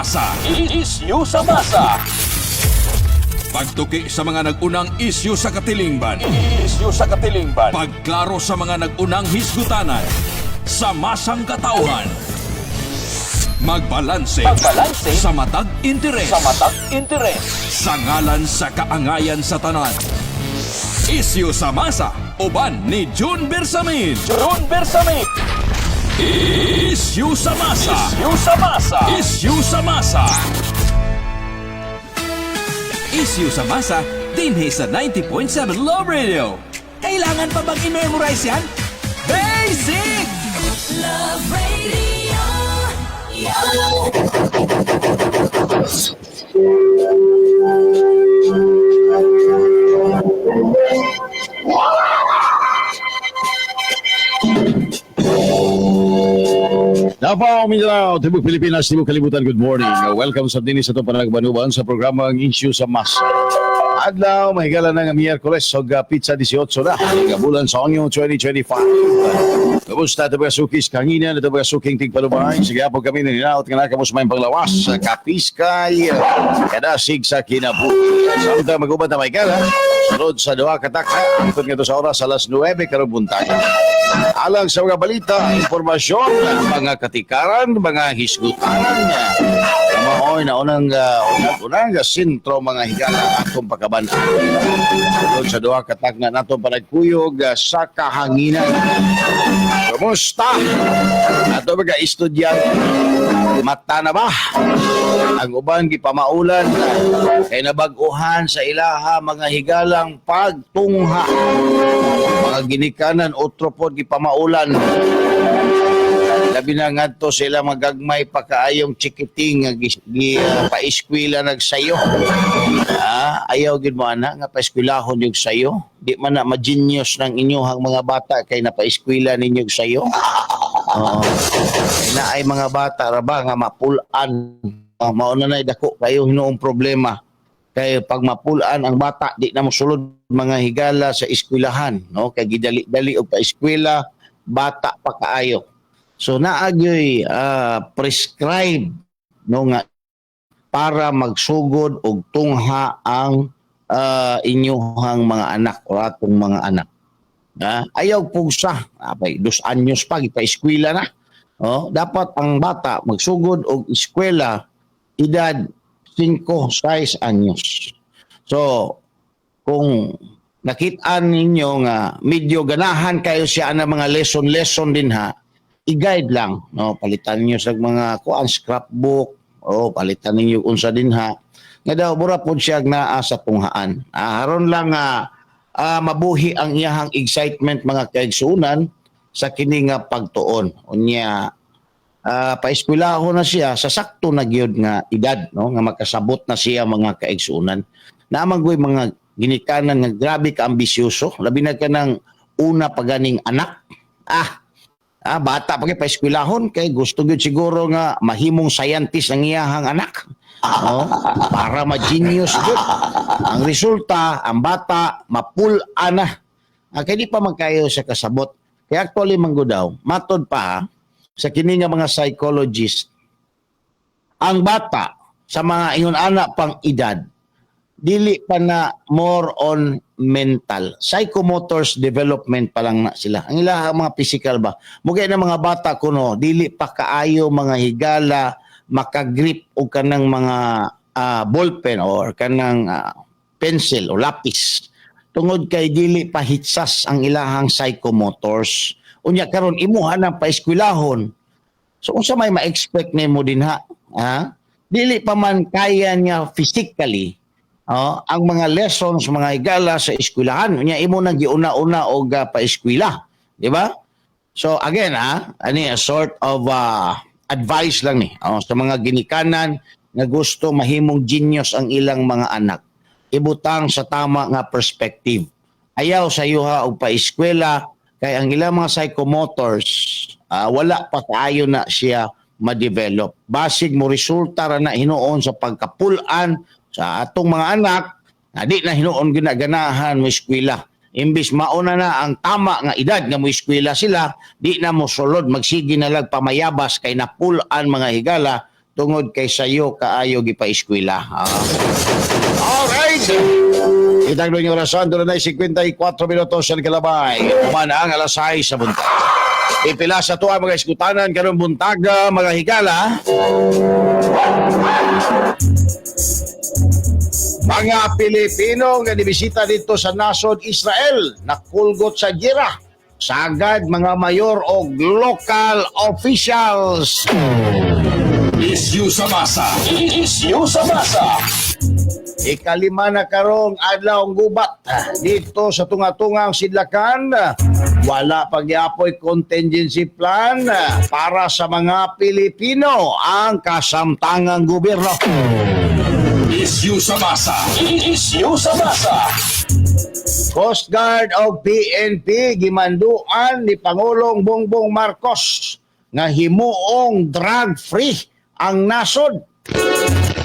masa. Isyu sa masa. Pagtuki sa mga nag-unang isyu sa katilingban. Isyu sa katilingban. Pagklaro sa mga nag-unang hisgutanan. Sa masang katauhan. Magbalanse Magbalanse sa matag interes. sa matag interes. Sa ngalan sa kaangayan sa tanan. Isyu sa masa. Uban ni June Bersamin. June Bersamin. Isyu sa masa. Isyu sa masa. Isyu sa masa. Isyu sa masa dinhi sa 90.7 Love Radio. Kailangan pa bang i-memorize yan? Basic! Love Radio. Yeah. Davao, Mindanao, Tibok Pilipinas, Tibok Kalibutan, good morning. Welcome sa dinis sa itong panagbanuban sa programa ang Issue sa Masa. Adlaw, mahigala na nga Miyerkules, og pizza 18 na, nga bulan sa Onyo 2025. Kumusta ito mga sukis kanginan, ito mga suking tigpalubay. Sige po kami nininaot nga nakamos may panglawas sa kapiskay, kadasig sa kinabuhi. Samtang magubat na mahigala, sunod sa duha kataka, angkot nga sa oras alas 9 karong buntag. Alang sa mga balita, impormasyon, mga katikaran, mga hisgutanan, maoy na unang unang unang sentro mga higala atong pagkabanaan. Sulod sa duha ka tagna natong panagkuyog sa kahanginan. Kumusta? Ato mga estudyante, mata na ba? Ang uban gipamaulan kay nabag-uhan sa ilaha mga higalang pagtungha. Mga ginikanan otro pod gipamaulan. Labi na ngadto sila magagmay pa kaayong chikiting nga gi paeskwela nagsayo. Ah, ayaw gid mo ana nga paeskwelahon yung sayo. Di man na ma-genius ng inyuhang mga bata kay napaeskwela ninyo og sayo. Oo. Kay naay mga bata ra ba nga mapulan. Oh, mao na nay dako kayo hinuong problema. Kay pag mapulan ang bata di na mosulod mga higala sa eskwelahan, no? Kay gidali-dali og paeskwela bata pa kaayo. So naa gyoy prescribe no nga para magsugod og tungha ang inyuhang mga anak o atong mga anak. Ah, ayaw pugsa. Apay, 2 anyos pa, ipa-eskwela na. Oh, dapat ang bata magsugod og eskwela edad 5, 6 anyos. So, kung nakitaan ninyo nga medyo ganahan kayo siya na mga lesson-lesson din ha, i-guide lang, no? Palitan niyo sa mga kuan scrapbook o palitan ninyo unsa din ha nga daw mura pod siya naa sa tunghaan. Ah, aron lang nga mabuhi ang iyahang excitement mga kaigsuonan sa kini nga pagtuon. Unya paeskwelahon na siya sa sakto na gyud nga edad, no, nga makasabot na siya mga kaigsuonan. Naa man goy mga ginikanan nga grabe ka ambisyoso, labi na kanang una pa ganing anak. Ah, bata pa kay paeskwelahon kay gusto gyud siguro nga mahimong scientist ang iyahang anak. Oh, para ma-genius gyud. Ang resulta, ang bata mapul-an na. Ah, kay di pa man kayo sa kasabot. Kaya actually man gud daw, matod pa ha, sa kini nga mga psychologist, ang bata sa mga ingon ana pang edad dili pa na more on mental. Psychomotors development pa lang na sila. Ang ilaha mga physical ba. Mugay na mga bata kuno, dili pa kaayo mga higala makagrip og kanang mga ballpen or kanang pencil o lapis. Tungod kay dili pa hitsas ang ilahang psychomotors. Unya karon imuha nang paeskwelahon. So unsa may ma-expect nimo dinha? Ha? Dili pa man kaya niya physically, oh, ang mga lessons mga higala sa eskwelahan. Unya imo nang giuna-una og paeskwela, di ba? So again ha, ani a sort of advice lang ni, oh, sa mga ginikanan nga gusto mahimong genius ang ilang mga anak. Ibutang sa tama nga perspective. Ayaw sa yuha og paeskwela kay ang ilang mga psychomotors wala pa kaayo na siya ma-develop. Basig mo resulta ra na hinuon sa pagkapulan sa atong mga anak na di na hinuon ginaganahan mo eskwela. Imbis mauna na ang tama nga edad nga mo eskwela sila, di na mo sulod, magsige na lang pamayabas kay napulan mga higala. tungod kay sayo kaayo gipa-eskwela. Ah. Alright! Itang yung orasan, doon na 54 minutos sa kalabay. Human ang alas 6 sa buntag. Ipila sa tuwa mga iskutanan karong buntaga mga higala. Mga Pilipino nga nibisita dito sa nasod Israel, nakulgot sa gira. Sagad mga mayor o local officials. Isyu sa masa. Isyu sa masa. Ikalima na karong adlaw ang gubat dito sa tunga-tungang sidlakan. Wala pagyapoy contingency plan para sa mga Pilipino ang kasamtangang gobyerno. Isyu sa masa. Isyu sa masa. Coast Guard o PNP gimanduan ni Pangulong Bongbong Marcos nga himuong drug-free ang nasod.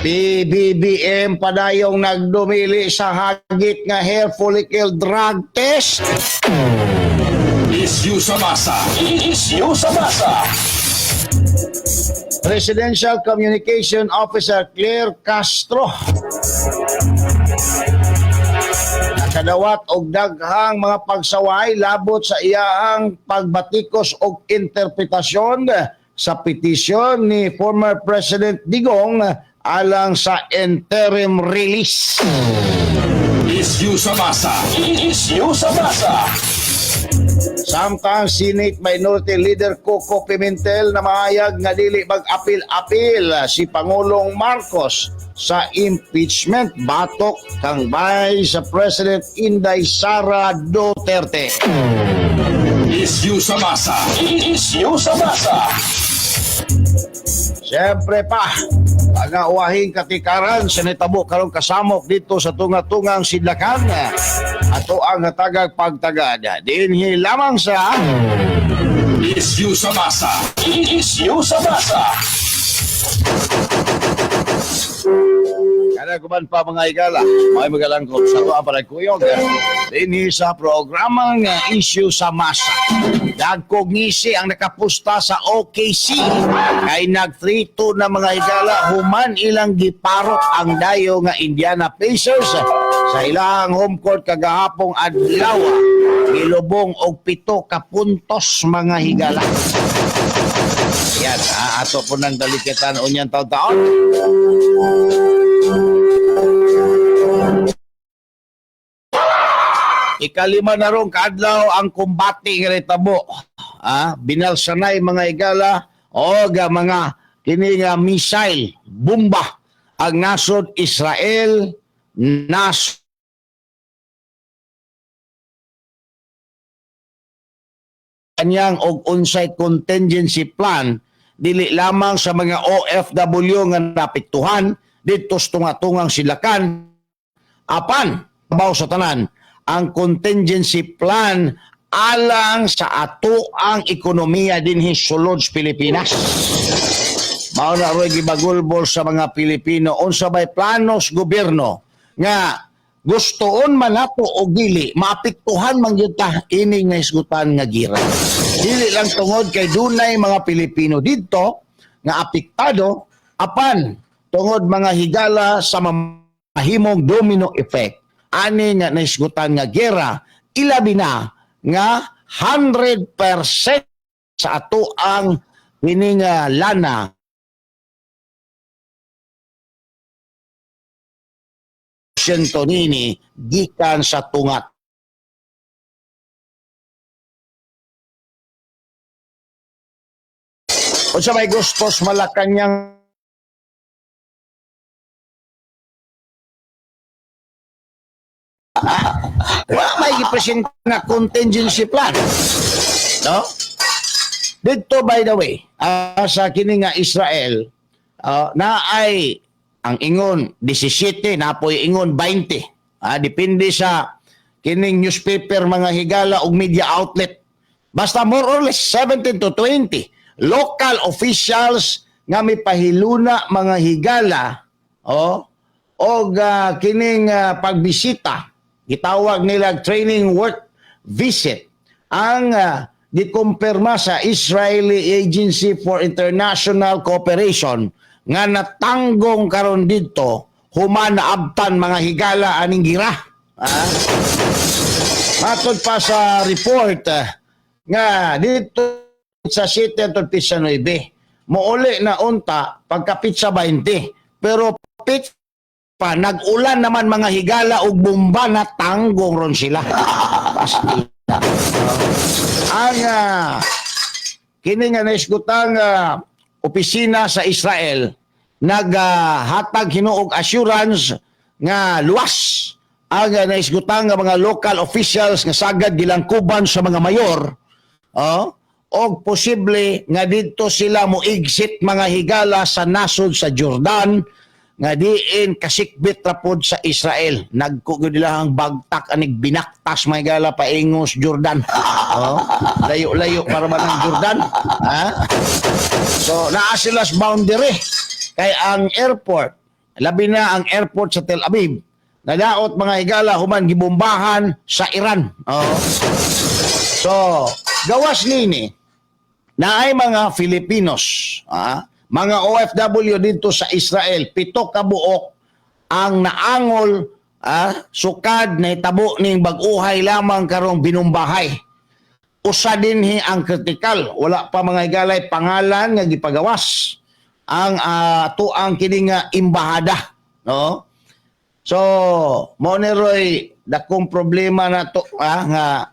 PBBM padayong nagdumili sa hagit nga hair follicle drug test. Isyu sa masa. Isyu sa masa. Presidential Communication Officer Claire Castro nakadawat og daghang mga pagsaway labot sa iyahang pagbatikos og interpretasyon sa petisyon ni former President Digong alang sa interim release. Isyu sa masa. Isyu sa masa. Samtang Senate Minority Leader Coco Pimentel na mahayag nga dili mag-apil-apil si Pangulong Marcos sa impeachment batok kang Vice President Inday Sara Duterte. Isyu sa masa. Isyu sa masa. Siyempre pa, pagauwahing katikaran sa nitabo karong kasamok dito sa tunga-tungang sidlakan. Ato ang hatagag pagtagad. Dinhi lamang sa Isyu sa masa. Isyu sa masa. Kada kuman pa mga igala, may magalangkop sa tuwa para kuyog. Dinhi sa programang issue sa masa. Dagkog ngisi ang nakapusta sa OKC. Kay nag 3-2 na mga higala, human ilang giparot ang dayo nga Indiana Pacers sa ilang home court kagahapong adlaw. Gilubong og 7 ka puntos mga higala. Yan, ato po ng dalikitan unyan taon-taon. Ikalima na rong kaadlaw ang kumbate nga nitabo. Ah, binalsanay mga igala o ga mga kini nga missile, bomba ang nasod Israel nas kanyang og unsay contingency plan dili lamang sa mga OFW nga napiktuhan didto sa tunga-tungang silakan apan baw sa tanan ang contingency plan alang sa ato ang ekonomiya dinhi sulod sa Pilipinas. Mao na roy gibagulbol sa mga Pilipino unsa bay planos gobyerno nga gustoon man nato og dili maapektuhan man gyud ta ini nga hisgutan nga gira. Dili lang tungod kay dunay mga Pilipino didto nga apektado apan tungod mga higala sa mahimong domino effect ani nga nahisgutan nga gera, ilabi na nga 100% sa ato ang kini nga lana porsyento nini gikan sa tungat. Unsa may gustos Malacañang wala may gipresent nga contingency plan. No? Dito, by the way, sa kini nga Israel, na ay ang ingon 17, napoy ingon 20. Depende sa kining newspaper mga higala ug media outlet. Basta more or less 17 to 20 local officials nga mipahiluna mga higala, oh, og kining pagbisita, gitawag nila training work visit, ang gikumpirma sa Israeli Agency for International Cooperation nga natanggong karon didto human naabtan, mga higala, aning gira. Ah? Matod pa sa report nga dito sa city atong petsa 9, mouli na unta pagka petsa 20. Pero petsa pa, nag-ulan naman, mga higala, og bomba, na tanggong ron sila. Pastila. Ang kini nga naisgutang opisina sa Israel naghatag hinuog assurance nga luwas ang naisgutang nga mga local officials nga sagad gilangkuban sa mga mayor, oh, og posible nga didto sila mo exit, mga higala, sa nasod sa Jordan nga diin kasikbit ra pod sa Israel. Nagko gyud nila ang bagtak anig binaktas, mga higala, paingos Jordan. Oh, layo-layo para ba ng Jordan, ha? So naa sila sa boundary kay ang airport, labi na ang airport sa Tel Aviv, nadaot, mga higala, human gibombahan sa Iran. Oh. So gawas nini, naay mga Filipinos, mga OFW dito sa Israel, 7 ka buok ang naangol sukad na itabo ning bag-uhay lamang karong binumbahay. Usa dinhi ang kritikal, wala pa, mga higalay, pangalan nga gipagawas ang tuang kini nga imbahada, no? So, mao ni roy dakong problema na to nga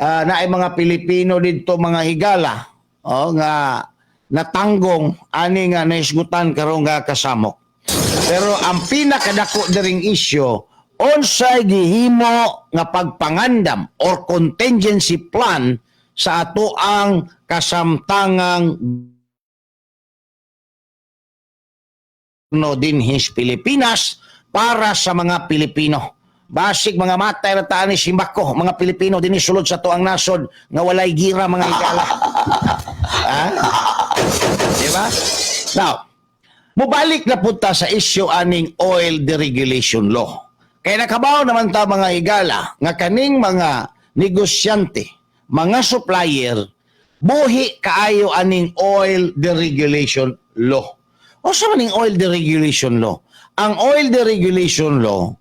naay mga Pilipino didto, mga higala, oh, nga natanggong ani nga nahisgutan karon nga kasamok. Pero ang pinakadako diring isyu, unsay gihimo nga pagpangandam or contingency plan sa atoang kasamtangang no dinhi sa Pilipinas para sa mga Pilipino? Basig mga matay ra ta ni simbako mga Pilipino dinhi sulod sa atoang nasod nga walay gira, mga higala. Ha? Di ba? Now, mubalik na punta sa issue aning oil deregulation law. Kaya nakabaw naman ta, mga higala, nga kaning mga negosyante, mga supplier, buhi kaayo aning oil deregulation law. O sa maning oil deregulation law? Ang oil deregulation law,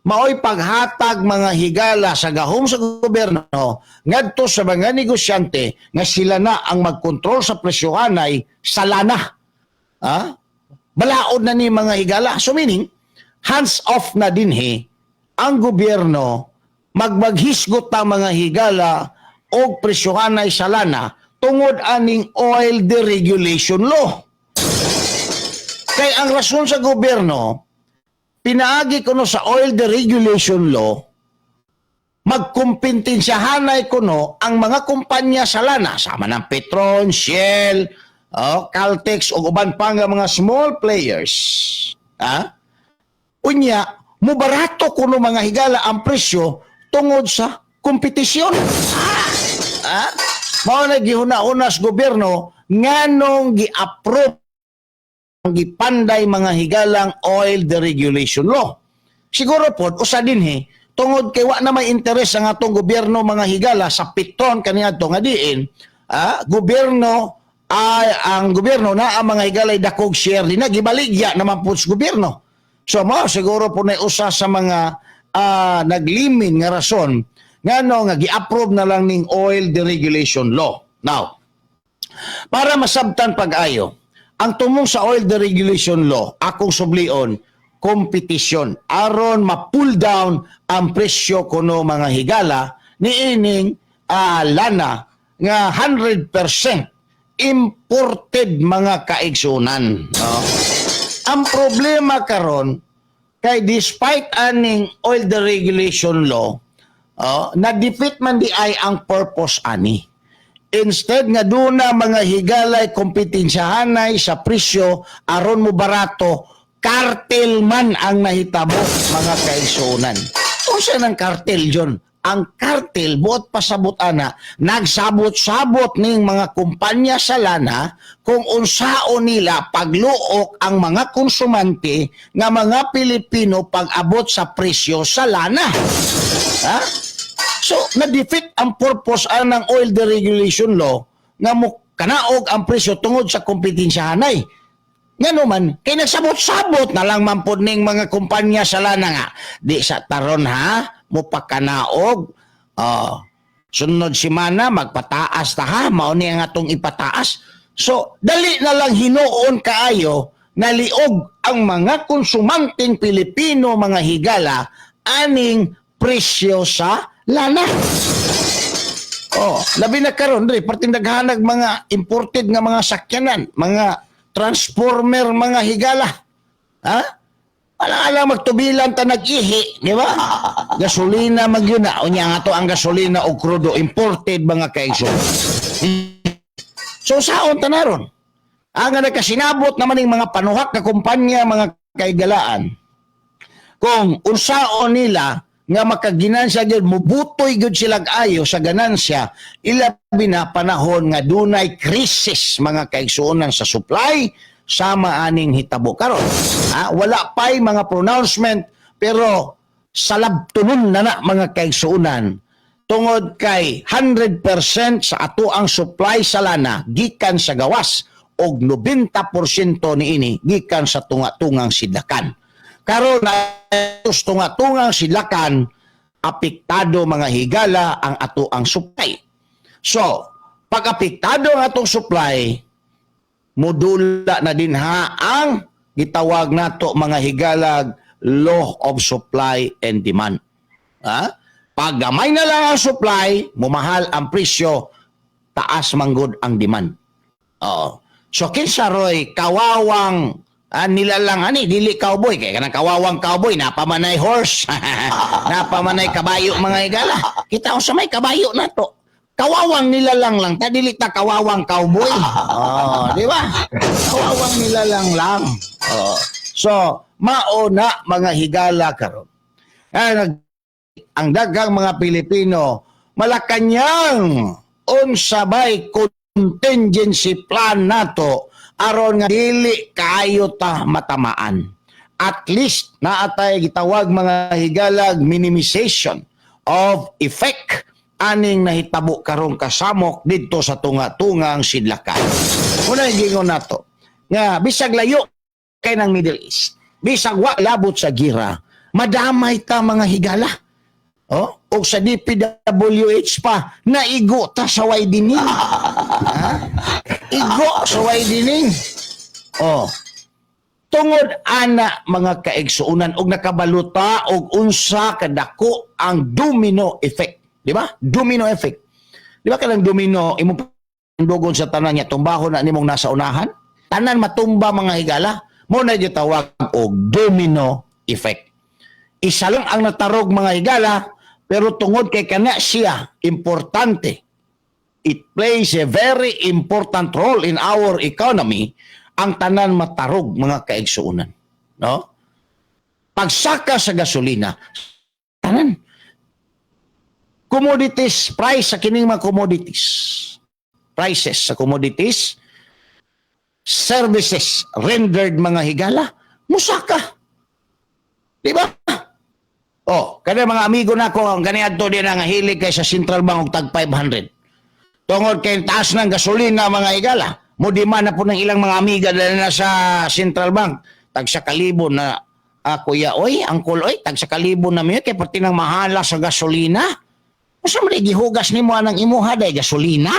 maoy paghatag, mga higala, sa gahom sa gobyerno ngadto sa mga negosyante nga sila na ang magkontrol sa presyohanay sa lana. Ha? Balaod na ni, mga higala. So meaning, hands off na dinhi ang gobyerno magmaghisgot ta, mga higala, og presyohanay sa lana tungod aning oil deregulation law. Kay ang rason sa gobyerno, pinaagi kuno sa oil deregulation law, magkumpetensyahanay kuno ang mga kumpanya sa lana, sama ng Petron, Shell, oh, Caltex ug uban pa nga mga small players. Ha? Unya, mubarato kuno, mga higala, ang presyo tungod sa kompetisyon. Ha? Mao na gihuna-huna sa gobyerno nganong gi-approve ang gipanday, mga higalang, oil deregulation law. Siguro pod usa dinhi tungod kay wa na may interes ang atong gobyerno, mga higala, sa Petron kaniadto nga diin gobyerno ay ang gobyerno na ang mga higala ay dakog share din na gibaligya naman po sa gobyerno. So mo siguro po na usa sa mga naglimin nga rason ngano nga gi-approve na lang ning oil deregulation law. Now, para masabtan pag-ayo, ang tumong sa oil deregulation law, akong sublion, competition. Aron ma-pull down ang presyo kuno, mga higala, niining lana nga 100% imported, mga kaigsunan. No? Ang problema karon kay despite aning oil deregulation law, oh, na-defeat man di ay ang purpose ani. Instead nga duna, mga higalay, kompetensyahanay sa presyo aron mo barato, cartel man ang nahitabo, mga kaigsunan. Unsa nang cartel, John? Ang cartel, buot pasabot ana, nagsabot-sabot ning mga kumpanya sa lana kung unsaon nila pagluok ang mga konsumante nga mga Pilipino pag-abot sa presyo sa lana. Ha? So, na-defeat ang purpose anang oil deregulation law nga mo kanaog ang presyo tungod sa kompetensyahanay. Ngano man, kay nagsabot-sabot na lang man pod ning mga kumpanya sa lana nga. Di sa taron ha, mupakanaog. Oh, sunod semana magpataas ta ha, mao ni ang atong ipataas. So, dali na lang hinuon kaayo naliog ang mga konsumanteng Pilipino, mga higala, aning presyo sa lana. Oh, labi na karon diri perting daghanag mga imported nga mga sakyanan, mga transformer, mga higala. Ha? Wala lang magtubilan ta nag-ihi, di ba? Gasolina magyun na. Unya nga to ang gasolina o krudo imported, mga kaigsoon. So saon ta naron? Ang nga nagkasinabot naman ning mga panuhak nga kumpanya, mga kaigalaan, kung unsaon nila nga makaginansya gyud, mubutoy gyud sila ayo sa ganansya, ilabi na panahon nga dunay krisis, mga kaigsuonan, sa supply sama aning hitabo karon. Ha, wala pay mga pronouncement pero salabtunon na na, mga kaigsuonan, tungod kay 100% sa ato ang supply sa lana gikan sa gawas og 90% niini gikan sa tunga-tungang sidlakan. Karon na tunga-tungang sidlakan apektado, mga higala, ang ato ang supply. So, pag apektado ang atong supply, mudula na din ha ang gitawag nato, mga higalag, law of supply and demand. Ha? Pag gamay na lang ang supply, mumahal ang presyo, taas manggod ang demand. Oo. So kinsa roy kawawang nilalang ani, dili cowboy kay kanang kawawang cowboy napamanay horse, napamanay kabayo, mga higala. Kita unsa may kabayo nato. Kawawang nilalang lang ta, dili ta kawawang cowboy. Oh, di ba? Kawawang nilalang lang. Oh. So, mao na, mga higala, karon. Ang daghang mga Pilipino Malacanang, unsa bay contingency plan nato aron nga dili kaayo ta matamaan? At least naatay gitawag, mga higalag, minimization of effect aning nahitabo karong kasamok didto sa tunga-tungang sidlakan. Una gingon nato nga bisag layo kay ng Middle East, bisag wa labot sa gira, madamay ta, mga higala. Oh, og sa DPWH pa naigo ta sa widening. Ha? Igo sa widening. Oh. Tungod ana, mga kaigsuonan, og nakabaluta og unsa kadako ang domino effect, di ba? Domino effect. Di ba kanang domino imong dugon sa tanan niya tumbahon na nimong nasa unahan? Tanan matumba, mga higala. Mo na gitawag og domino effect. Isa lang ang natarog, mga higala, pero tungod kay kana siya importante, it plays a very important role in our economy, ang tanan matarog, mga kaigsuonan, no? Pagsaka sa gasolina, tanan commodities price, sa kining mga commodities prices, sa commodities, services rendered, mga higala, musaka, di ba? Oh, kada mga amigo nako ang kaniadto din nga hilig kay sa Central Bank og tag 500. Tungod kay taas ng gasolina, mga higala, mo di man na po ng ilang mga amiga dali na sa Central Bank. Tag sa kalibo na, kuya oy, angkol oy, tag sa kalibo na mi kay perti nang mahala sa gasolina. Unsa man gihugas nimo anang imuha day gasolina?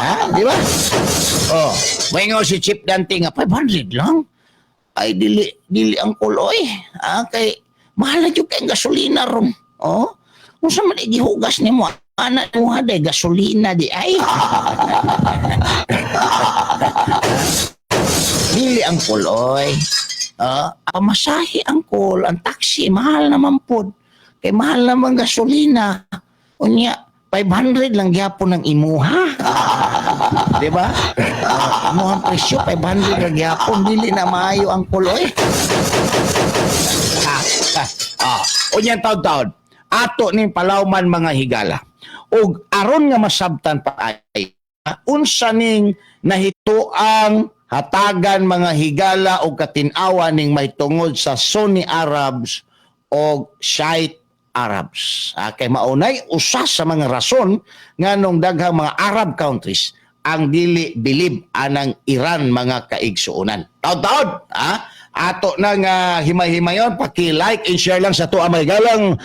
Ha, di ba? Oh, moingon si Chief Dante nga 500 lang. Ay dili dili ang kuloy. Ah, kay mahal na jud kay ang gasolina ron. Oh. Unsa man gihugas nimo ana imuha day gasolina di ay? Dili ang kuloy. Ah, pamasahe ang kul, ang taxi mahal naman pod. Kay mahal naman gasolina. Unya 500 lang gyapon ang imuha. Di ba? Imuhang presyo 500 lang gyapon, dili na maayo ang kuloy. Ah, unya taon-taon. Ato ning palawman, mga higala. Og aron nga masabtan pa ay unsa ning nahituang hatagan, mga higala, og katinawa ning mahitungod sa Sunni Arabs og Shiite Arabs. Ah, kay maunay usa sa mga rason nganong daghang mga Arab countries ang dili bilib anang Iran, mga kaigsuonan. Taod-taod, ha? Ato nang himay-himayon, paki-like and share lang sa ato mga galang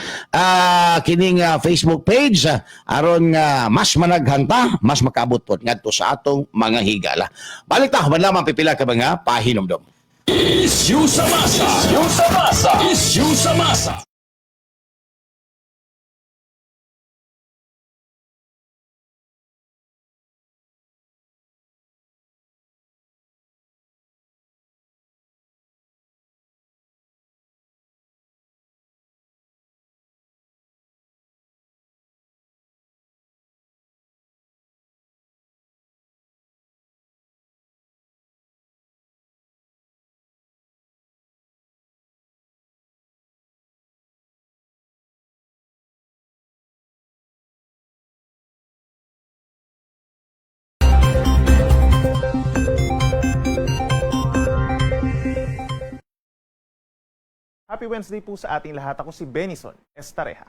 kining Facebook page aron nga mas managhanta, mas makaabot pod ngadto sa atong mga higala. Balik ta human lamang pipila ka mga pahinomdom. Issue sa masa. Issue sa masa. Issue sa masa. Happy Wednesday po sa ating lahat. Ako si Benison Estareja.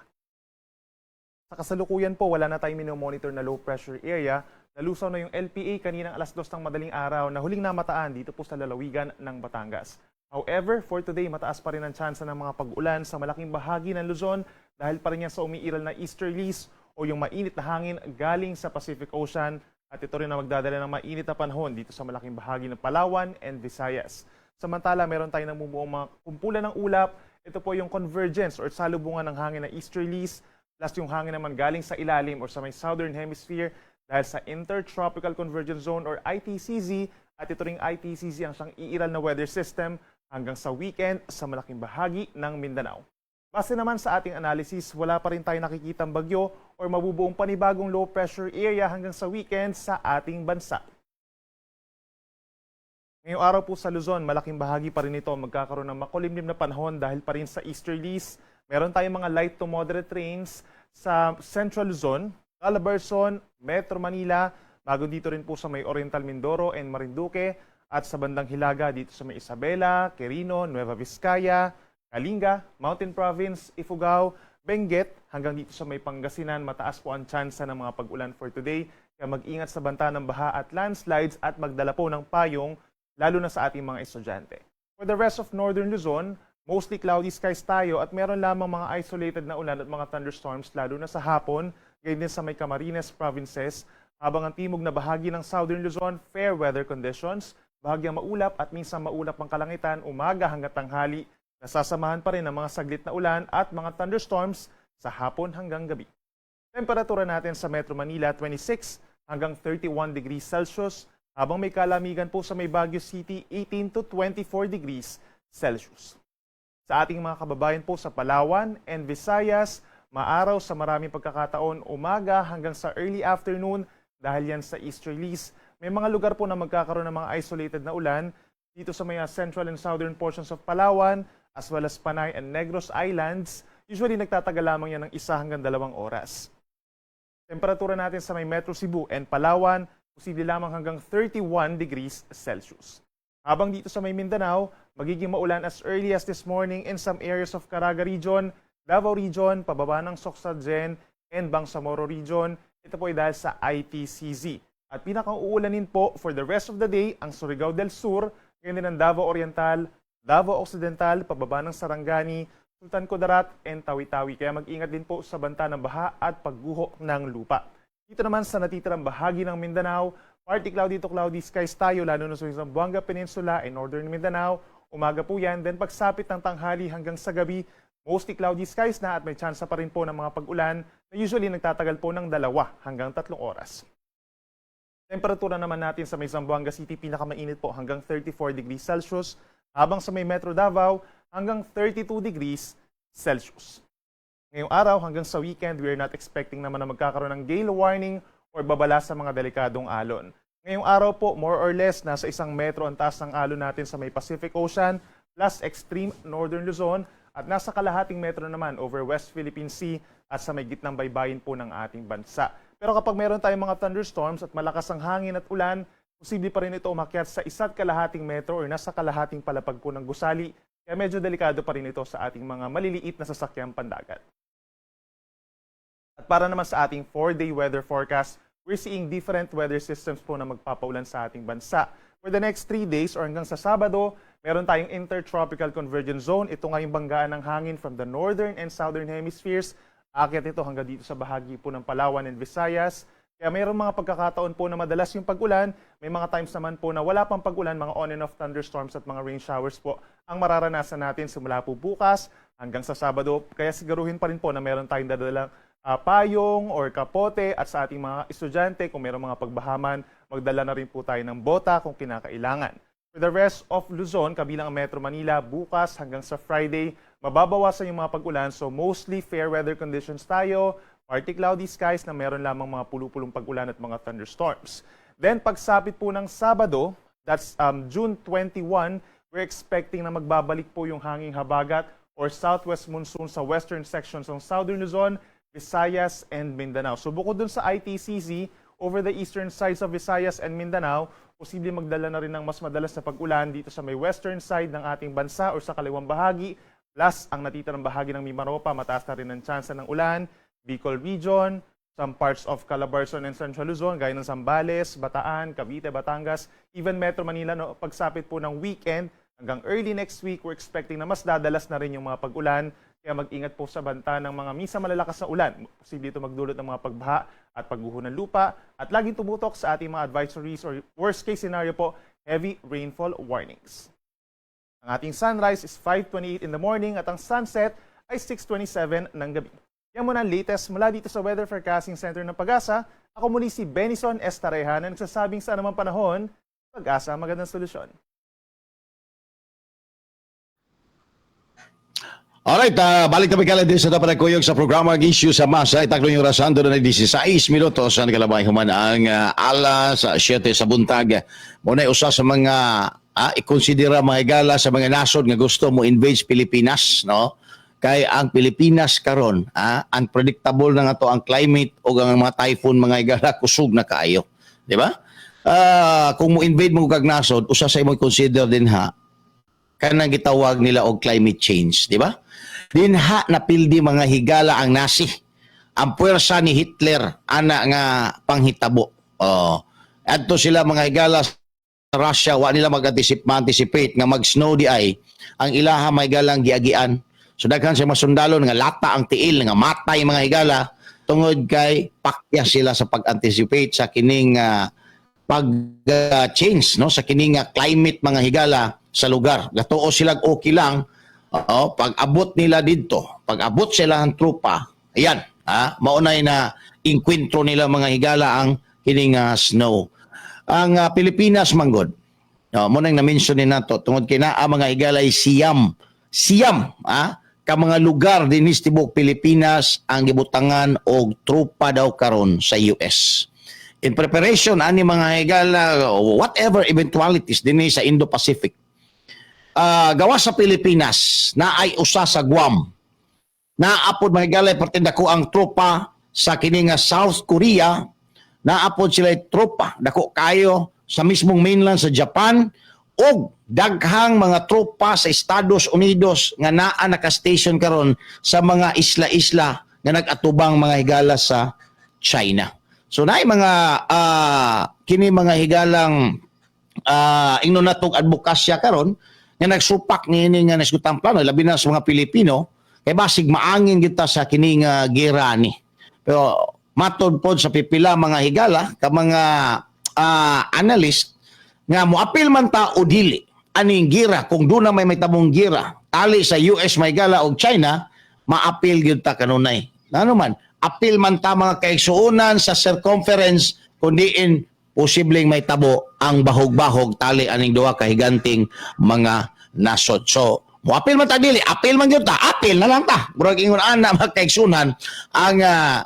Sa kasalukuyan po, wala na tayong minomonitor na low pressure area. Nalusaw na yung LPA kaninang alas 2 ng madaling araw na huling namataan dito po sa lalawigan ng Batangas. However, for today, mataas pa rin ang tsansa ng mga pag-ulan sa malaking bahagi ng Luzon dahil pa rin yan sa umiiral na easterlies o yung mainit na hangin galing sa Pacific Ocean, at ito rin ang magdadala ng mainit na panahon dito sa malaking bahagi ng Palawan and Visayas. Samantala, meron tayong namumuong mga kumpulan ng ulap. Ito po yung convergence or salubungan ng hangin na easterlies plus yung hangin naman galing sa ilalim or sa may southern hemisphere dahil sa Intertropical Convergence Zone or ITCZ, at ito ring ITCZ ang siyang iiral na weather system hanggang sa weekend sa malaking bahagi ng Mindanao. Base naman sa ating analysis, wala pa rin tayo nakikitang bagyo or mabubuong panibagong low pressure area hanggang sa weekend sa ating bansa. Ngayong araw po sa Luzon, malaking bahagi pa rin ito magkakaroon ng makulimlim na panahon dahil pa rin sa easterlies. Meron tayong mga light to moderate rains sa Central Luzon, Calabarzon, Metro Manila, bago dito rin po sa may Oriental Mindoro and Marinduque at sa bandang Hilaga dito sa may Isabela, Quirino, Nueva Vizcaya, Kalinga, Mountain Province, Ifugao, Benguet, hanggang dito sa may Pangasinan. Mataas po ang tsansa ng mga pag-ulan for today. Kaya mag-ingat sa banta ng baha at landslides at magdala po ng payong, lalo na sa ating mga estudyante. For the rest of Northern Luzon, mostly cloudy skies tayo at meron lamang mga isolated na ulan at mga thunderstorms lalo na sa hapon, gayon din sa may Camarines provinces, habang ang timog na bahagi ng Southern Luzon, fair weather conditions, bahagyang maulap at minsan maulap ang kalangitan umaga hanggang tanghali, nasasamahan pa rin ng mga saglit na ulan at mga thunderstorms sa hapon hanggang gabi. Temperatura natin sa Metro Manila, 26 hanggang 31 degrees Celsius, habang may kalamigan po sa may Baguio City, 18 to 24 degrees Celsius. Sa ating mga kababayan po sa Palawan and Visayas, maaraw sa maraming pagkakataon umaga hanggang sa early afternoon dahil yan sa easterlies. May mga lugar po na magkakaroon ng mga isolated na ulan dito sa mga central and southern portions of Palawan as well as Panay and Negros Islands. Usually nagtatagal lamang yan ng 1 hanggang 2 oras. Temperatura natin sa may Metro Cebu and Palawan, posible lamang hanggang 31 degrees Celsius. Habang dito sa may Mindanao, magiging maulan as early as this morning in some areas of Caraga Region, Davao Region, pababa ng Soccsksargen, and Bangsamoro Region. Ito po ay dahil sa ITCZ. At pinakang-uulanin po for the rest of the day ang Surigao del Sur, gayon din ang Davao Oriental, Davao Occidental, pababa ng Sarangani, Sultan Kudarat, and Tawi-Tawi. Kaya mag-ingat din po sa banta ng baha at pagguho ng lupa. Dito naman sa natitirang bahagi ng Mindanao, partly cloudy to cloudy skies tayo, lalo na sa Zamboanga Peninsula and Northern Mindanao. Umaga po yan. Then pagsapit ng tanghali hanggang sa gabi, mostly cloudy skies na at may tsansa pa rin po ng mga pag-ulan na usually nagtatagal po ng 2 hanggang 3 oras. Temperatura naman natin sa may Zamboanga City, pinakamainit po hanggang 34 degrees Celsius, habang sa may Metro Davao hanggang 32 degrees Celsius. Ngayong araw hanggang sa weekend, we are not expecting naman na magkakaroon ng gale warning or babala sa mga delikadong alon. Ngayong araw po, more or less, nasa 1 metro ang taas ng alon natin sa may Pacific Ocean plus extreme northern Luzon at nasa kalahating metro naman over West Philippine Sea at sa may gitnang baybayin po ng ating bansa. Pero kapag meron tayong mga thunderstorms at malakas ang hangin at ulan, posible pa rin ito umakyat sa 1.5 metro or nasa kalahating palapag po ng gusali. Kaya medyo delikado pa rin ito sa ating mga maliliit na sasakyang pandagat. At para naman sa ating 4-day weather forecast, We're seeing different weather systems po na magpapaulan sa ating bansa. For the next 3 days or hanggang sa Sabado, meron tayong Intertropical Convergence Zone. Ito nga yung banggaan ng hangin from the northern and southern hemispheres. Akyat ito hanggang dito sa bahagi po ng Palawan and Visayas. Kaya mayroong mga pagkakataon po na madalas yung pag-ulan. May mga times naman po na wala pang pag-ulan, mga on and off thunderstorms at mga rain showers po ang mararanasan natin simula po bukas hanggang sa Sabado. Kaya siguruhin pa rin po na meron tayong dadalang payong or kapote at sa ating mga estudyante, kung mayroong mga pagbaha man, magdala na rin po tayo ng bota kung kinakailangan. For the rest of Luzon, kabilang ang Metro Manila, bukas hanggang sa Friday, mababawasan yung mga pag-ulan. So mostly fair weather conditions tayo, partly cloudy skies na meron lamang mga pulupulong pag-ulan at mga thunderstorms. Then pagsapit po ng Sabado, that's June 21, we're expecting na magbabalik po yung hanging habagat or southwest monsoon sa western sections ng Southern Luzon, Visayas, and Mindanao. So bukod dun sa ITCZ, over the eastern sides of Visayas and Mindanao, posible magdala na rin ng mas madalas na pag-ulan dito sa may western side ng ating bansa or sa kaliwang bahagi. Plus, ang natitirang bahagi ng Mimaropa, mataas na rin ang tsansa ng ulan. Bicol Region, some parts of Calabarzon and Central Luzon, gaya ng Zambales, Bataan, Cavite, Batangas, even Metro Manila, no, pagsapit po ng weekend hanggang early next week, we're expecting na mas dadalas na rin yung mga pag-ulan. Kaya mag-ingat po sa banta ng mga minsan malalakas na ulan. Posible ito magdulot ng mga pagbaha at pagguho ng lupa. At laging tumutok sa ating mga advisories or worst case scenario po, heavy rainfall warnings. Ang ating sunrise is 5:28 in the morning at ang sunset ay 6:27 ng gabi. Yan muna ang latest mula dito sa Weather Forecasting Center ng PAGASA. Ako muli si Benison Estareja na nagsasabing sa anumang panahon, PAGASA, magandang solusyon. Alright, balik na bigala din sa dapat kuyog sa programa ang Issue sa Masa. Itaklo yung orasan doon na 16 minutos ang kalabay human ang alas 7 sa buntag. Muna usa sa mga ikonsidera, mga higala, sa mga nasod nga gusto mo invade Pilipinas, no? Kay ang Pilipinas karon, unpredictable na nga to ang climate o ang mga typhoon, mga higala, kusog na kaayo, di ba? Kung mo invade mo kag nasod, usa sa imo consider din ha kanang gitawag nila og climate change, di ba? Dinha napildi, mga higala, ang Nazi. Ang puwersa ni Hitler ana nga panghitabo. Oh. Adto sila, mga higala, sa Russia, wa nila mag-anticipate nga mag-snow di ay ang ilaha may galang giagian. So daghan sa mga sundalo nga lata ang tiil, nga matay, mga higala, tungod kay pakya sila sa pag-anticipate sa kining pag-change, no, sa kining climate, mga higala, sa lugar. Gatuo sila okay lang. Oo, pag abot nila didto, pag abot sila ang tropa, ayan, maunay na inkwentro nila, mga higala, ang kining snow. Ang Pilipinas manggod. No, mo nang na-mention ni nato tungod kay naa, mga higala, ay siyam. Siyam, ka mga lugar dinhi sa tibuok Pilipinas ang gibutangan og tropa daw karon sa US. In preparation ani, mga higala, whatever eventualities dinhi sa Indo-Pacific. Gawas sa Pilipinas na ay usa sa Guam. Naapod, mga higala, perting dako ang tropa sa kini nga South Korea, naapod sila tropa dako kayo sa mismong mainland sa Japan ug daghang mga tropa sa Estados Unidos nga naa naka-station karon sa mga isla-isla nga nag-atubang, mga higala, sa China. So naay mga kini, mga higalang, ingnon natong advokasya karon nga nagsupak niini nga nasgutang plano, labi na sa mga Pilipino, kay basig maangin kita sa kini nga gera ni. Pero matod pod sa pipila, mga higala, ka mga analyst nga moapil man ta o dili aning gira, kung doon na may tabong gira tali sa US, may gala, og China, maapil gyud ta kanunay. Ano man, apil man ta, mga kaigsuonan, sa circumference kung diin posibleng may tabo ang bahog-bahog tali aning duha ka higanting mga nasod. So, moapil man ta dili, apil man gyud ta, apil na lang ta. Murag ingon ana, mga kaigsuonan, ang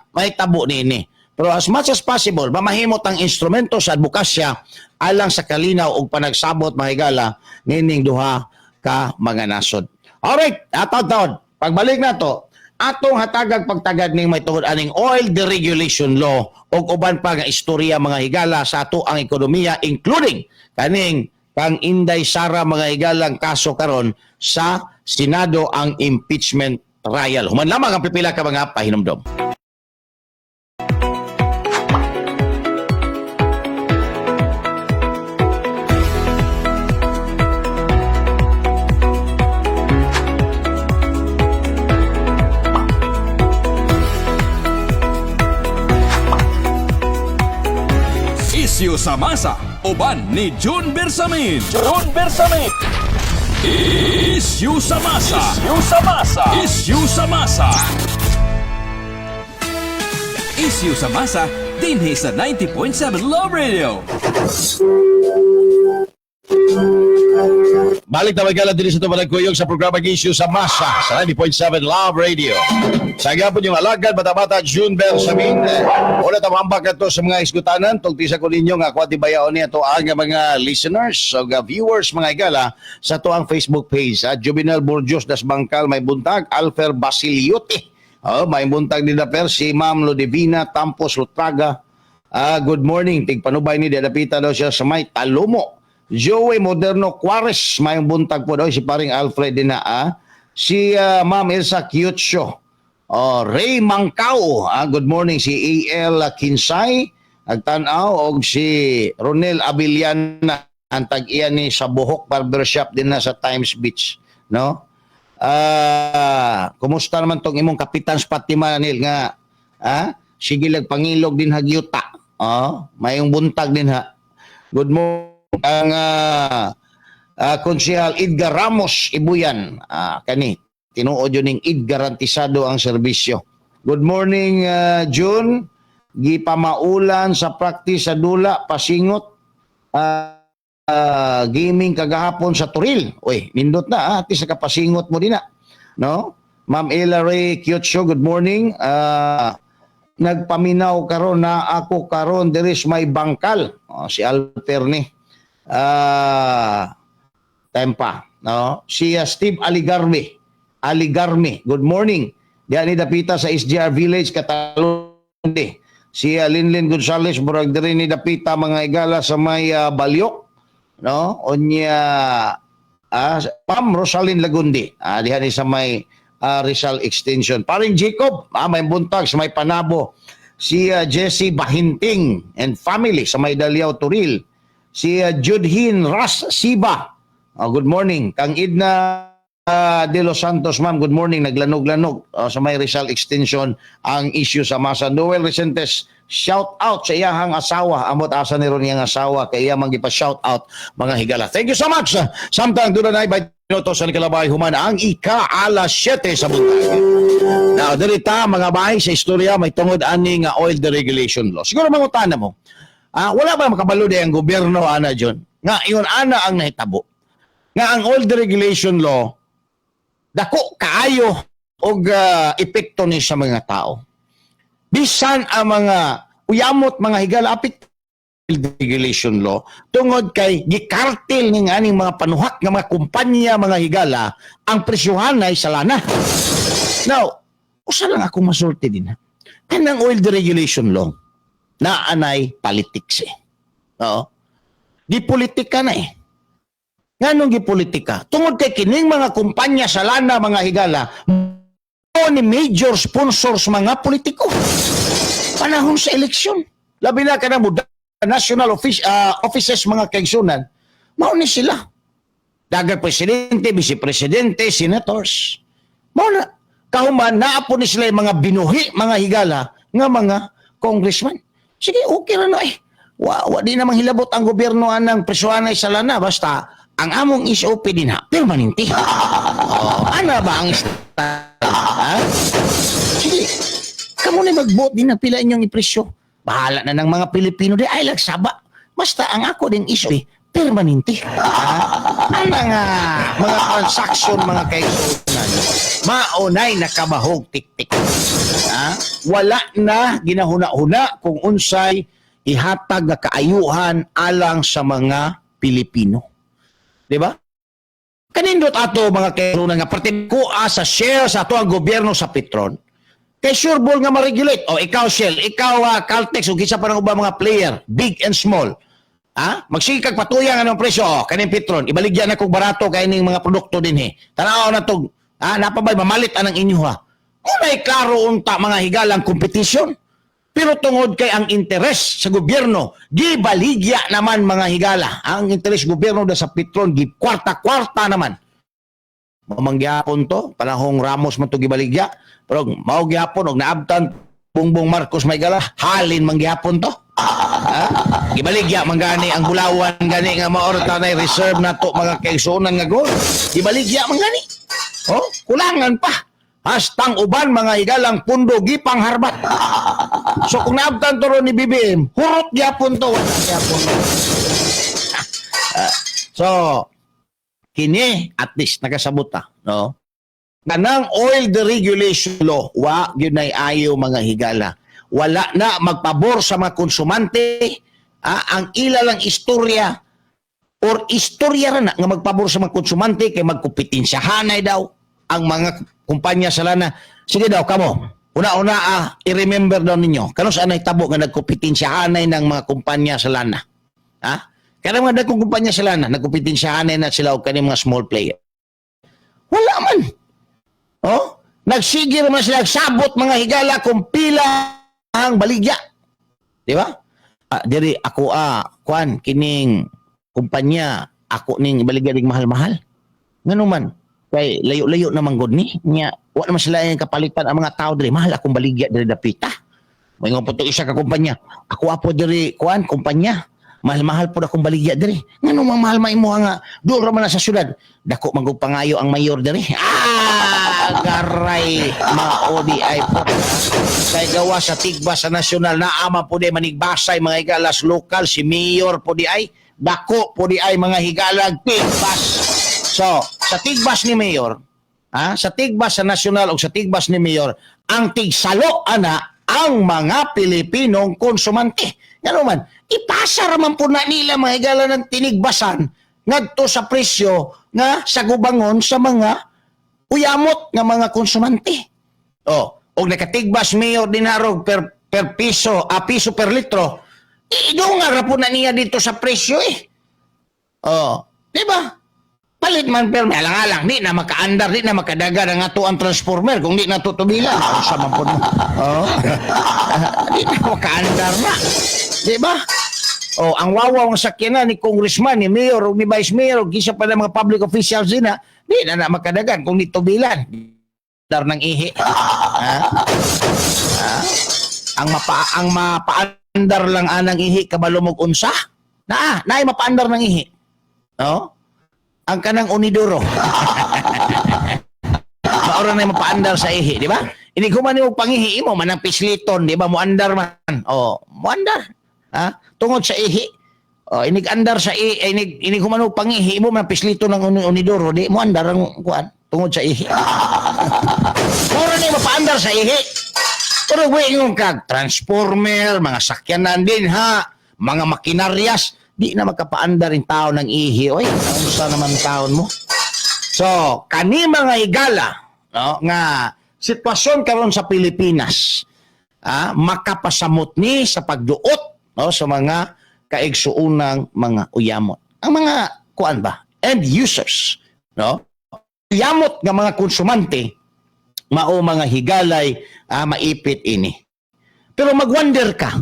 may tabo niini. Pero as much as possible, mamahimot ang instrumento sa advokasya alang sa kalinaw ug panagsabot, mga higala, nining duha ka mga nasod. Alright, ataw taon. Pagbalik na to, atong hatagag pagtagad ning may tungod aning oil deregulation law ug uban pa nga istorya, mga higala, sa ato ang ekonomiya, including kaning kang Inday Sara, mga higalang kaso karon sa Senado, ang impeachment trial. Human lamang ang pipila ka mga pahinumdom. Issue sa masa, uban ni June Bersamin. June Bersamin. Issue sa masa. Issue sa masa. Issue sa masa. Issue sa masa dinhi sa 90.7 Love Radio. Balik na magkala din sa tumalag kuyog sa programa Issue sa Masa sa 90.7 Love Radio. Sa gapon yung alagad, bata-bata, June Bersamin. Una tamambak na to sa mga isgutanan. Tugti sa ko ninyo nga kwa bayaon niya to ang mga listeners o viewers, mga igala, sa to ang Facebook page. At Juvenal Burgos das Bangkal may buntag, Alfer Basiliote. Oh, may buntag ni Daper, si Ma'am Lodivina Tampos Lutraga. Ah, good morning. Tigpanubay ni Dadapita daw siya sa may Talomo. Joey Moderno Quares, mayong buntag po daw si paring Alfred din na ah. Si Ma'am Elsa Kyutsyo. Oh, Ray Mangkao, good morning si AL Kinsay, agtan-aw og si Ronel Abiliana ang tag-iya ni sa Buhok Barbershop din na sa Times Beach, no? Kumusta naman tong imong Kapitan Fatima nil nga sige lag pangilog din hagyuta. Oh, mayong buntag din ha. Good morning ang Konsehal Edgar Ramos Ibuyan. Kani tinuod yun ning id garantisado ang serbisyo. Good morning, June. Gipamaulan sa practice sa dula pasingot gaming kagahapon sa Turil. Uy, nindot na ah, at least nakapasingot mo din na. No? Ma'am Ella Ray Kyotso, good morning. Nagpaminaw karon na ako karon diri sa may Bangkal. Oh, si Alper ni. Tempa, no? Si Steve Aligarme. Aligarme, good morning. Diyan ni dapita sa SGR Village, Catalonia. Si Linlin Gonzales murag diri ni dapita, mga igala, sa may Balyok, no? Unya Ma'am Rosalyn Lagundi. Diha ni sa may Rizal Extension. Paring Jacob, may buntag sa may Panabo. Si Jesse Bahinting and family sa may Daliao Turil. Si Judhin Ras Siba. Good morning. Kang Idna De Los Santos, ma'am, good morning. Naglanog-lanog sa may Rizal Extension ang issue sa masa. Noel Resentes, shout out sa iyahang asawa. Amot asa ni ron iyang asawa kay iya man gipa shout out, mga higala. Thank you so much. Samtang doon na by minuto sa Nikalabay human ang ika-alas 7 sa buntag. Now, dirita mga bahay sa istorya may tungod ani nga oil deregulation law. Siguro mangutana mo, wala ba makabalo di ang gobyerno ana John? Nga ingon ana ang nahitabo. Nga ang oil deregulation law dako kaayo og epekto ni sa mga tao. Bisan ang mga uyamot, mga higala, apit regulation law tungod kay gikartel ning aning mga panuhak nga mga kumpanya, mga higala, ang presyuhan ay sa lana. Now, usa lang akong masulti din ha. Kanang oil deregulation law na anay politics eh. Oo. Di politika na eh. Nganong gipolitika? Tungod kay kining mga kumpanya sa lana, mga higala, mao ni major sponsors mga politiko panahon sa eleksyon. Labi na kanang muda national office, offices, mga kaigsunan, mao ni sila. Dagang presidente, vice-presidente, senators. Mao na. Kahuman, naa po ni sila yung mga binuhi, mga higala, nga mga congressman. Sige, okay ra na eh. Wa di namang hilabot ang gobyerno anang presyohanay sa lana. Basta, ang among SOP din ha, permanente. Oh, ana ba ang style? Ha? Sige, kamo na mag-vote din ang pila inyong ipresyo. Bahala na ng mga Pilipino di ay lagsaba. Basta ang ako din SOP, permanente. Ha? Ana nga mga transaction, mga kaigsunan, maunay nakabahog tik-tik. Ha? Wala na ginahuna-huna kung unsay ihatag nga kaayuhan alang sa mga Pilipino. Di ba? Kanindot ato, mga kaigsunan, nga parte ko sa share sa ato ang gobyerno sa Petron. Kay sure ball nga ma-regulate. O ikaw Shell, ikaw Caltex, o kinsa pa ng ubang mga player, big and small. Ha? Magsige kag patuyang anong presyo. O, kaning Petron, ibaligya na kog barato kay ning mga produkto dinhi. Tanaw na tog, ha, napabay mamalit anang inyo ha. Unay klaro unta, mga higalang competition. Pero tungod kay ang interes sa gobyerno, gibaligya naman, mga higala. Ang interes gobyerno da sa Petron, gi kwarta-kwarta naman. Mamangyapon to, panahong Ramos man to gibaligya. Pero mao gyapon og naabtan Bongbong Marcos may gala, halin mangyapon to. Ha? Gibaligya man gani ang Bulawan gani nga mao ra tanay reserve nato, mga kaigsuonan, nga gold. Gibaligya man gani. Oh, kulangan pa. Hastang uban mga higalang pundo gipangharbat. So kung naabtan to ron ni BBM, hurot gyapon to, wala gyapon. Ah, so kini at least nakasabot ta, no? Kanang oil deregulation law, wa gyud nay ayo, mga higala. Wala na magpabor sa mga konsumante. Ah, ang ila lang istorya or istorya ra na nga magpabor sa mga konsumante kay magkompetensyahanay daw ang mga kumpanya sa lana. Sige daw kamo. Una-una i-remember daw ninyo. Kanus anay tabo nga nagkompetensyahanay ng mga kumpanya sa lana? Ha? Kanang mga dagkong kumpanya sa lana, nagkompetensyahanay na sila og kaning mga small player. Wala man. Oh? Nagsige naman sila sabot, mga higala, kung pila ang baligya. Di ba? Ah, diri ako kuan kining kumpanya ako ning baligya ning mahal-mahal. Ngano man kay layo-layo naman gud ni nya, wa naman sila yung kapalitan ang mga tao diri, mahal akong baligya diri dapita. Moingon po to isa ka kumpanya. Ako apo diri kuan kumpanya. Mahal-mahal po akong baligya diri. Ngano mang mahal maimo nga doon ra man na sa syudad. Dako man gud pangayo ang mayor diri. Ah, garay mao di ay po. Kay gawa sa tigba sa nasyonal na ama po di manigbasay, mga higalas, lokal si mayor po di ay dako po di ay, mga higalag, tigbas. So, sa tigbas ni mayor, ha, sa tigbas sa nasyonal o sa tigbas ni mayor, ang tigsalo ana ang mga Pilipinong konsumante. Ngano man, ipasa raman po na nila, mga higala, ng tinigbasan ngadto sa presyo nga sa gubangon sa mga uyamot nga mga konsumante. Oh, og nakatigbas mayor dinarog per piso, piso per litro, idunga ra po na niya dito sa presyo eh. Oh, di ba? Palit man pero alang-alang, di na makaandar, di na makadagan ang ato ang transformer kung di na tutubilan. Sa man po mo. Oh. Di na makaandar na. Di ba? Oh, ang wawaw ang sakyanan ni congressman, ni mayor, o ni vice mayor, o kisa pa ng mga public officials din na, di na na makadagan kung di tubilan. Dar ng ihi. Ha? Ha? Ang mapaandar lang anang ihi kabalo mo unsa? Naa, naay mapaandar ng ihi. No? Ang kanang uniduro. Maura na yung mapaandar sa ihi, di ba? Inig human nimo pangihi imo man ang pisliton, di ba? Muandar man. Oh, muandar. Ha? Tungod sa ihi. Oh, inig andar sa ihi, eh, inig inig human mo pangihi imo man pisliton ng unidoro, di muandar ang kuan tungod sa ihi. Maura na yung mapaandar sa ihi. Pero ingon kag transformer, mga sakyanan din ha, mga makinaryas, di na magkapaandar yung tao ng ihi. Oy, unsa naman taon mo? So, kani mga higala, no, nga sitwasyon karon sa Pilipinas, makapasamot ni sa pagduot, no, sa mga kaigsuunang mga uyamot. Ang mga kuan ba? End users, no? Uyamot nga mga konsumante mao, mga higalay, maipit ini. Pero magwonder ka,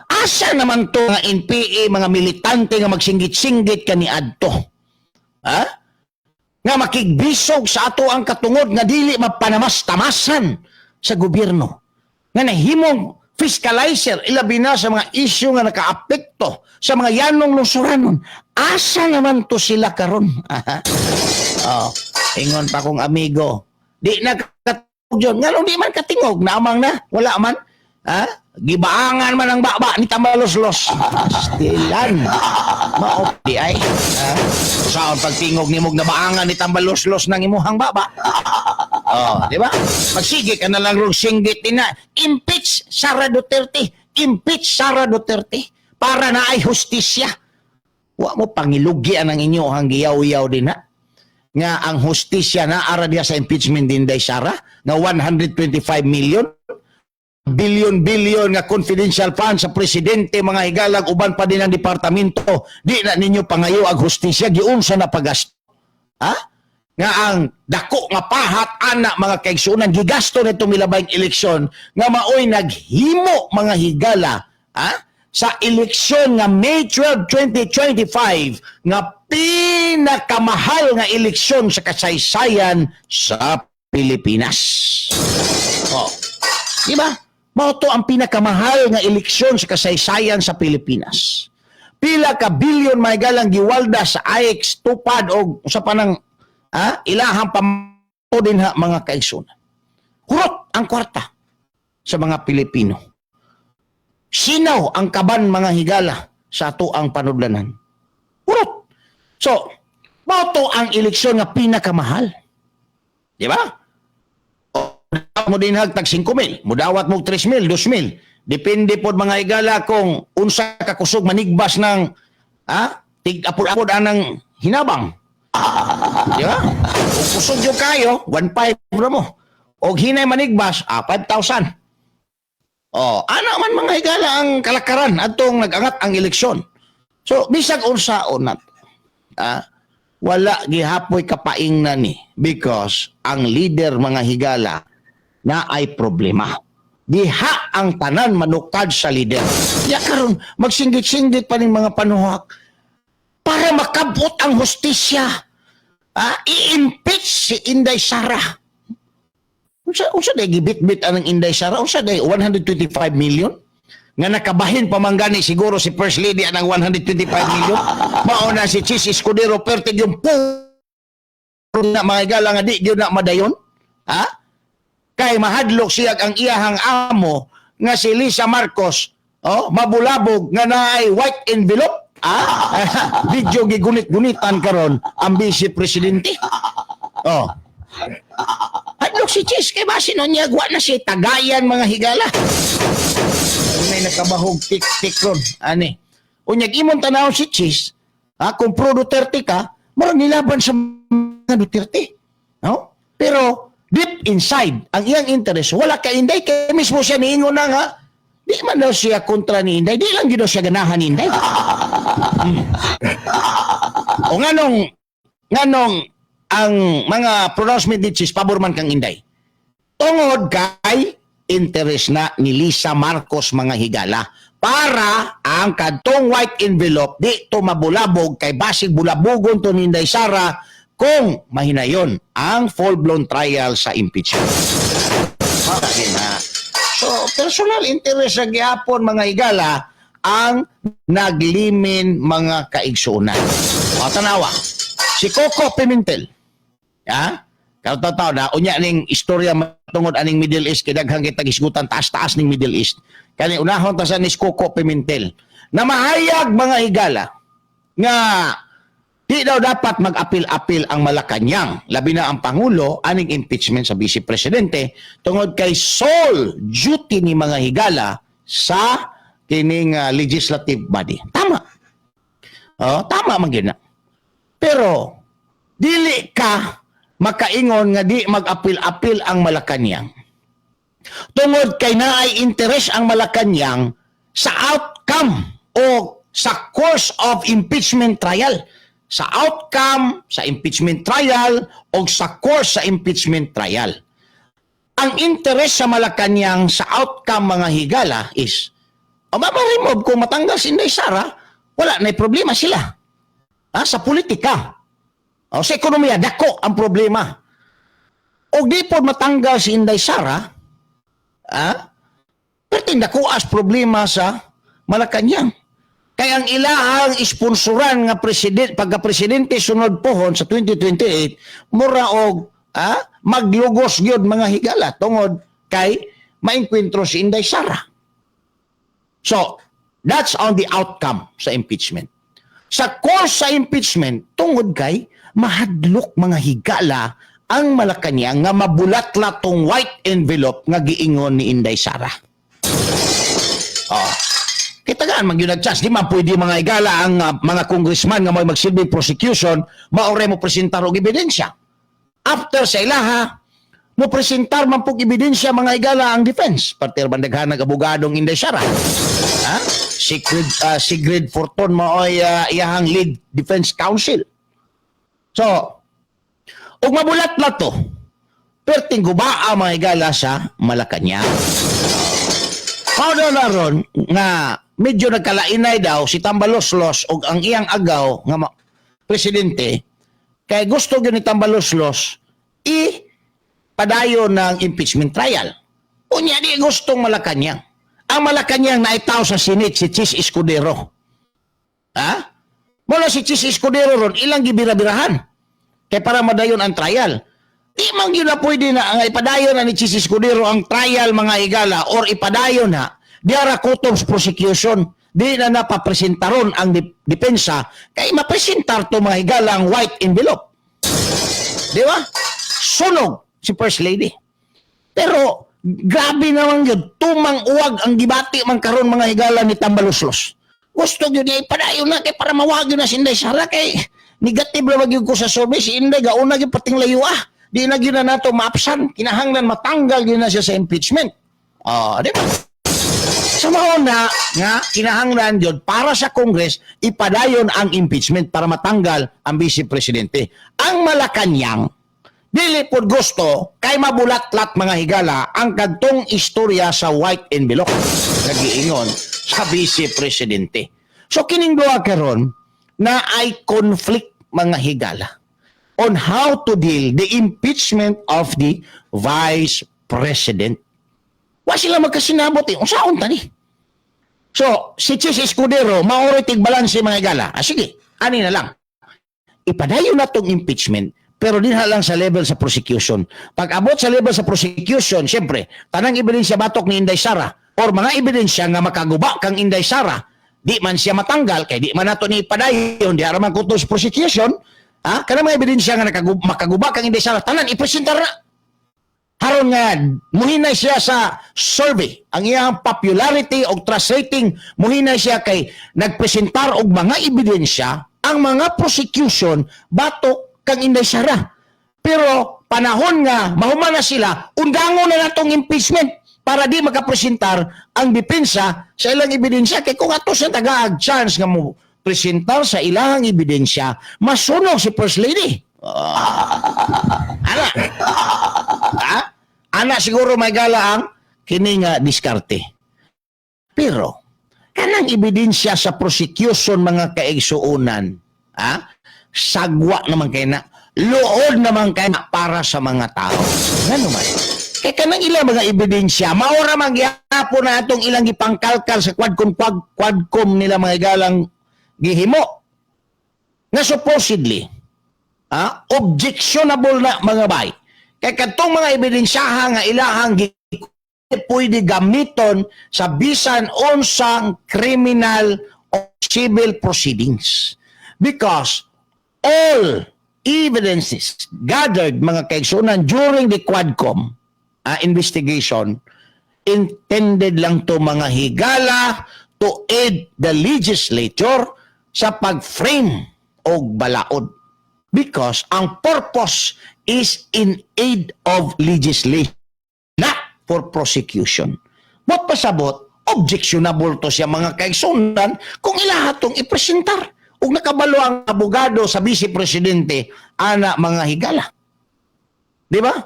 asa naman to nga NPA, mga militante nga magsinggit-singgit kaniadto? Ha? Nga makigbisog sa ato ang katungod nga dili mapanamas-tamasan sa gobyerno. Nga nahimong fiscalizer, ilabi na sa mga isyu nga nakaapekto sa mga yanong lungsuranon. Asa naman to sila karon? Oh, ingon pa kong amigo, di na katingog yun. Nga di man katingog, naamang na, wala man. Ha? Gibaangan man ang baba ni Tambaloslos. Pastilan. Mao di ay. Ha? Saon pagtingog nimog nabaangan ni Tambaloslos ng imuhang baba? Oh, di ba? Magsige ka na lang rog singgit din na impeach Sara Duterte, impeach Sara Duterte para na ay hustisya. Wa mo pangilugi ang inyo ang giyaw-yaw din na nga ang hustisya na ara diya sa impeachment din day Sara nga 125 million billion billion nga confidential fund sa presidente, mga higalag, uban pa din ang departamento, di na ninyo pangayo ang hustisya giunsa na pagasto, ha, nga ang dako nga pahat ana, mga kaigsuonan, gigasto nito milabayng eleksyon nga maoy naghimo, mga higala, ha, sa eleksyon nga May 12, 2025 nga pinakamahal nga eleksyon sa kasaysayan sa Pilipinas. Oh. Di ba? Mao to ang pinakamahal nga eleksyon sa kasaysayan sa Pilipinas. Pila ka bilyon, mga higala, ang giwalda sa AX, Tupad o sa panang ilahang pamato din ha, mga kaigsunan. Hurot ang kwarta sa mga Pilipino. Sinaw ang kaban, mga higala, sa ato ang panudlanan. Hurot. So, mao to ang eleksyon nga pinakamahal. Di ba? O, mo dinhag tag 5 mil, mudawat mo 3 mil, 2 mil. Depende pod, mga higala, kung unsa ka kusog manigbas ng tig apod-apod anang hinabang. Di ba? Kung kusog yung kayo, 1.5 na mo. Og hinay manigbas, 5,000. Oh, ana man, mga higala, ang kalakaran atong nag-angat ang eleksyon. So, bisag unsaon na wala gihapoy kapaing na ni because ang leader, mga higala, na ay problema. Diha ang tanan manukad sa leader. Ya karon magsinggit-singgit pa ning mga panuhak para makabot ang hustisya. I-impeach si Inday Sara. Unsa day gibit-bit anang Inday Sara? Unsa day 125 million? Nga nakabahin pa man gani siguro si First Lady anang 125 million. Mao na si Chiz Escudero pertig yung puro na, mga higala, nga di gyud na madayon. Ha? Kay mahadlok siya ang iyahang amo nga si Lisa Marcos, oh, mabulabog nga naay white envelope. Ah, video gigunit-gunitan karon ang vice presidente. Oh. Hadlok si Chiz kay basin niya wa na si tagayan, mga higala. May nakabahog tik-tik ron ani. Unyag imong tanawon si Chiz, ha, kung pro Duterte ka, murag nilaban sa mga Duterte. No? Pero deep inside, ang iyang interest, wala ka Inday. Kaya mismo siya niingon na nga, di man daw siya kontra ni Inday, di lang gyud daw siya ganahan ni Inday. O nganong ang mga pronouncement ni Chiz pabor man kang Inday? Tungod kay interest na ni Lisa Marcos, mga higala, para ang kadtong white envelope di to mabulabog kay basig bulabugon to ni Inday Sara kung mahinayon ang full-blown trial sa impeachment. Bakit na? So, personal interest sa gihapon, mga higala, ang naglimin, mga kaigsunan. O, tanawa. Si Coco Pimentel. Ha? Karon na unya ning istorya matungod aning Middle East kay daghang kita gisgutan taas-taas ning Middle East. Kani unahon ta sa ni Coco Pimentel na mahayag, mga higala, nga di daw dapat mag-apil-apil ang Malacanang, labi na ang Pangulo, aning impeachment sa Vice Presidente tungod kay sole duty ni, mga higala, sa kining legislative body. Tama. Oh, tama man gyud na. Pero dili ka makaingon nga di mag-apil-apil ang Malacanang. Tungod kay naay interes ang Malacanang sa outcome o sa course of impeachment trial. Sa outcome sa impeachment trial o sa course sa impeachment trial. Ang interes sa Malacanang sa outcome, mga higala, is o ma-remove kung matanggal si Inday Sara, wala na problema sila. Ha, sa politika. O sa ekonomiya, dako ang problema. O di po matanggal si Inday Sara, ha? Perting dako as problema sa Malacanang. Kaya ang ilahang isponsoran nga president pagka-presidente sunod pohon sa 2028 mura og maglugos gyud, mga higala, tungod kay maengkwentro si Inday Sara. So, that's on the outcome sa impeachment. Sa course sa impeachment, tungod kay mahadlok, mga higala, ang Malacanang nga mabulatlat tong white envelope nga giingon ni Inday Sara. Oh. Kita gaan man gyud chance di man pwede, mga higala, ang mga congressman nga may magsilbing prosecution maure mo presentar og ebidensya. After sa ilaha, mo presentar man pug ebidensya, mga higala, ang defense. Partir man daghan nag abogadong Inday Sara. Ha? Sigrid Fortun maoy iyahang lead defense counsel. So, ug mabulat-lat to, perting gubaa, mga higala, sa Malacanang. Mao daw na ron nga medyo nagkalainay daw si Tambaloslos og ang iyang agaw nga presidente kay gusto gyud ni Tambaloslos i padayon ng impeachment trial. Unya di gustong Malacanang. Ang Malacanang naitaw sa Senate si Chiz Escudero. Ha? Mula si Chiz Escudero ron, ilang gibira-birahan. Kay para madayon ang trial. Di man gyud na pwede na ang ipadayon na ni Chiz Escudero ang trial, mga higala, or ipadayon na diara kutob prosecution, di na napapresentaron ang depensa kay mapresentar to, mga higala, ang white envelope. Di ba? Sunog si First Lady. Pero grabe naman yun. Tumang uwag ang gibati man karon, mga higala, ni Tambaluslos. Gusto yun niya ipadayon na kay para mawag yun na si Inday Sara kay negative na gyud ko sa survey si Inday, gauna gyud pating layo ah. Di na gyud na nato maapsan. Kinahanglan matanggal gyud na siya sa impeachment. Ah, di ba? Sa mao na nga kinahanglan gyud para sa Congress ipadayon ang impeachment para matanggal ang vice presidente. Ang Malacanang dili pod gusto kay mabulatlat, mga higala, ang kadtong istorya sa white envelope nga giingon sa vice presidente. So kining duha karon na ay conflict, mga higala, on how to deal the impeachment of the vice president. Wa sila magkasinabot eh. Unsaon ta ni? So, si Chiz Escudero, maoray tig-balanse, mga higala. Ah, sige, ani na lang. Ipadayon na tong impeachment, pero dinha lang sa level sa prosecution. Pag abot sa level sa prosecution, siyempre, tanang ebidensya batok ni Inday Sara or mga ebidensya nga makaguba kang Inday Sara, di man siya matanggal, kay di man nato ni ipadayon, di man kutob sa prosecution, ha? Kanang mga ebidensya nga makaguba kang Inday Sara, tanan ipresentar na. Haron nga muhinay siya sa survey. Ang iyang popularity o trust rating muhinay siya kay nagpresentar og mga ebidensya ang mga prosecution batok kang Inday Sara. Pero panahon nga mahuman na sila, undangon na natong impeachment para di makapresentar ang depensa sa ilang ebidensya. Kay kung ato sa tagaag chance nga mo presentar sa ilang ebidensya, masunog si First Lady. Ah, ana. Ha? Ana siguro may gala ang kini nga diskarte. Pero kanang ebidensya sa prosecution, mga kaigsuonan, ha? Sagwa naman kay na, luod naman kay na para sa mga tao. Ngano man? Kay kanang ilang mga ebidensya, maora man gyapon na atong ilang gipangkalkal sa quadcom quadcom nila, mga galang, gihimo. Nga supposedly, objectionable na, mga bay. Kay kadtong mga ebidensyaha nga ilahang pwede gamiton sa bisan unsang criminal o civil proceedings. Because all evidences gathered, mga kaigsunan, during the Quadcom investigation intended lang to, mga higala, to aid the legislature sa pag-frame og balaod. Because ang purpose is in aid of legislation, not for prosecution. But pasabot, objectionable to siya, mga kaigsunan, kung ilaha tong ipresentar. Ug nakabalo ang abogado sa vice presidente ana, mga higala. Di ba?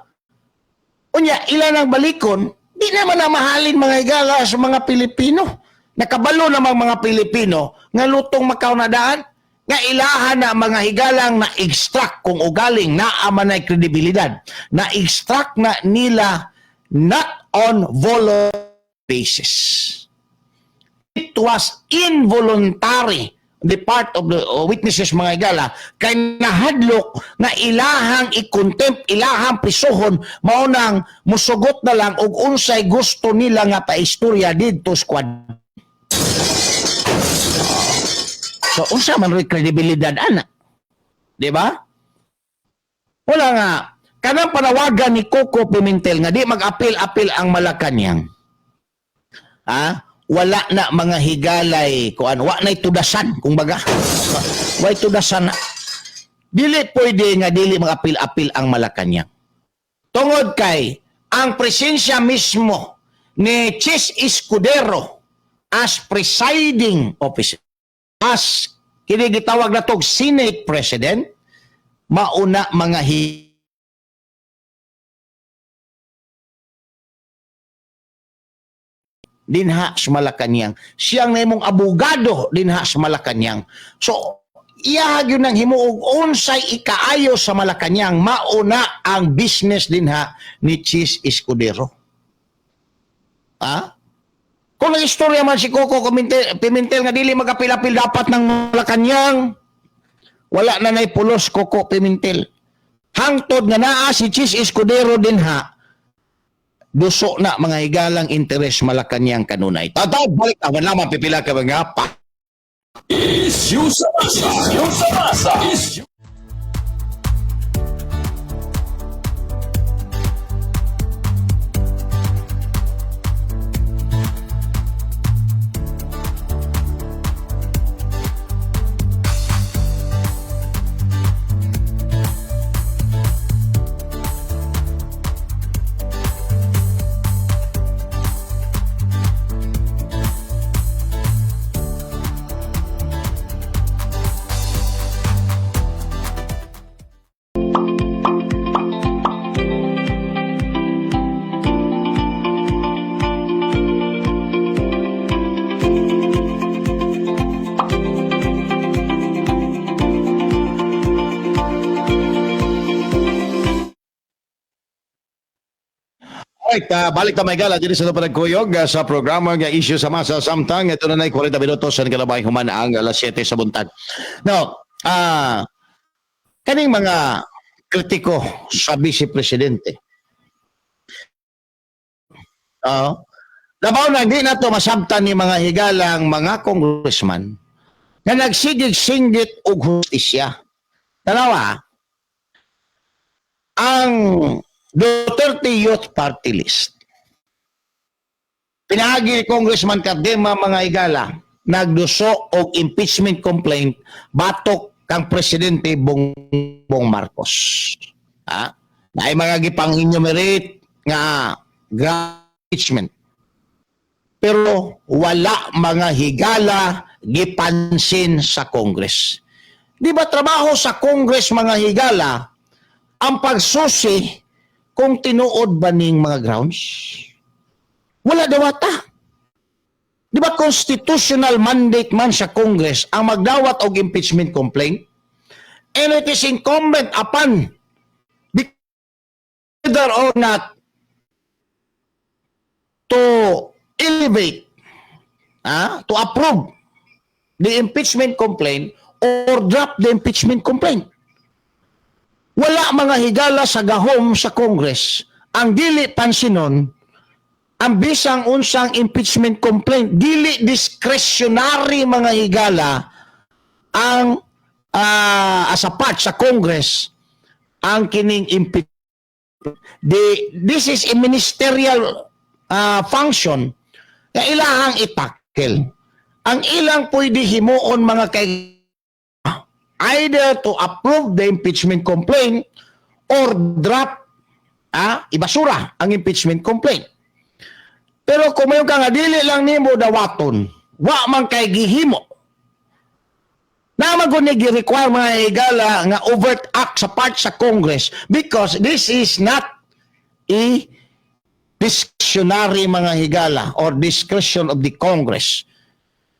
Unya, ilan ang balikon, di naman na mahalin, mga higala, sa mga Pilipino. Nakabalo namang mga Pilipino nga lutong Macau na daan, nga ilahan na, mga higalang, na extract kung ugaling naa man ay kredibilidad, na extract na nila not on voluntary basis. It was involuntary the part of the witnesses, mga higala, kay nahadlok nga ilahang i-contempt, ilahang prisuhon, mao nang musugot na lang og unsay gusto nila nga paistorya didto sa quad. So unsa man rin kredibilidad ana? Di ba? Wala nga kanang panawagan ni Coco Pimentel nga di mag-apil-apil ang Malacanang. Ha? Wala na, mga higalay, kuan, wa na'y tudasan kung baga. Way tudasan na. Dili pwede nga dili mag-apil-apil ang Malacanang. Tungod kay ang presensya mismo ni Chiz Escudero as presiding officer, as kini gitawag na tog Senate President, mauna, mga dinha sa Malacanang. Siyang nahimong abogado dinha sa Malacanang. So, iya gyud nang himuog unsay ikaayo sa Malacanang, mauna ang business dinha ni Chiz Escudero. Ha? Kung nag-istorya man si Coco Pimentel nga dili magapil-apil dapat ng Malacanang, wala na nay pulos, Coco Pimentel. Hangtod nga naa si Chiz Escudero dinha, duso na, mga higalang, interes Malacanang kanunay. Tatay, balik na lamang pipila ka mga pa. Issue sa masa. Issue sa masa. Issue. Alright, balik ta, mga higala, diri sa panagkuyog sa programa nga Issue sa Masa, samtang ito na 40 minutos sa kalabay human ang alas 7 sa buntag. Now, kaning mga kritiko sa Vice Presidente. Labaw na hindi na to masabtan ni mga higalang mga congressman nga nagsigig-singgit og hustisya. Tanawa, ang Duterte Youth Party List. Pinaagi ni Congressman Cardema, mga higala, nagduso og impeachment complaint batok kang Presidente Bongbong Marcos. Ha? Naay mga gipang enumerate nga impeachment. Pero wala, mga higala, gipansin sa Congress. Di ba trabaho sa Congress, mga higala, ang pagsusi kung tinuod ba ning mga grounds? Wala dawata. Di ba constitutional mandate man sa Congress ang magdawat og impeachment complaint? And it is incumbent upon the whether or not to elevate, to approve the impeachment complaint or drop the impeachment complaint. Wala, mga higala, sa gahom sa Congress ang dili pansinon ang bisang unsang impeachment complaint. Dili discretionary, mga higala, ang as a part sa Congress ang kining impeachment. This is a ministerial function na ilahang i-tackle. Ang ilang pwede himuon, mga kay, either to approve the impeachment complaint or drop, ibasura ang impeachment complaint. Pero kung mayon ka nga dili lang nimo dawaton, wa man kay gihimo. Na man gud ni gi-require, mga higala, nga overt act sa part sa Congress because this is not a discretionary, mga higala, or discretion of the Congress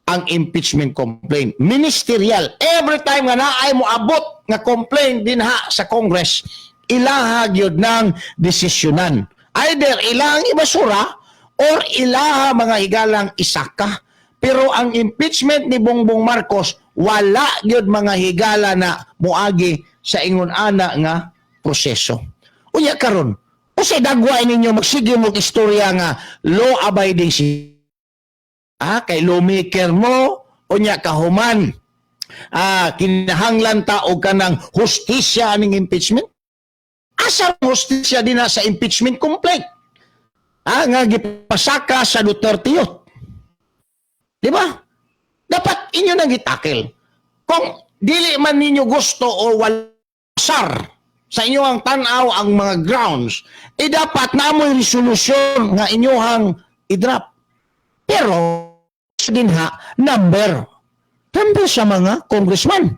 ang impeachment complaint. Ministerial. Every time nga naay mo abot nga complaint dinha sa Congress, ilaha gyud ng desisyonan. Either ilang ibasura or ilaha, mga higalang, isaka. Pero ang impeachment ni Bongbong Marcos, wala gyud, mga higala, na muagi sa ingon ana nga proseso. Unya karon, usay dagwa ninyo magsige mo istorya nga law abiding si kay lawmaker mo, unya kahuman kinahanglan ta og kanang hustisya aning impeachment. Asa ang hustisya dinha sa impeachment complaint nga gipasaka sa Duterte Youth? Di ba dapat inyo nang gi-tackle kung dili man ninyo gusto o walasar sa inyong tan-aw ang mga grounds, eh dapat na mo'y resolusyon nga inyong i-drop. Pero dinha number. Number sa mga congressman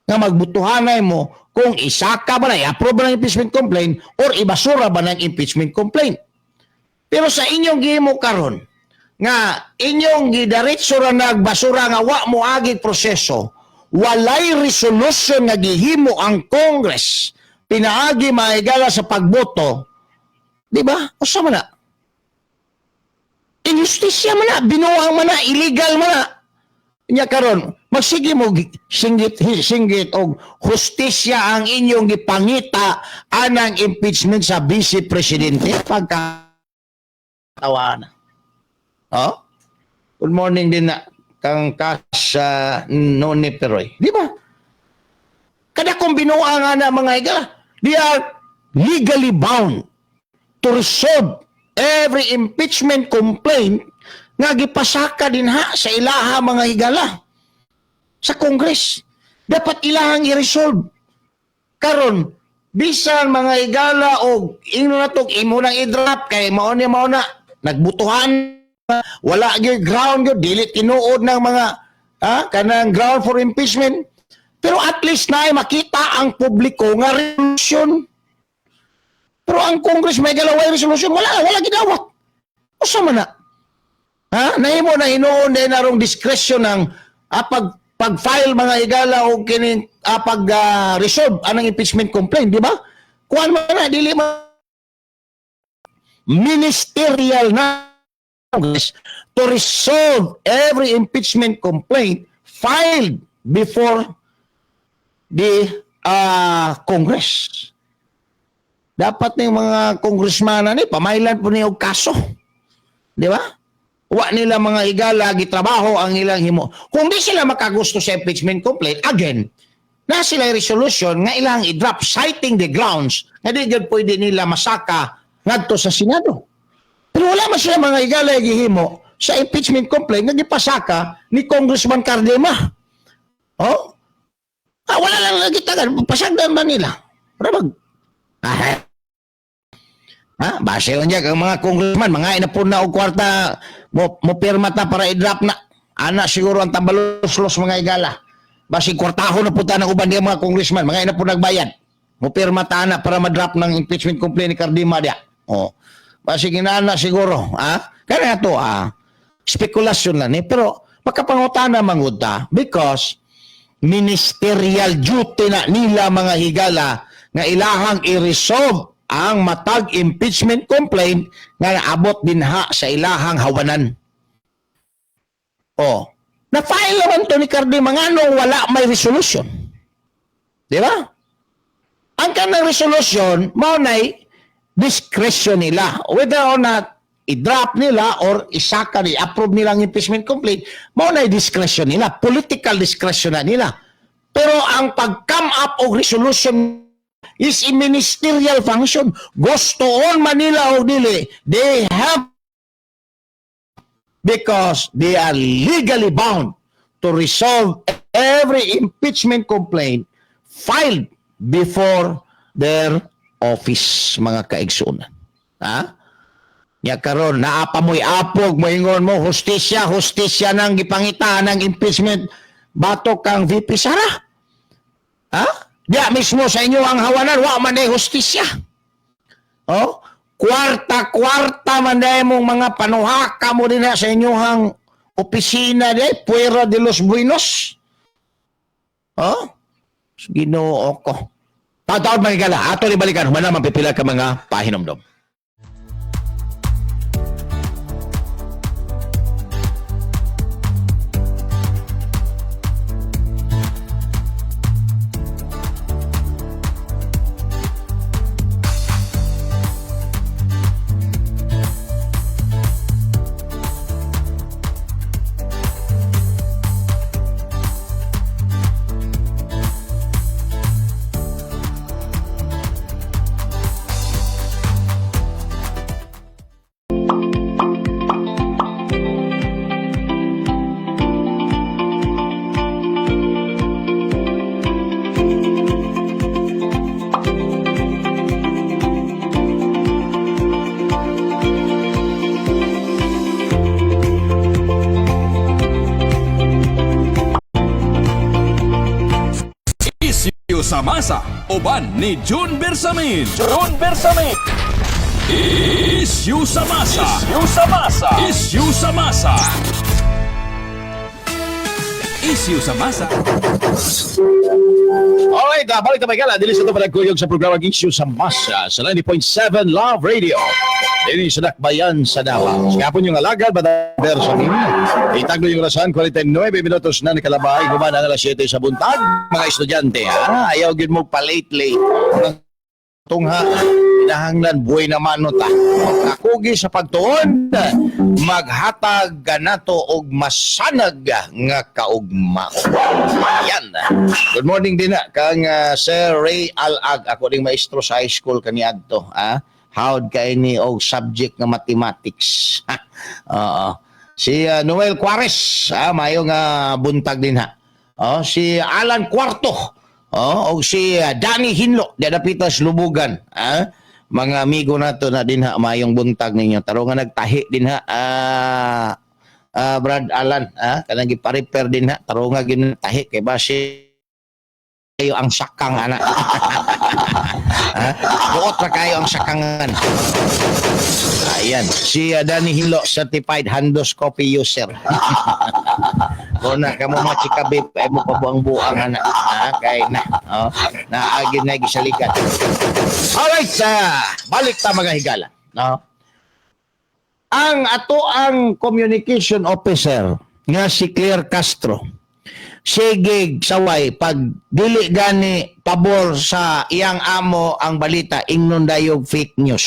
nga magbutuhanay mo kung isaka ba na, i-approve ba ng impeachment complaint or ibasura ba ng impeachment complaint. Pero sa inyong gihimo karon nga inyong gidiretso ra nagbasura nga wa mo agig proseso, walay resolution nga gihimo ang Congress pinaagi, mahigala, sa pagboto, di ba? Usa man na. Injustisya man na, binuang man na, illegal man na. Nya karon, magsige mo singgit singgit og hustisya ang inyong gipangita anang impeachment sa vice presidente, pagka tawana. Oh? Good morning din na kang Kas Noni Peroy. Di ba? Kada kung binuang nga na, mga higala, they are legally bound to resolve every impeachment complaint nga gipasaka dinha sa ilaha, mga higala, sa Congress. Dapat ilahang i-resolve. Karon, bisan, mga higala, og ingno na tog imo nang i-drop kay mao ni mao na nagbutuhan, wala gyud ground gyud, dili tinuod ng mga kanang ground for impeachment, pero at least na makita ang publiko nga resolution. Pero ang Congress may galaway resolution, wala wala gidawat. Usa man na, ha, nahimo na hinuon din narong discretion ng pag pag-file, mga higala, o kining pag resolve anang impeachment complaint, di ba? Kuan man na, dili man ministerial na Congress to resolve every impeachment complaint filed before the Congress. Dapat ng mga congressman ni pamailan po niyo og kaso. Di ba? Wa nila, mga higala, gitrabaho ang ilang himo. Kung di sila makagusto sa impeachment complaint, again, na sila resolution nga ilang i-drop citing the grounds nga di gyud pwede nila masaka ngadto sa Senado. Pero wala man sila, mga higala, gihimo sa impeachment complaint nga gipasaka ni Congressman Cardema. Oh? Ah, wala lang nagitagan. Pasagdan ba nila? Pero mag... Ah, ha? Base lang niya, ang mga congressman, mga inapon na og kwarta, mo pirma ta para i-drop na. Ana siguro ang tambalos-los, mga higala. Basi kwartaho na puta ng uban diya mga congressman, mga inapon nagbayad. Mo pirma ta na para ma-drop ng impeachment complaint ni Cardema diya. Oh. Basi ginana siguro, ha? Kaya to, spekulasyon lang eh. Pero makapangutana mangud ta because ministerial duty na nila, mga higala, nga ilahang i-resolve ang matag impeachment complaint nga naabot dinha sa ilahang hawanan. Oh, na-file naman to ni Cardema, nganong wala may resolution? Di ba? Ang kanang resolution, mao nay discretion nila. Whether or not i-drop nila or isaka ni approve nila ang impeachment complaint, mao nay discretion nila, political discretion na nila. Pero ang pag-come up og resolution is a ministerial function. Gustoon man nila o dili, they have because they are legally bound to resolve every impeachment complaint filed before their office, mga kaigsunan. Ha? Nya karon naa pa mo'y apog, moingon mo hustisya, hustisya nang gipangita ng impeachment batok kang VP Sara. Ha? Diya mismo sa inyo ang hawanan, wa man day hustisya. Oh? Kwarta-kwarta man day mong mga panuhaka mo din na sa inyong opisina day, Puera de los Buenos. Oh? Ginoo ko. Taon-taon, mga higala, ato ni balikan, humana man pipila ka mga pahinomdom. Isyu sa masa, uban ni June Bersamin. June Bersamin. Isyu sa masa. Isyu sa masa. Isyu sa masa. Isyu sa masa. Alright, balik na, mga higala. Dili sa ito panagkuyog sa programa Issue sa Masa sa 90.7 Love Radio. Dini sa Dakbayan sa Davao. Gapon yung alagad, badaber sa ninyo. Itaglo yung rasan, 49 minutos na nakalabay, human ang alas 7 sa buntag. Mga estudyante, ha? Ayaw gid mo pa-late-late. Tungha, kinahanglan buhay naman no ta. Kakugi sa pagtuon, maghatag ganato og masanag nga kaugma. Yan. Good morning din na kang Sir Ray Alag. Ako ding maestro sa high school kaniadto, ah. Howd kay ni og subject nga mathematics. Oo. Si Noel Cuares, maayong buntag din ha. Oh, si Alan Cuarto. Oh, og si Danny Hinlo, di dapita sa Lubugan. Ah, mga amigo nato na din ha, maayong buntag ninyo. Tarong nga nagtahi din ha. Brad Alan, kanang gipa-repair din ha. Tarong nga gintahi kay base kayo ang sakang ana. Ha? Buot ra kayo ang sakangan. Ayan, si Danny Hinlo, certified handoscopy user. Kuna kamo mga chika babe, ay mo pabuang-buang ana. Ha, kay na. Oh, naagin na gisalikan. Alright, balik ta, mga higala. No? Ang ato ang communication officer nga si Claire Castro, sige saway pag dili gani pabor sa iyang amo ang balita, ingnon dayog fake news.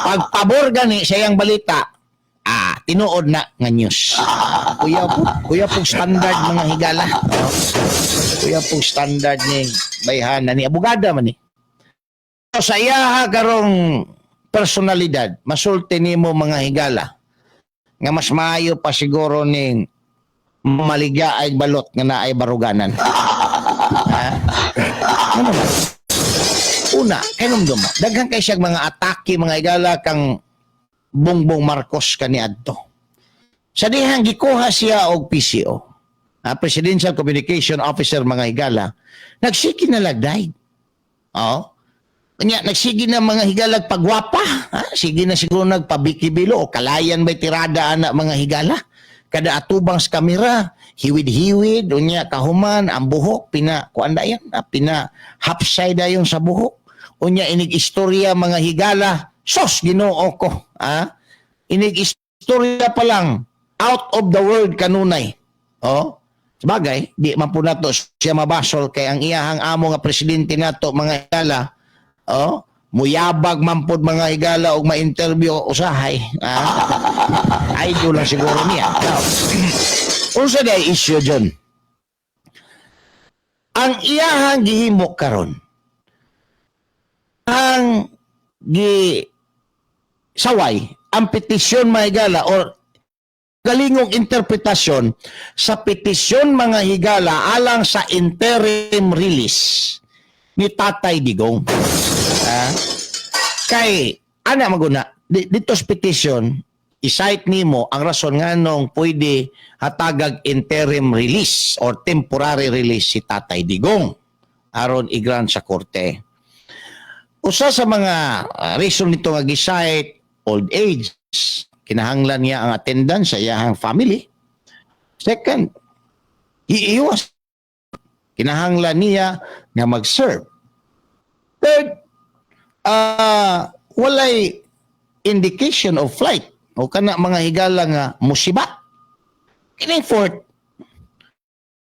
Pag pabor gani sa iyang balita, tinuod na nga news. Kuya po, kuya po standard, mga higala. Oh. Kuya po standard ni bayhana ni abogada man ni. So, sa iyaha karong personalidad, masulti nimo, mga higala, nga mas maayo pa siguro ning maligya ay balot nga naay baruganan. Ha? Ano man? Una, kahinumdum mo, daghan kay siyang mga atake, mga higala, kang Bongbong Marcos kaniadto. Sa dihang gikuha siya og PCO, Presidential Communication Officer, mga higala, nagsige na lagday. Oo. Kanya, nagsige na, mga higalag, pagwapa. Ha? Sige na siguro nagpabikibilo o kalayan may tirada ana, mga higala. Kada atubang sa kamera, hiwid-hiwid, unya kahuman, ang buhok, pina, kuan dayon, pina hapsay dayon sa buhok. Unya inig istorya, mga higala, sos Ginoo ko, ha? Inig istorya pa lang, out of the world kanunay. Oh, sabagay, di man po nato siya mabasol kay ang iyahang amo nga presidente nato, mga higala, oh, muyabag man pod, mga higala, og ma-interview usahay. Ah? Idol lang siguro niya. Now, unsa day issue dyan? Ang iyahang gihimo karon, ang gi saway ang petisyon, mga higala, or galingong interpretasyon sa petisyon, mga higala, alang sa interim release ni Tatay Digong. Ah? Kay ana maguna dito sa petition, i-cite nimo ang rason nganong pwede hatagag interim release or temporary release si Tatay Digong aron i-grant sa korte. Usa sa mga reason nito nga gi-cite, old age, kinahanglan niya ang attendance sa iyahang family. Second, iiwas kinahanglan niya nga mag-serve. Third, walay indication of flight o kana, mga higala, nga musibat. Kining fourth,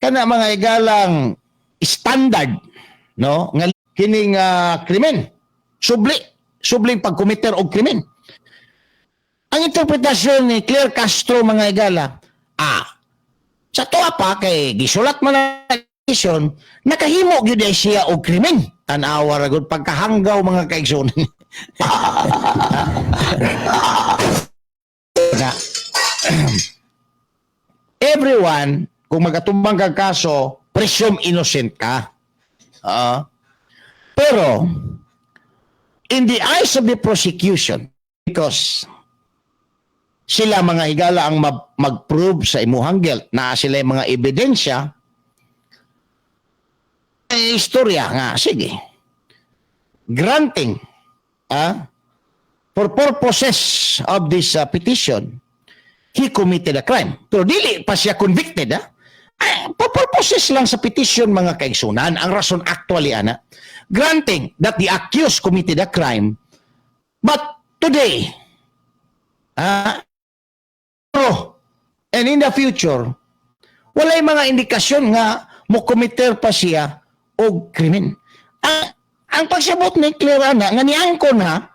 kana, mga higalang standard, no, nga kining krimen, subli subling pagkomiter og krimen. Ang interpretasyon ni Claire Castro, mga higala, sa tuwa pa kay gisulat man ang petition, nakahimo gyud ay siya og krimen. Tan-awa ra gud pagkahanggaw, mga kaigsunan. Na everyone, kung magatumbang kag kaso, presume innocent ka. Pero in the eyes of the prosecution, because sila, mga higala, ang mag-prove sa imuhang guilt na sila yung mga ebidensya, ay istorya nga sige, granting for purposes of this petition he committed a crime pero dili pa siya convicted, ah. Ay, for purposes lang sa petition, mga kaigsunan, ang rason actually ana, granting that the accused committed a crime. But today, pero, and in the future, walay mga indikasyon nga mo komiter pa siya og krimen. Ang pagsabot ni Claire ana nga niangkon na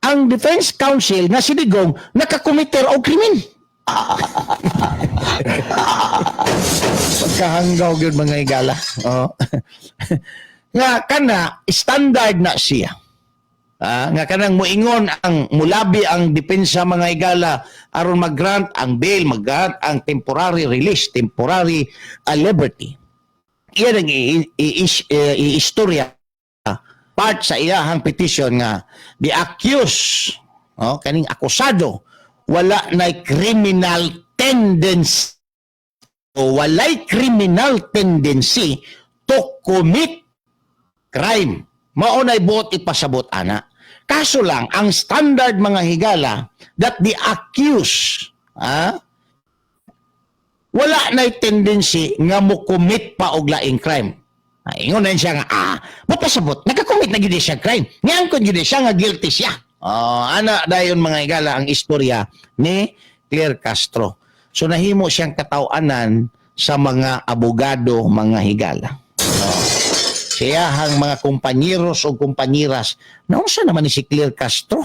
ang defense counsel nga si Digong nakakomiter og krimen. Pagkahanggaw gyud, mga higala. Oh. Nga kana standard na siya. Nga kanang muingon ang mulabi ang depensa, mga higala, aron mag-grant ang bail, mag-grant ang temporary release, temporary liberty. Iyan ang i-istorya part sa iyahang petition nga the accused, oh, kaning akusado, wala na criminal tendency o walay criminal tendency to commit crime. Mao nay buot ipasabot ana. Kaso lang, ang standard, mga higala, that the accused, wala na tendency nga mo commit pa og laing crime. Ingon na siya nga, mapasabot, nakakommit na gyud siya crime. Niangkon gyud siya nga guilty siya. Oh, ana dayon, mga higala, ang istorya ni Claire Castro. So nahimo siyang kataw-anan sa mga abogado, mga higala. Oh. Siyahang mga kumpanyeros o kumpanyeras, naunsa naman ni si Claire Castro?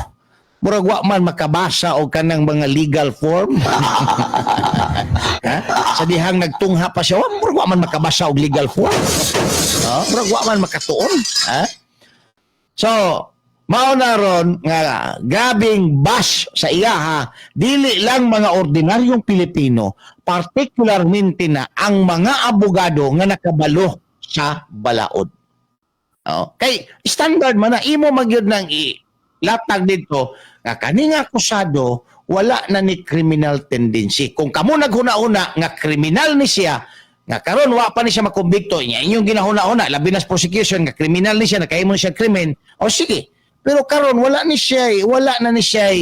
Murag wa man makabasa og kanang mga legal form. Ha? Sa dihang nagtungha pa siya, wa murag wa man makabasa og legal form. Oh, murag wa man makatuon. Ha? So, mao na ron nga grabing bash sa iyaha, dili lang mga ordinaryong Pilipino, particularmente na ang mga abogado nga nakabalo sa balaod. Oh, kay standard man na imo magyud nang ilatag dito nga kaning akusado wala na ni criminal tendency. Kung kamo naghuna-huna nga kriminal ni siya, nga karon wa pa ni siya makumbikto, inya inyong ginahuna-huna, labi na sa prosecution, nga kriminal ni siya, nakahimo ni siya krimen, o sige. Pero karon wala na ni siya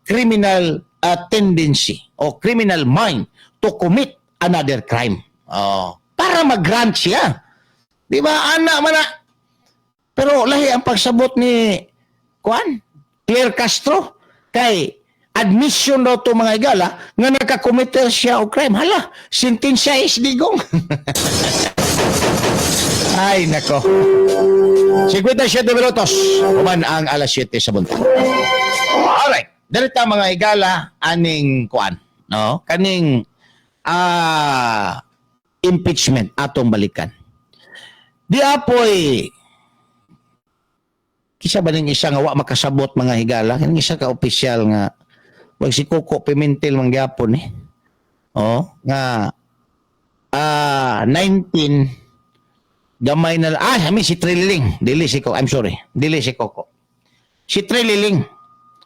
criminal tendency o criminal mind to commit another crime. Oh, para mag-grant siya. Di ba? Ana man na. Pero lahi ang pagsabot ni Kuan, Claire Castro, kay admission daw to, mga higala, nga nakakomiter siya og crime. Hala, sentensya is Digong. Ay, nako. 57 minutos. Human ang alas 7 sa buntag. Alright. Darita, mga higala, aning kuan, no? Kaning impeachment atong balikan. Di apoy kisa ba ning isa nga wa makasabot, mga higala, kaning isa ka opisyal nga wag si Koko Pimentel man gyapon eh. Oh, nga 19 gamay na I mean si Trililing, dili si Koko, I'm sorry, dili si Koko. Si Trililing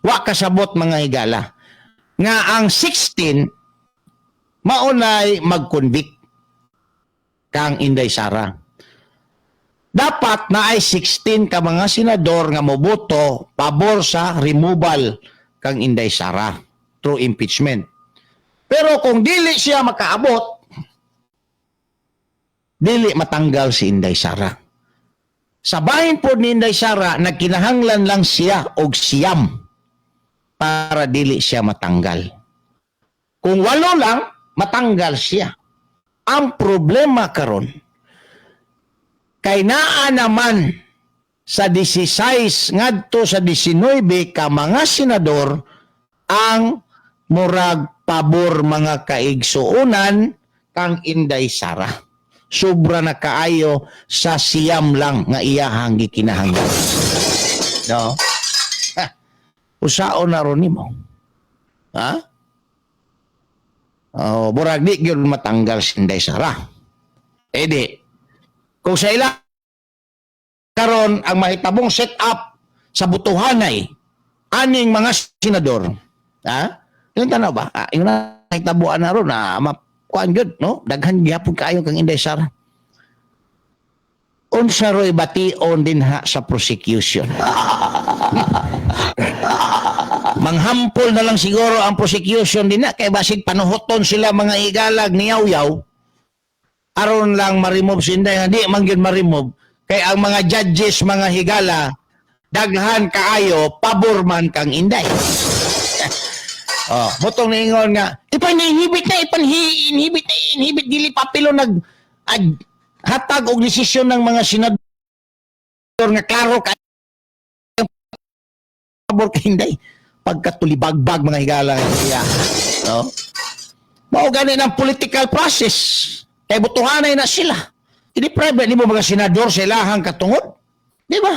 wa kasabot, mga higala, nga ang 16 maunay mag-convict kang Inday Sara. Dapat na ay 16 ka mga senador nga moboto pabor sa removal kang Inday Sara through impeachment. Pero kung dili siya makaabot, dili matanggal si Inday Sara. Sa bahin po ni Inday Sara, nagkinahanglan lang siya og 9 para dili siya matanggal. Kung 8 lang, matanggal siya. Ang problema karon, kay naa naman sa 16 ngadto sa 19 ka mga senador ang murag pabor, mga kaigsuonan, kang Inday Sara. Sobra na kaayo sa 9 lang nga iyahang gikinahanglan. No? Ha. Usaon na ron nimo. Ha? Oh, murag di gyud matanggal si Inday Sara. Eh di, kung sa ila karon ang mahitabong set up sa butuhanay aning mga senador, ha? Yung tanaw ba? Yung nahitabuan na ron na kuan gyud, no? Daghan gyapon kaayo kang Inday Sara. Unsa ro'y bation dinha sa prosecution? Manghampol na lang siguro ang prosecution din na kay basig panuhuton sila, mga higalag, niyaw-yaw aron lang ma-remove si Inday. Hindi man gyud ma-remove kay ang mga judges, mga higala, Daghan kaayo pabor man kang Inday. Oh, motong niingon nga ipan-inhibit na, ipan-inhibit na, inhibit dili papilo nag ag, hatag og desisyon ng mga senador nga klaro ka pabor kay Inday, pagkatulibagbag, mga higala iya, no? Mao gani ng political process kay butuhanay na sila. Hindi private nimo mga senador sa ilahang katungod, di ba?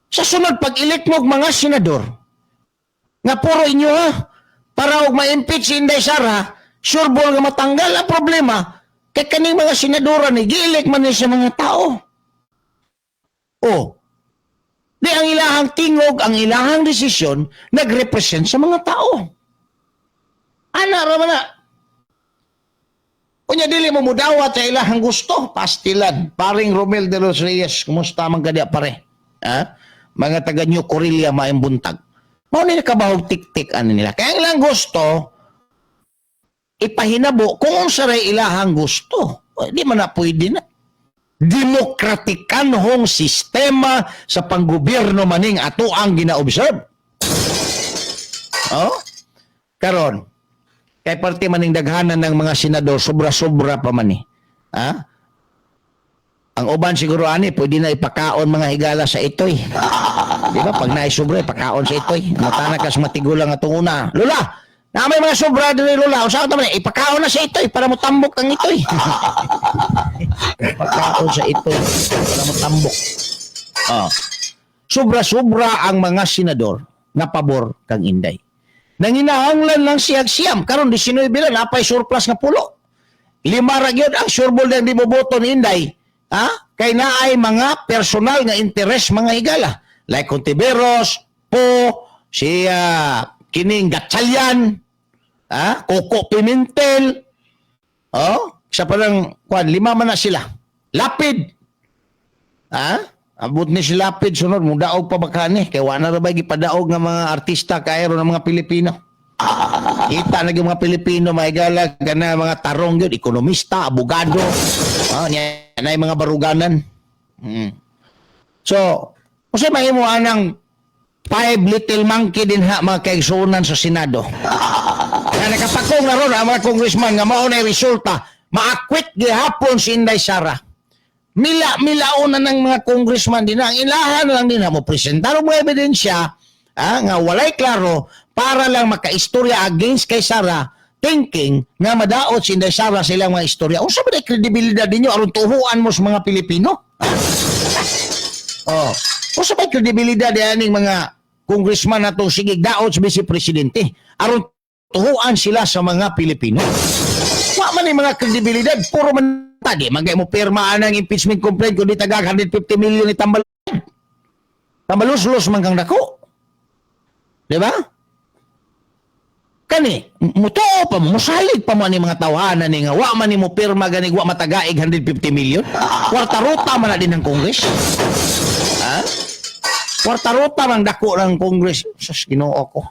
Sa sunod pag-elect mo og mga senador nga puro inyo ha para og ma-impeach si Inday Sara, sure ball nga matanggal. Ang problema kay kaning mga senadora ni gi-elect man ni sa mga tao. Oh, di ang ilahang tingog, ang ilahang desisyon nagrepresent sa mga tao. Ana ra man na. Unya dili mo mudawat sa ilahang gusto, pastilan. Paring Romel de los Reyes, kumusta man ka diya, pare? Ha? Mga taga New Corelia, maayong buntag. Mao ni nakabahog tik-tik ano nila. Kaya ang ilang gusto ipahinabo kung unsa ray ilahang gusto. O, di man na pwede na. Demokratikanhong sistema sa panggobyerno maning ato ang gina-observe. Oh? Karon, kay parte maning daghanan ng mga senador, sobra-sobra pa man eh. Ha? Ang uban siguro ani pwede na ipakaon, mga higala, sa itoy. Di ba? Pag naay sobra, ipakaon sa itoy. Matana kas matigulang atong una. "Lola, na may mga sobra diri, Lola. Unsa ka man, ipakaon na sa itoy para motambok ang itoy." Ipakaon sa itoy para motambok. Oh. Sobra-sobra ang mga senador nga pabor kang Inday. Nanginahanglan lang siyag 9. Karon 19 lang, napay surplus nga 10. Lima ra gyud ang sureball na di boboto ni Inday. Ha? Kay naay mga personal nga interes, mga higala. Like Hontiveros, Po, si kining Gatchalian, ha? Coco Pimentel, oh, isa pa lang, kwan, lima man na sila. Lapid. Ha? Abot ni si Lapid sunod, mudaog pa ba kani? Kay wa na ra ba gipadaog nga mga artista kayro ng mga Pilipino. Kita na yung mga Pilipino, mga higala, kana mga tarong yun, ekonomista, abogado, ah, niya na yung mga baruganan. So, kasi mahimo anang five little monkey din ha, mga kaigsunan sa Senado. Nga nakapakong na ron ang mga congressman nga mao na resulta, ma-acquit gihapon si Inday Sara. Mila-milaon na ng mga congressman din. Ang ilahan lang din mo presentar og mga ebidensya nga walay klaro para lang makaistorya against kay Sara, thinking nga madaot si Inday Sara sa ilang mga istorya. Unsa ba kredibilidad ninyo aron tuhuan mo sa mga Pilipino? Oh. Unsa ba kredibilidad aning mga congressman natong sige daot sa vice presidente aron tuhuan sila sa mga Pilipino? Wa man ni mga kredibilidad, puro man tadi magay mo pirma ang impeachment complaint kung di tagag 150 million ni Tambal. Tambaluslos man kang dako. Di ba? Kani, mutuo pa mo, musalig pa mo ani mga tawanan ni nga wa man ni mo pirma gani wa matagaig 150 million. Kwarta ruta man na din ng Congress. Ha? Kwarta ruta man dako ng Congress. Sus, Ginoo ko.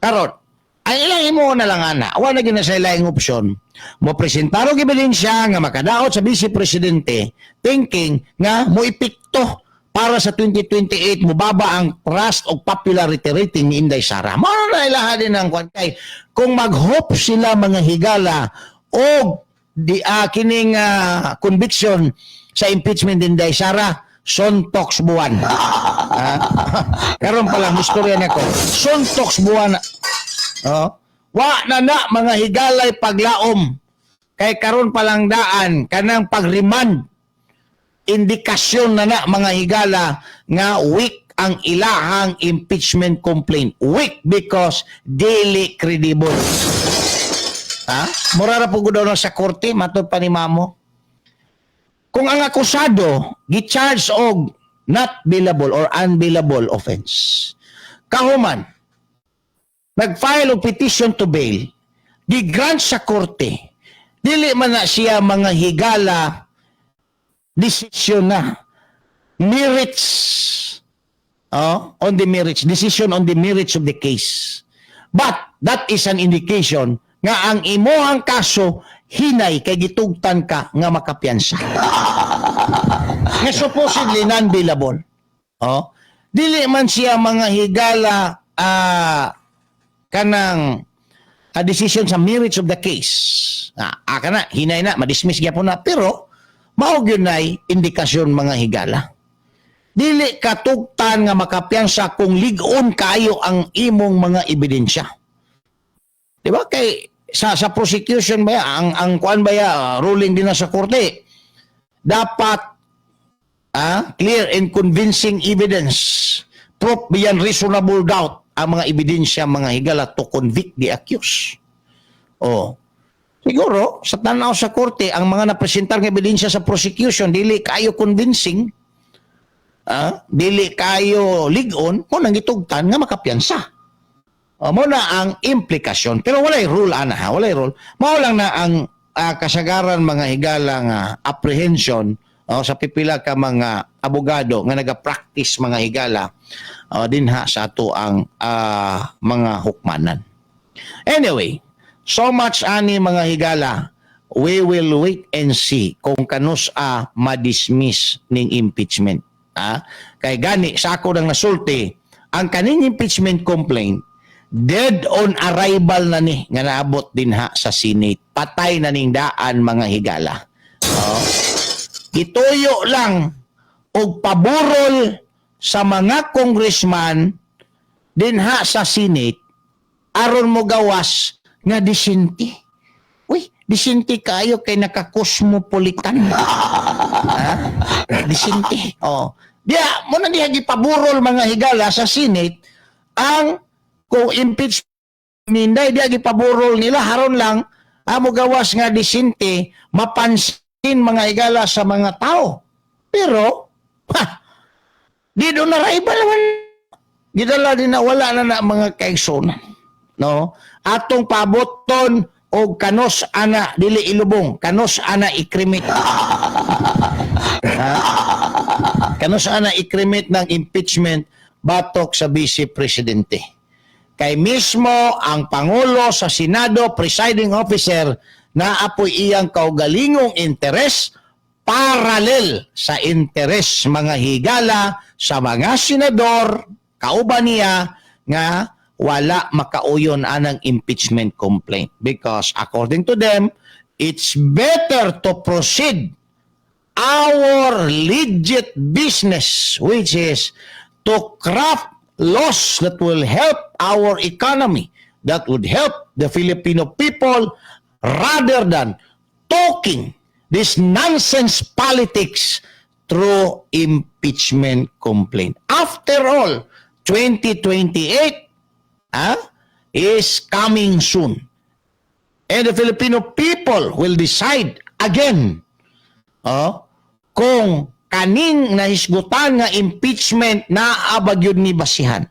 Karon, ang ilang imo na lang ana, wala na gyud na sa ilaing opsyon. Mo presentar og ebidensya nga makadaot sa vice presidente, thinking nga mo epekto para sa 2028, mobaba ang trust o popularity rating ni Inday Sara. Mao na ilaha din ang kwan kay kung mag-hope sila, mga higala, og di kining conviction sa impeachment ni Inday Sara, sontoks buwan. Ah, karon pa lang istorya nako. Sontoks buwan. Oh. Wa na na, mga higalay, paglaom. Kay karon pa lang daan kanang pag-remand, indikasyon na na, mga higala, nga weak ang ilahang impeachment complaint. Weak because dili credible. Ha? Mura ra po gud daw na sa korte, matod pa ni mamo. Kung ang akusado gi-charge og not bailable or unbailable offense, kahuman nag-file og petition to bail, gi-grant sa korte, dili man na siya, mga higala, decision na merits, oh, on the merits, decision on the merits of the case, but that is an indication nga ang imuhang kaso hinay kay gitugtan ka nga makapiyansa nga supposedly non-bailable, oh. Dili man siya, mga higala, kanang a decision sa merits of the case. Kana hinay na madismiss gyapon na, pero mao gyud nay indikasyon, mga higala. Dili katugtan nga makapiyansa kung lig-on kayo ang imong mga ebidensya. Di ba? Kay sa prosecution ba ya, ang kuan ba ya, ruling din na sa korte. Dapat clear and convincing evidence, proof beyond reasonable doubt ang mga ebidensya, mga higala, to convict the accused. Oh. Siguro sa tanaw sa korte, ang mga napresentar nga ebidensya sa prosecution dili kayo convincing, dili kayo lig-on mo nang gitugtan nga makapiyansa. Oh, mo na ang implikasyon. Pero walay rule ana ha, walay rule. Mao lang na ang kasagaran, mga higala, nga apprehension, oh, sa pipila ka mga abogado nga naga-practice, mga higala, oh, dinha sa ato ang mga hukmanan. Anyway, so much ani, mga higala, we will wait and see kung kanus a ma-dismiss ning impeachment. Kay gani sa ako nang nasulti, ang kaning impeachment complaint, dead on arrival na ni nga naabot dinha sa Senate. Patay na ning daan, mga higala. Oh. Gituyo lang og paburol sa mga congressman dinha sa Senate aron mo gawas nga disinti. Uy, disinti kayo kay naka-Cosmopolitan. Ha? Disinti. Oh. Diya, mo na diha gipaburol, mga higala, sa Senate ang kung impeach ninday, diya gipaburol nila haron lang amo gawas nga disinti, mapansin, mga higala, sa mga tao. Pero ha, di do na rival naman. Gidala din na wala na na, mga kaigsonan. No? Atong paboton og kanus ana dili ilubong, kanus ana i-cremate. Ha? Kanus ana i-cremate ng impeachment batok sa vice presidente. Kay mismo ang pangulo sa Senado, presiding officer, na apoy iyang kaugalingong interes parallel sa interes, mga higala, sa mga senador kauban niya nga wala makauyon anang impeachment complaint, because according to them, it's better to proceed our legit business, which is to craft laws that will help our economy, that would help the Filipino people, rather than talking this nonsense politics through impeachment complaint. After all, 2028 is coming soon. And the Filipino people will decide again, oh, kung kaning nahisgutan nga impeachment naa ba gyud ni basihan.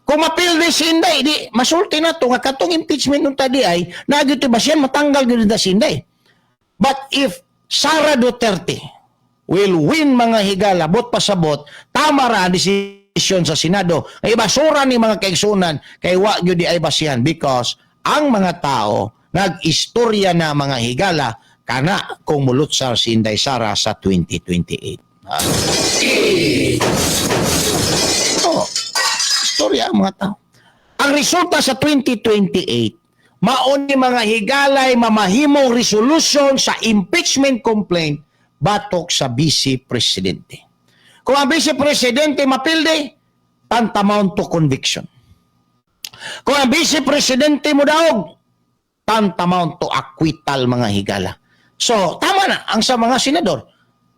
Kung mapildi si Inday, di masulti na to nga katong impeachment nung tadi ay naa gyud basihan, matanggal gyud na si Inday. But if Sara Duterte will win, mga higala, bot pasabot, tama ra ang desisyon sa Senado. Ay basura ni, mga kaigsunan, kay wa gyud di ay basihan, because ang mga tao nag-istorya na, mga higala, kana kung mulutsar si Inday Sara sa 2028. Ah. Oh, istorya ang mga tao. Ang resulta sa 2028, mao ni, mga higalay, mamahimong resolution sa impeachment complaint batok sa vice presidente. Kung ang vice presidente mapildi, tantamount to conviction. Kung ang vice presidente mo daog, tantamount to acquittal, mga higala. So, tama na ang sa mga senador.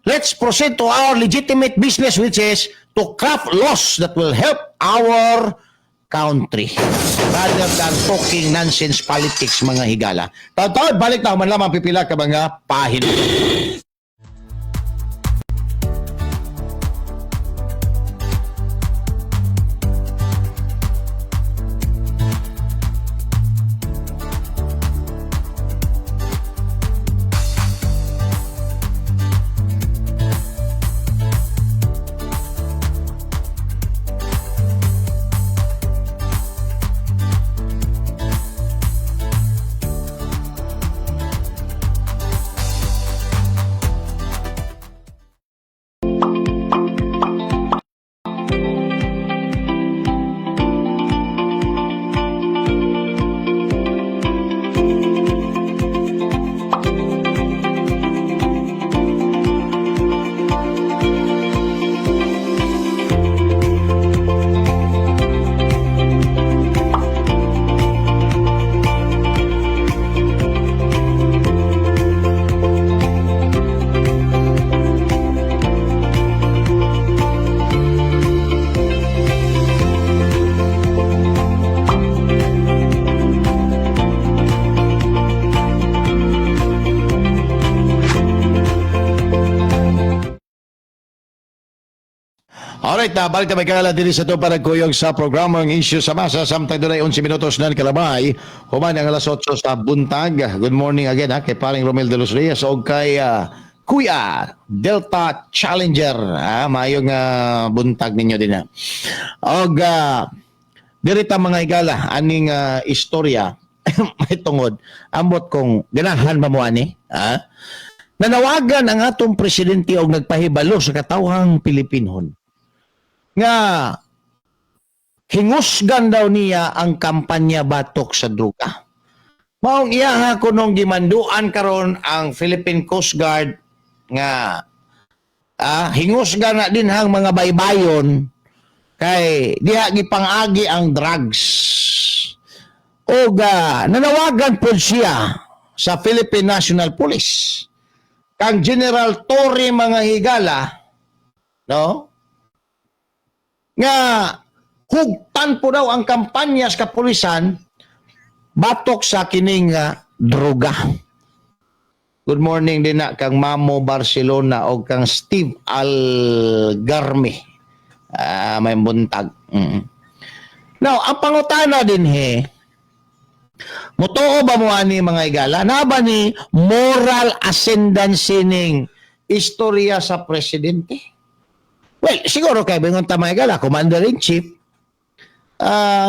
Let's proceed to our legitimate business, which is to craft laws that will help our country rather than talking nonsense politics, mga higala. Taon-taon, balik na man lamang pipila ka mga pahina. Alright, balik na may kala diri sa atong panagkuyog sa programang Issue sa Masa. Samtang dunay 11 minutos na kalabay. Human ang alas 8 sa buntag. Good morning again ha, kay paring Romel de los Reyes o kay Kuya Delta Challenger. Ha, maayong buntag ninyo din ha. Og diri ta, mga higala, aning istorya may tungod ambot kung ganahan ba mo ani, ha? Nanawagan ang atong presidente og nagpahibalo sa katawhang Pilipinhon nga hingusgan daw niya ang kampanya batok sa droga. Maong iyaha kunong gimanduan karon ang Philippine Coast Guard nga hingusgan na din hang mga baybayon kay diha gipang-agi ang drugs. Og nanawagan po siya sa Philippine National Police kang General Torre, mga higala, no, nga hugtan po daw ang kampanya sa kapulisan batok sa kining droga. Good morning din na kang Mamo Barcelona o kang Steve Algarme. Ah, may buntag. Now, ang pangutana din he, mutuo ba mo ani, mga higala? Na ba ni moral ascendancy ning istorya sa presidente? Well, siguro kay bingon ta, mga higala, commander-in-chief,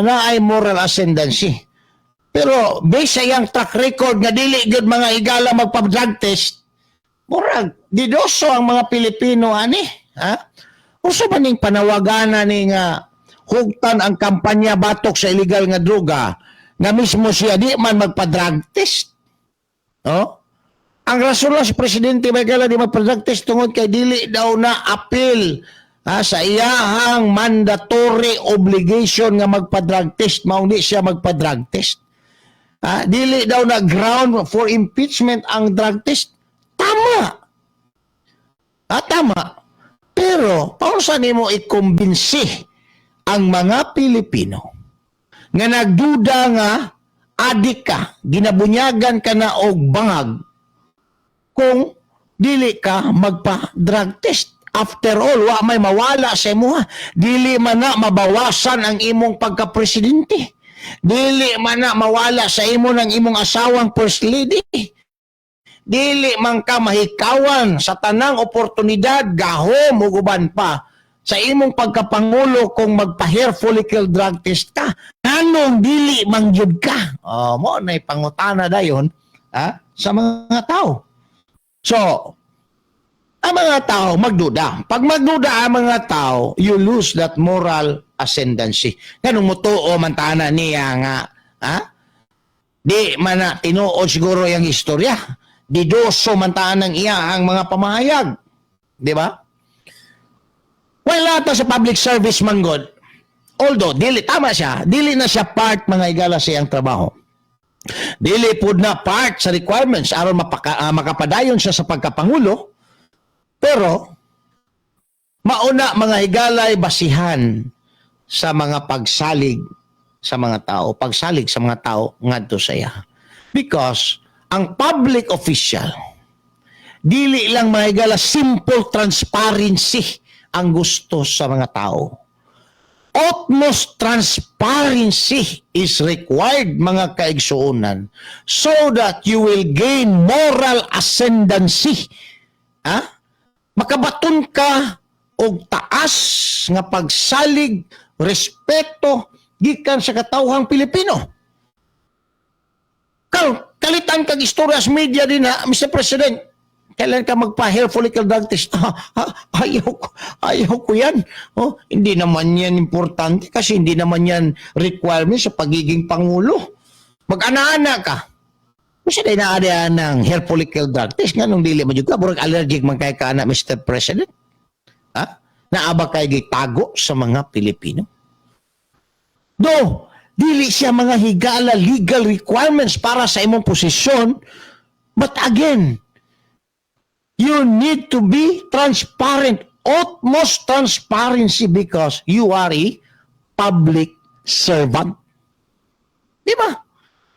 na ay moral ascendancy. Pero based sa iyang track record nga dili gyud, mga higala, magpa-drug test, murag didoso ang mga Pilipino ani, ha? Usa ba ning panawagana ni nga hugtan ang kampanya batok sa illegal nga droga nga mismo siya di man magpa-drug test? No? Ang rason lang sa presidente, may di magpa-drug test, tungod kay dili daw na appeal, ha, sa iyahang mandatory obligation nga magpa-drug test, maong di siya magpa-drug test. Ha, dili daw na ground for impeachment ang drug test. Tama. Ah, tama. Pero, paunsa nimo ikumbinsi ang mga Pilipino nga nagduda nga adik ka, ginabunyagan ka na og bangag kung dili ka magpa-drug test? After all, wa may mawala sa imuha. Dili man na mabawasan ang imong pagka-presidente. Dili man na mawala sa imo ng imong asawang first lady. Dili man ka mahikawan sa tanang oportunidad, gahom ug uban pa sa imong pagkapangulo kung magpa-hair follicle drug test ka. Nganong dili man gyud ka? Oh, mo nay pangutana dayon, ha, sa mga tao. So, ang mga tao magduda. Pag magduda ang mga tao, you lose that moral ascendancy. Nganong mutuo man tana niya nga, ha? Di man na tinuod siguro yung istorya. Didoso man taan ng iya ang mga pamahayag. Di ba? Wala ta sa public service man god. Although, dili, tama siya, dili na siya part, mga higala, sa iyang trabaho. Dili pud na part sa requirements aron makapadayon siya sa pagkapangulo. Pero mauna, mga higalay, basihan sa mga pagsalig sa mga tao, pagsalig sa mga tao ngadto sa iya. Because ang public official, dili lang, mga higala, simple transparency ang gusto sa mga tao. Utmost transparency is required, mga kaigsuonan, so that you will gain moral ascendancy. Ha? Makabaton ka og taas nga pagsalig, respeto gikan sa katawhang Pilipino. Karon kalitan kag istorya sa media din ha, "Mr. President, kailan ka magpa-hair follicle drug test?" "Ah, ah, ayaw ko yan. Oh, hindi naman yan importante kasi hindi naman yan requirement sa pagiging pangulo." Mag-ana-ana ka. Kasi di na ng hair follicle drug test. Nga nung dili man jud ka, murag allergic man kay ka ana, Mr. President. Ha? Naa ba kay gitago sa mga Pilipino? Do, dili siya, mga higala, legal requirements para sa imong posisyon. But again, you need to be transparent. Utmost transparency because you are a public servant. Di ba?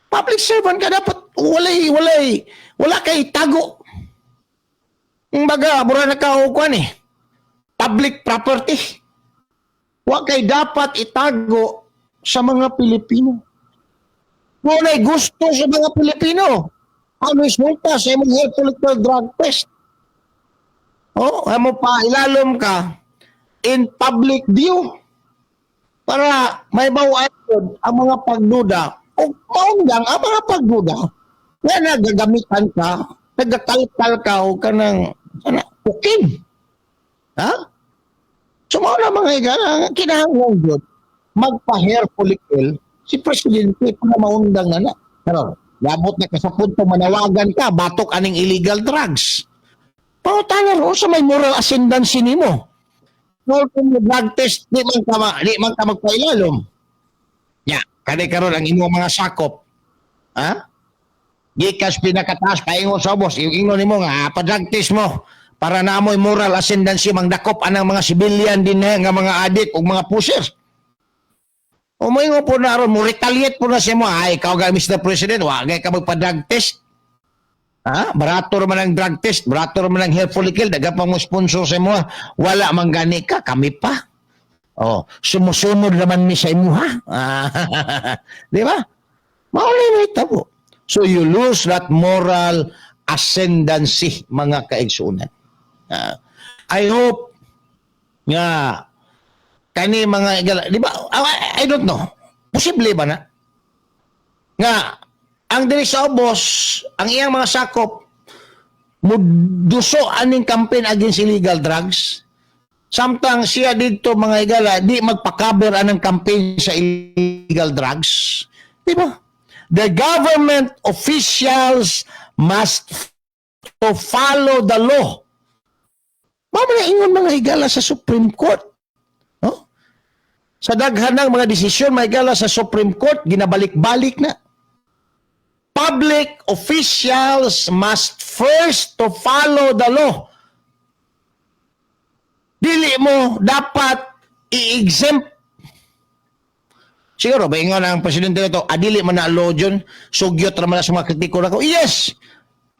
Public servant ka, dapat walay, wala kay tago. Kumbaga, mura na ka og kuan eh. Public property. Wa kay dapat itago sa mga Pilipino. Walay gusto sa mga Pilipino ang resulta sa imong hair follicle drug test. Oh, amo pa ilalom ka in public view para may bawaan ang mga pagduda o maundang ang mga pagduda nga nagagamitan ka, nagakalkal ka o kanang ana, pukin. Ha? So mao na, mga higala, kinahanglan gyud magpa-hair follicle si presidente para maundang na na. Pero labot na ka sa punto manawagan ka batok aning illegal drugs. Pangutana ro sa may moral ascendancy nimo. No, kung mo drug test, di man ka magpailalom. Ya, kani karon ang imong mga sakop. Ha? Gikas pinakataas paingon sa ubos, ingon nimo nga pa-drug test mo para na mo'y moral ascendancy mangdakop anang mga civilian din na nga mga adik ug mga pusher. O moingon po na aron mo retaliate po na siya mo, ay ikaw ga Mr. President, wa gay ka magpa-drug test. Ha? Barato man ang drug test, barato man ang hair follicle, daga pa mo sponsor sa imo. Wala man gani ka, kami pa. Oh, sumusunod naman mi sa imuha. Di ba? Mao na itabo. So you lose that moral ascendancy, mga kaigsunan. I hope nga kani mga igala, di ba? I don't know. Posible ba na? Nga ang diri sa ubos, ang iyang mga sakop muduso aning campaign against illegal drugs. Samtang siya dito, mga igala, di magpa-cover anang campaign sa illegal drugs. Di ba? The government officials must to follow the law. Mao man ingon, mga higala, sa Supreme Court. No? Sa daghan ng mga desisyon, mga higala, sa Supreme Court, ginabalik-balik na. Public officials must first to follow the law. Dili mo dapat i-exempt. Siguro, ba ingon ang presidente na to, adili man na law dyan, sugyot raman na sa mga kritiko na ko. Yes!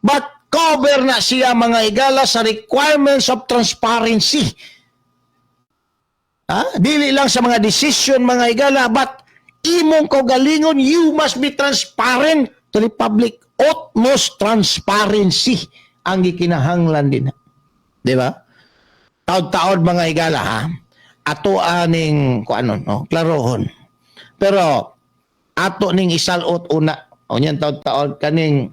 But cover na siya, mga igala, sa requirements of transparency. Ha? Dili lang sa mga decision, mga igala, but imong kaugalingon, you must be transparent to the public. Utmost transparency ang gikinahanglan din. Di ba? Taod-taod, mga igala, ha. Ato aning kuan, no, klarohon. Pero ato ning isalot una. O niyan, taod-taod kaning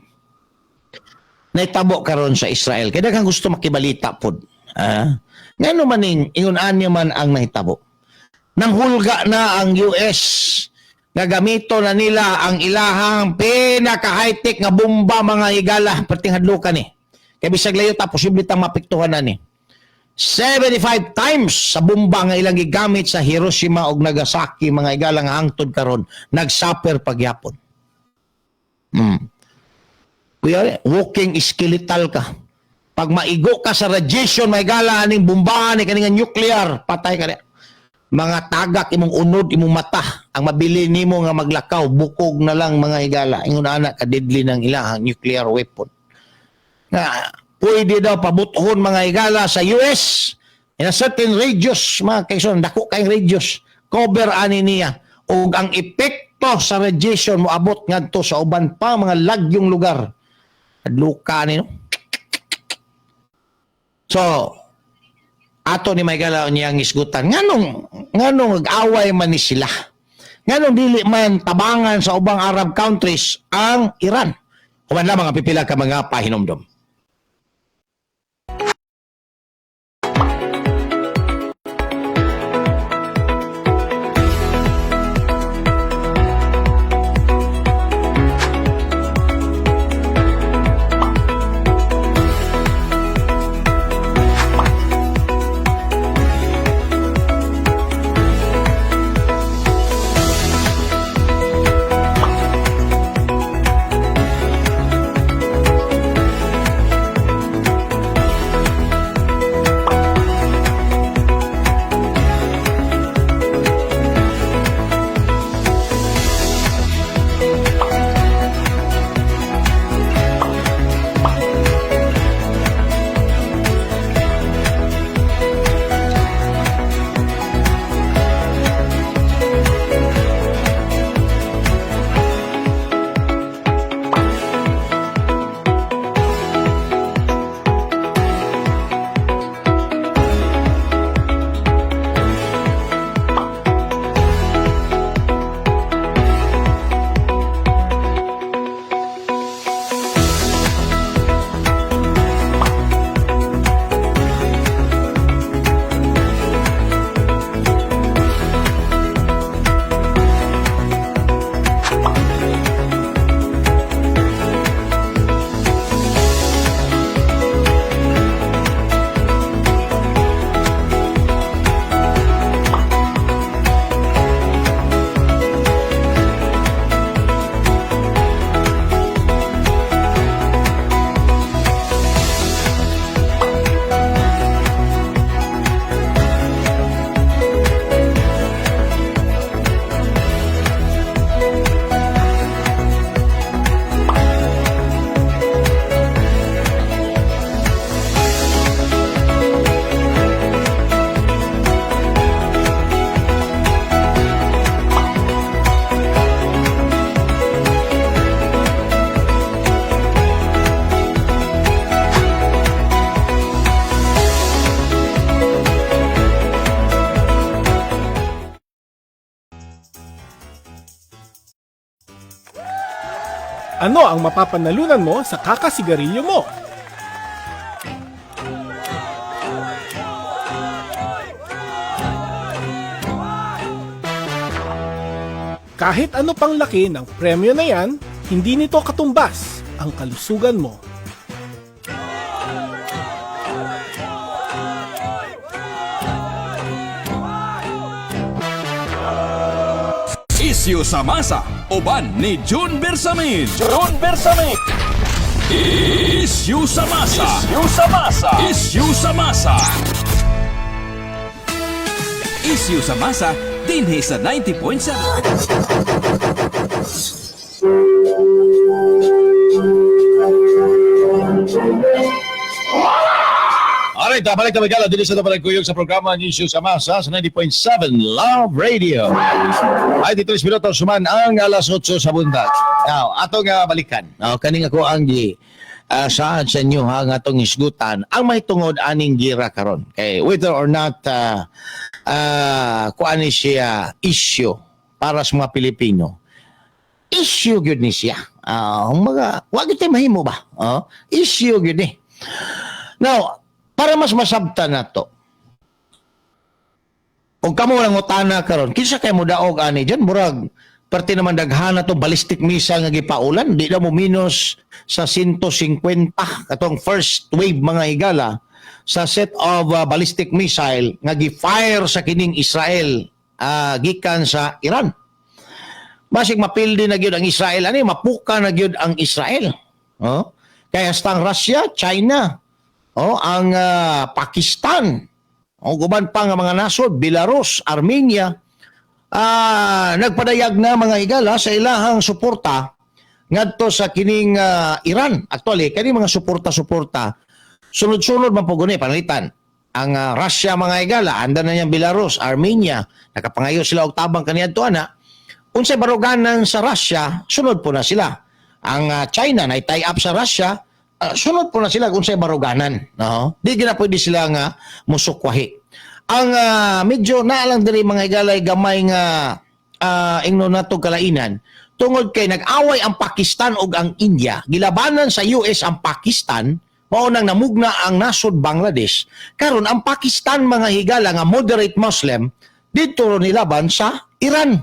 naitabo karon sa Israel. Kaya daghang gusto makibalita pod. Ah. Ngano man ning ingon ani man ang nahitabo? Nang hulga na ang US nga gamito na nila ang ilahang pinaka high-tech nga bomba, mga higala, perting hadlukan ni. Kay bisag layo ta, posible tang mapektuhan na ni. 75 times sa bomba nga ilang gigamit sa Hiroshima ug Nagasaki, mga higala, nga hangtod karon nagsuffer pagyapon. Kuya, walking skeletal ka. Pag maigo ka sa radiation, may gala aning bombahan ni kaning nuclear, patay ka na. Mga tagak imong unod, imong mata, ang mabili nimo nga maglakaw, bukog na lang, mga higala. Ingon ana ka deadly ng ilahang nuclear weapon. Nga pwede daw pabuthon, mga higala, sa US in a certain radius, mga kaigsoon, dako kay radius, cover ani niya ug ang epekto sa radiation moabot ngadto sa uban pa mga lagyong lugar. Hadluka ni, no? So ato ni Michael niyang isgutan nganong nag-away man ni sila, nganong dili man tabangan sa ubang Arab countries ang Iran, human lamang ang pipila ka mga pahinomdom. Ano ang mapapanalunan mo sa kakasigarilyo mo? Kahit ano pang laki ng premyo na yan, hindi nito katumbas ang kalusugan mo. Isyu sa masa, uban ni June Bersamin. June Bersamin. Isyu sa masa. Isyu sa masa. Isyu sa masa. Isyu sa masa dinhi sa 90.7. Alright, balik na magala. Dili sa tapalang sa programa ng Issue sa Masa sa 90.7 Love Radio. Ay, dito minuto suman ang alas 8 sa buntag. Now, ato nga balikan. Now, kaning ako ang gi saan sa inyo ha, nga atong isgutan ang may tungod aning gira karon. Kay whether or not kuan ni siya issue para sa mga Pilipino. Issue gyud ni siya. Mga wa gyud tay mahimo ba? Oh, issue gyud ni. Now, para mas masabtan nato. Kung kamo lang utana karon, kinsa kay mo daog ani diyan, murag parte naman daghana to ballistic missile nga gipaulan, di na mo minus sa 150 katong first wave, mga higala, sa set of ballistic missile nga gi-fire sa kining Israel gikan sa Iran. Basig mapildi na gyud ang Israel ani, mapuka na gyud ang Israel. Oh? Kaya hasta ang Russia, China, oh, ang Pakistan, o guban pa nga mga nasod, Belarus, Armenia, nagpadayag na, mga higala, sa ilahang suporta ngadto sa kining Iran. Actually, kani mga suporta-suporta, sunod-sunod man po guni panalitan. Ang Russia, mga higala, anda na niyang Belarus, Armenia, nakapangayo sila og tabang kaniadto ana. Unsay baruganan sa Russia, sunod po na sila. Ang China na tie up sa Russia, sunod po na sila kung unsay baruganan, no? Di gina pwede sila nga musukwahi. Ang medyo naalang diri, mga higalay, gamay nga ingno nato kalainan tungod kay nag-away ang Pakistan ug ang India. Gilabanan sa US ang Pakistan, mao nang namugna ang nasod Bangladesh. Karon ang Pakistan, mga higala, nga moderate Muslim, didto nilaban sa Iran.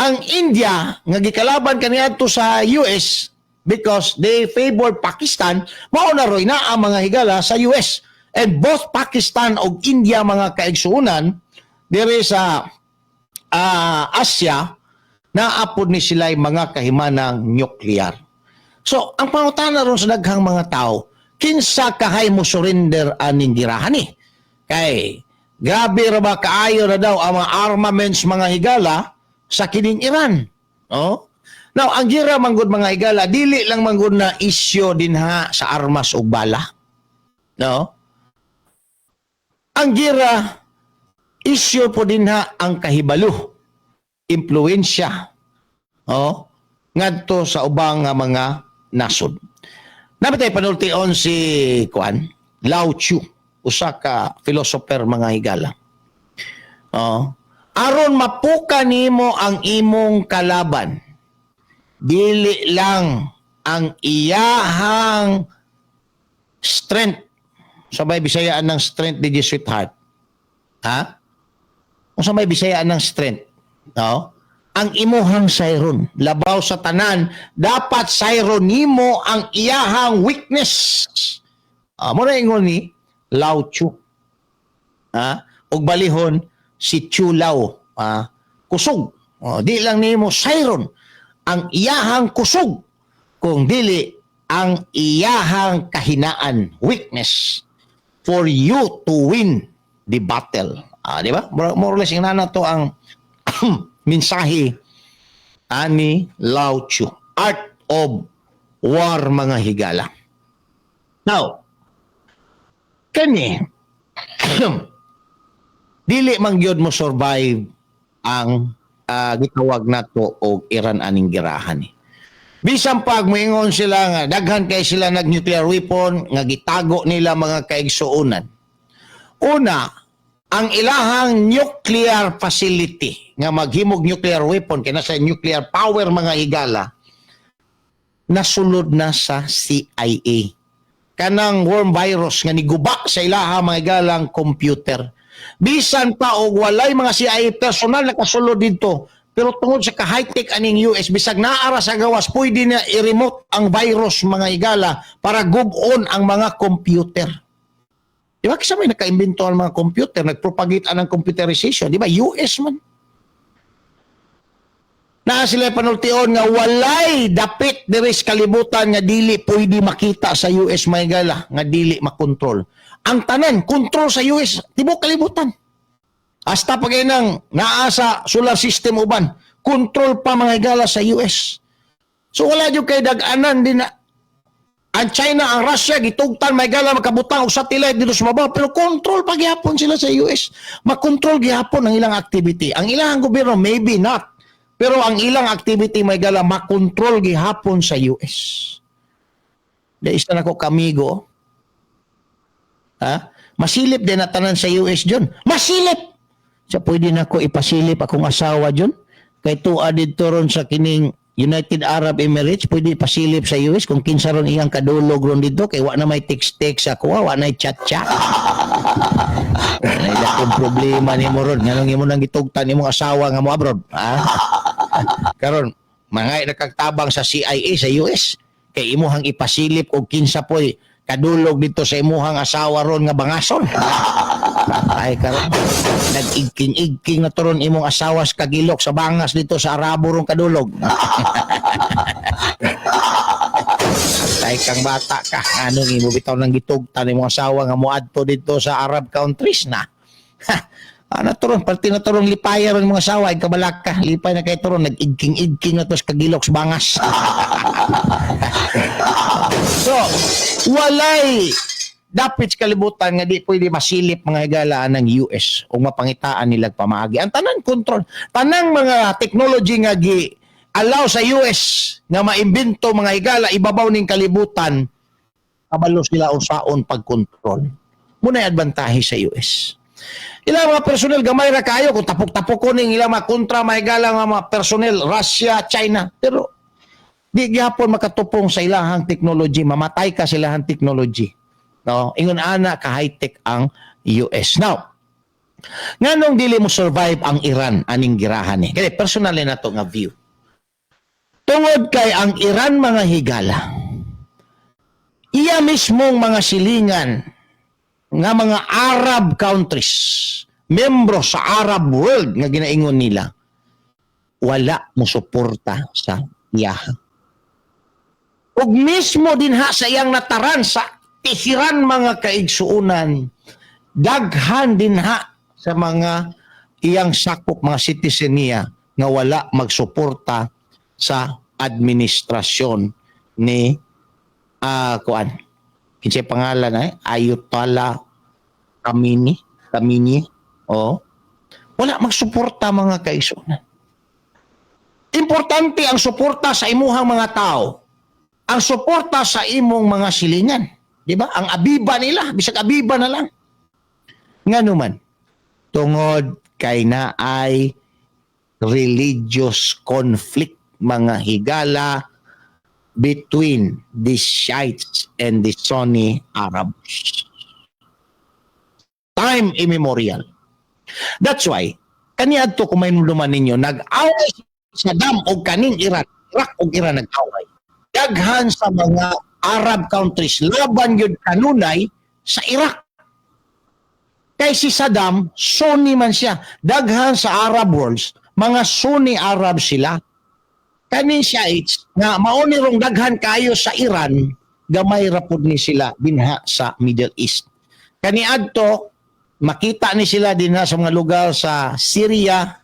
Ang India nga gikalaban kaniadto sa US because they favor Pakistan, mao na roy na ang mga higala sa US. And both Pakistan ug India, mga kaigsuonan, diri sa Asia, naapod ni sila mga kahimanang nuclear. So, ang pangutana ron sa daghang mga tao, kinsa kahay mo surrender aning girahan ni? Kay grabe ra ba kaayo na daw ang mga armaments, mga higala, sa kining Iran. Oh? Now, ang gira manggod, mga higala, dili lang manggod na isyo dinha sa armas ug bala. No? Ang gira isyo po dinha ang kahibalo, impluensya. Oh, ngadto sa ubang nga mga nasod. Napitay panultion si kuan, Lao Tzu, usa ka philosopher, mga higala. Oh. Aron mapuka nimo ang imong kalaban, dili lang ang iyahang strength. Sa may Bisayaan ng strength di sweetheart. Ha? Kung sa may Bisayaan ng strength, no? Ang imuhang sayron, labaw sa tanan, dapat sayron nimo ang iyahang weakness. Mo na ingon ni Lao Tzu. Ha? Ug balihon si Chu Lao. Kusog. Oh, di lang nimo sayron ang iyahang kusog kung dili ang iyahang kahinaan, weakness, for you to win the battle. Di ba? More or less ingana to ang mensahe ani Lao Tzu. Art of War, mga higala. Now, kani dili man gyud mo survive ang gitawag nato og Iran aning girahan ni. Bisan pag moingon sila nga daghan kay sila nag nuclear weapon nga gitago nila, mga kaigsuonan. Una, ang ilahang nuclear facility nga maghimog nuclear weapon kay nasa nuclear power, mga higala. Nasulod na sa CIA. Kanang worm virus nga niguba sa ilaha, mga higalang computer. Bisan pa og walay mga CIA personal nakasulod dito, pero tungod sa ka-high-tech aning US, bisag naa ra sa gawas, pwede na i-remote ang virus, mga higala, para gub-on ang mga computer. Di ba kasi may naka-imbento ang mga computer, nagpropagate ang computerization, di ba? US man. Naa sila panultion nga walay dapit diri sa kalibutan nga dili pwede makita sa US, mga higala, nga dili makontrol. Ang tanan kontrol sa US, tibok kalibutan. Hasta pag nang naa sa solar system uban, kontrol pa, mga higala, sa US. So wala jud kay dag-anan din na ang China, ang Russia, gitugtan may gala makabutang og satellite dito sa baba, pero control pa gihapon sila sa US. Makontrol gihapon ang ilang activity. Ang ilang gobyerno maybe not, pero ang ilang activity may gala makontrol gihapon sa US. Di isa na ko kamigo. Ha? Masilip din na tanan sa US, John. Masilip! Sa pwede na ko ipasilip akong asawa, John. Kay tuwa didto ron sa kining United Arab Emirates, pwede ipasilip sa US kung kinsa ron iyang kadulog ron dito kay wa na may text-text sa kuha, wa na may chat-chat. Wala akong problema nimo ron. Nganong imo nang gitugtan imong asawa nga mo abroad? Ha? Karon, mga nakagtabang sa CIA sa US kay imuhang ipasilip og kinsa poy kadulog dito sa imuhang asawa ron nga bangason. Ay karon, nag-igking-igking na to ron imong asawa sa kagilok sa bangas dito sa Arabo ron kadulog. Ay kang bata ka, anong imo bitaw nang gitugtan imong asawa nga moadto dito sa Arab countries na? Ha, ano to ron, parte na to ron lipaya ron mga asawa, ay kabalak ka, lipay na kay to ron, nag-igking-igking na to sa kagilok sa bangas. So, walay dapit sa kalibutan nga di pwede masilip, mga higalaan, ng US o mapangitaan nila pamaagi. Ang tanan control, tanang mga technology nga gi allow sa US nga maimbento, mga higala, ibabaw ning kalibutan, kabalo sila unsaon pagkontrol. Muna advantahe sa US. Ilang mga personnel gamay ra kayo kung tapok-tapok ko ning ilang mga kontra, mga higala, nga mga personnel Russia, China, pero di gyapon makatupong sa ilahang technology, mamatay ka sa ilahang technology. No, ingon ana ka high-tech ang US. Now, nganong dili mo survive ang Iran aning girahan ni? Kaya personal na to nga view. Tungod kay ang Iran, mga higala, iya mismong mga silingan nga mga Arab countries, membro sa Arab world nga ginaingon nila, wala mo suporta sa iyaha. Ug mismo dinha sa iyang nataran sa Tehran, mga kaigsuunan, daghan dinha sa mga iyang sakop, mga citizen niya nga wala magsuporta sa administrasyon ni kuan, kinsay pangalan ay Ayatollah Khamenei Khamenei Oh, wala magsuporta, mga kaigsuonan. Importante ang suporta sa imuhang mga tao, ang suporta sa imong mga silingan. Di ba? Ang abiba nila, bisag abiba na lang. Ngano man, tungod kay na ay religious conflict, mga higala, between the Shiites and the Sunni Arabs. Time immemorial. That's why, kaniadto kung may nuluman ninyo, nag-away si Saddam og kaning Iran, Iraq og Iran nag-away. Daghan sa mga Arab countries laban yun kanunay sa Iraq. Kay si Saddam, Sunni man siya. Daghan sa Arab worlds, mga Sunni Arab sila. Kaning Shiites, nga mao ni rong daghan kayo sa Iran, gamay ra pud ni sila dinha sa Middle East. Kaniadto, makita ni sila dinha sa mga lugar sa Syria,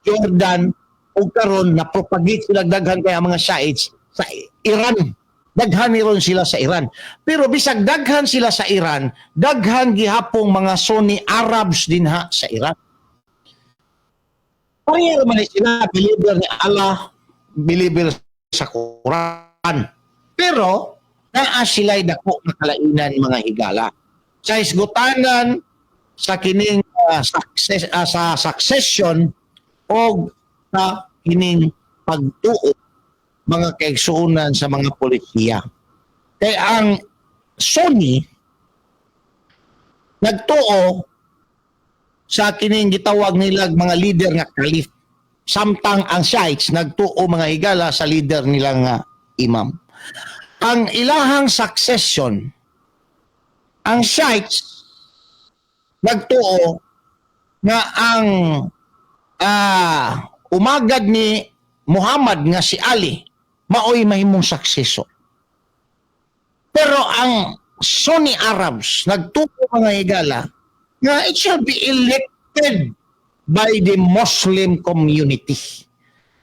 Jordan, ug karon na propagate sila daghan kay ang mga Shiites sa Iran. Daghan ni ron sila sa Iran. Pero bisag daghan sila sa Iran, daghan gihapong mga Sunni Arabs dinha sa Iran. Pareha man ni sila, believer ni Allah, believer sa Quran. Pero naa sila'y dako nga kalainan, mga higala. Sa hisgutanan sa kining success, sa succession o sa kining pagtuo. mga kaigsuonan, sa mga polisiya. Kay ang Sunni nagtuo sa kining gitawag nila mga leader nga caliph. Samtang ang Shiites nagtuo, mga higala, sa leader nila nga imam. Ang ilahang succession, ang Shiites nagtuo nga ang umagad ni Muhammad nga si Ali maoy mahimong successor. Pero ang Sunni Arabs nagtuo, mga higala, nga it shall be elected by the Muslim community.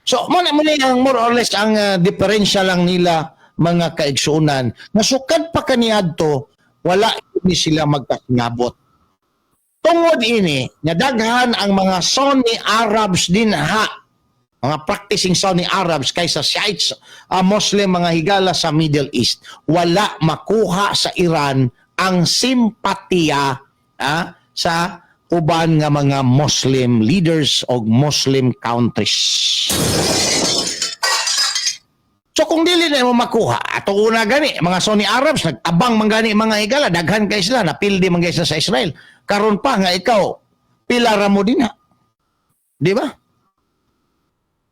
So, mo na ang more or less ang diferensya lang nila, mga kaigsuonan. Nga sukad pa kaniadto, wala ni sila magkasingabot. Tungod ini, nga daghan ang mga Sunni Arabs din ha, mga practicing Sunni Arabs kaysa Shiites Muslim, mga higala, sa Middle East. Wala makuha sa Iran ang simpatiya sa uban nga mga Muslim leaders o Muslim countries. So kung dili na mo makuha, ato una gani, mga Sunni Arabs, nagtabang man gani, mga higala, daghan kay sila, napildi man gay sila sa Israel. Karon pa nga ikaw, pila ra mo din ha. Di ba?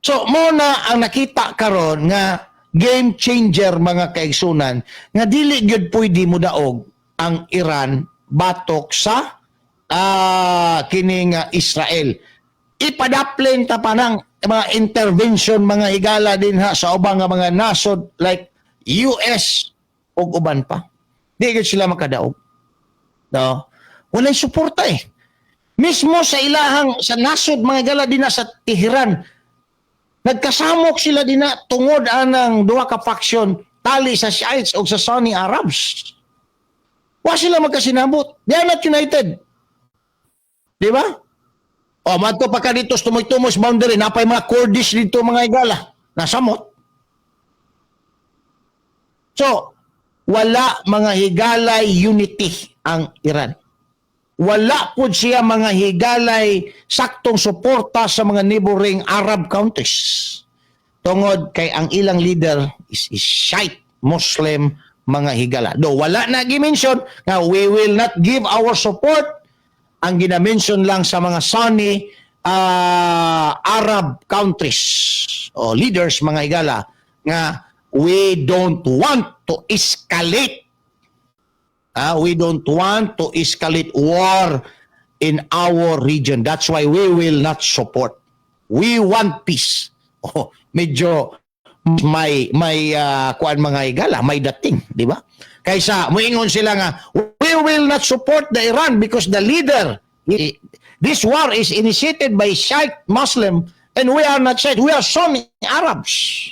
So mo na ang nakita karon nga game changer, mga kaigsunan, nga dili gyud pwede mo daog ang Iran batok sa kining Israel. Ipadaplin ta pa ng mga intervention, mga higala, din ha sa ubang nga mga nasod like US ug uban pa. Di gyud sila makadaog. No? Walay suporta eh. Mismo sa ilahang sa nasod, mga higala, din na sa Tehran, nagkasamok sila din na tungod anang duha ka faction tali sa Shiites o sa Sunni Arabs. Wa sila magkasinabot. They are not united. Di ba? O, madto pa ka dito sa tumoy-tumoy sa boundary, napay mga Kurdish dito, mga higala. Nasamot. So, wala, mga higalay, unity ang Iran. Wala po siya, mga higalay, saktong suporta sa mga neighboring Arab countries. Tungod kay ang ilang leader is Shiite Muslim, mga higala. Do wala na gi-mention nga we will not give our support. Ang gina-mention lang sa mga Sunni Arab countries o leaders, mga higala, nga we don't want to escalate. We don't want to escalate war in our region. That's why we will not support. We want peace. Oh, medyo may kuan, mga higala, may dating, di ba? Kaysa muingon sila nga we will not support the Iran because the leader, this war is initiated by Shiite Muslim and we are not Shiite, we are Sunni Arabs.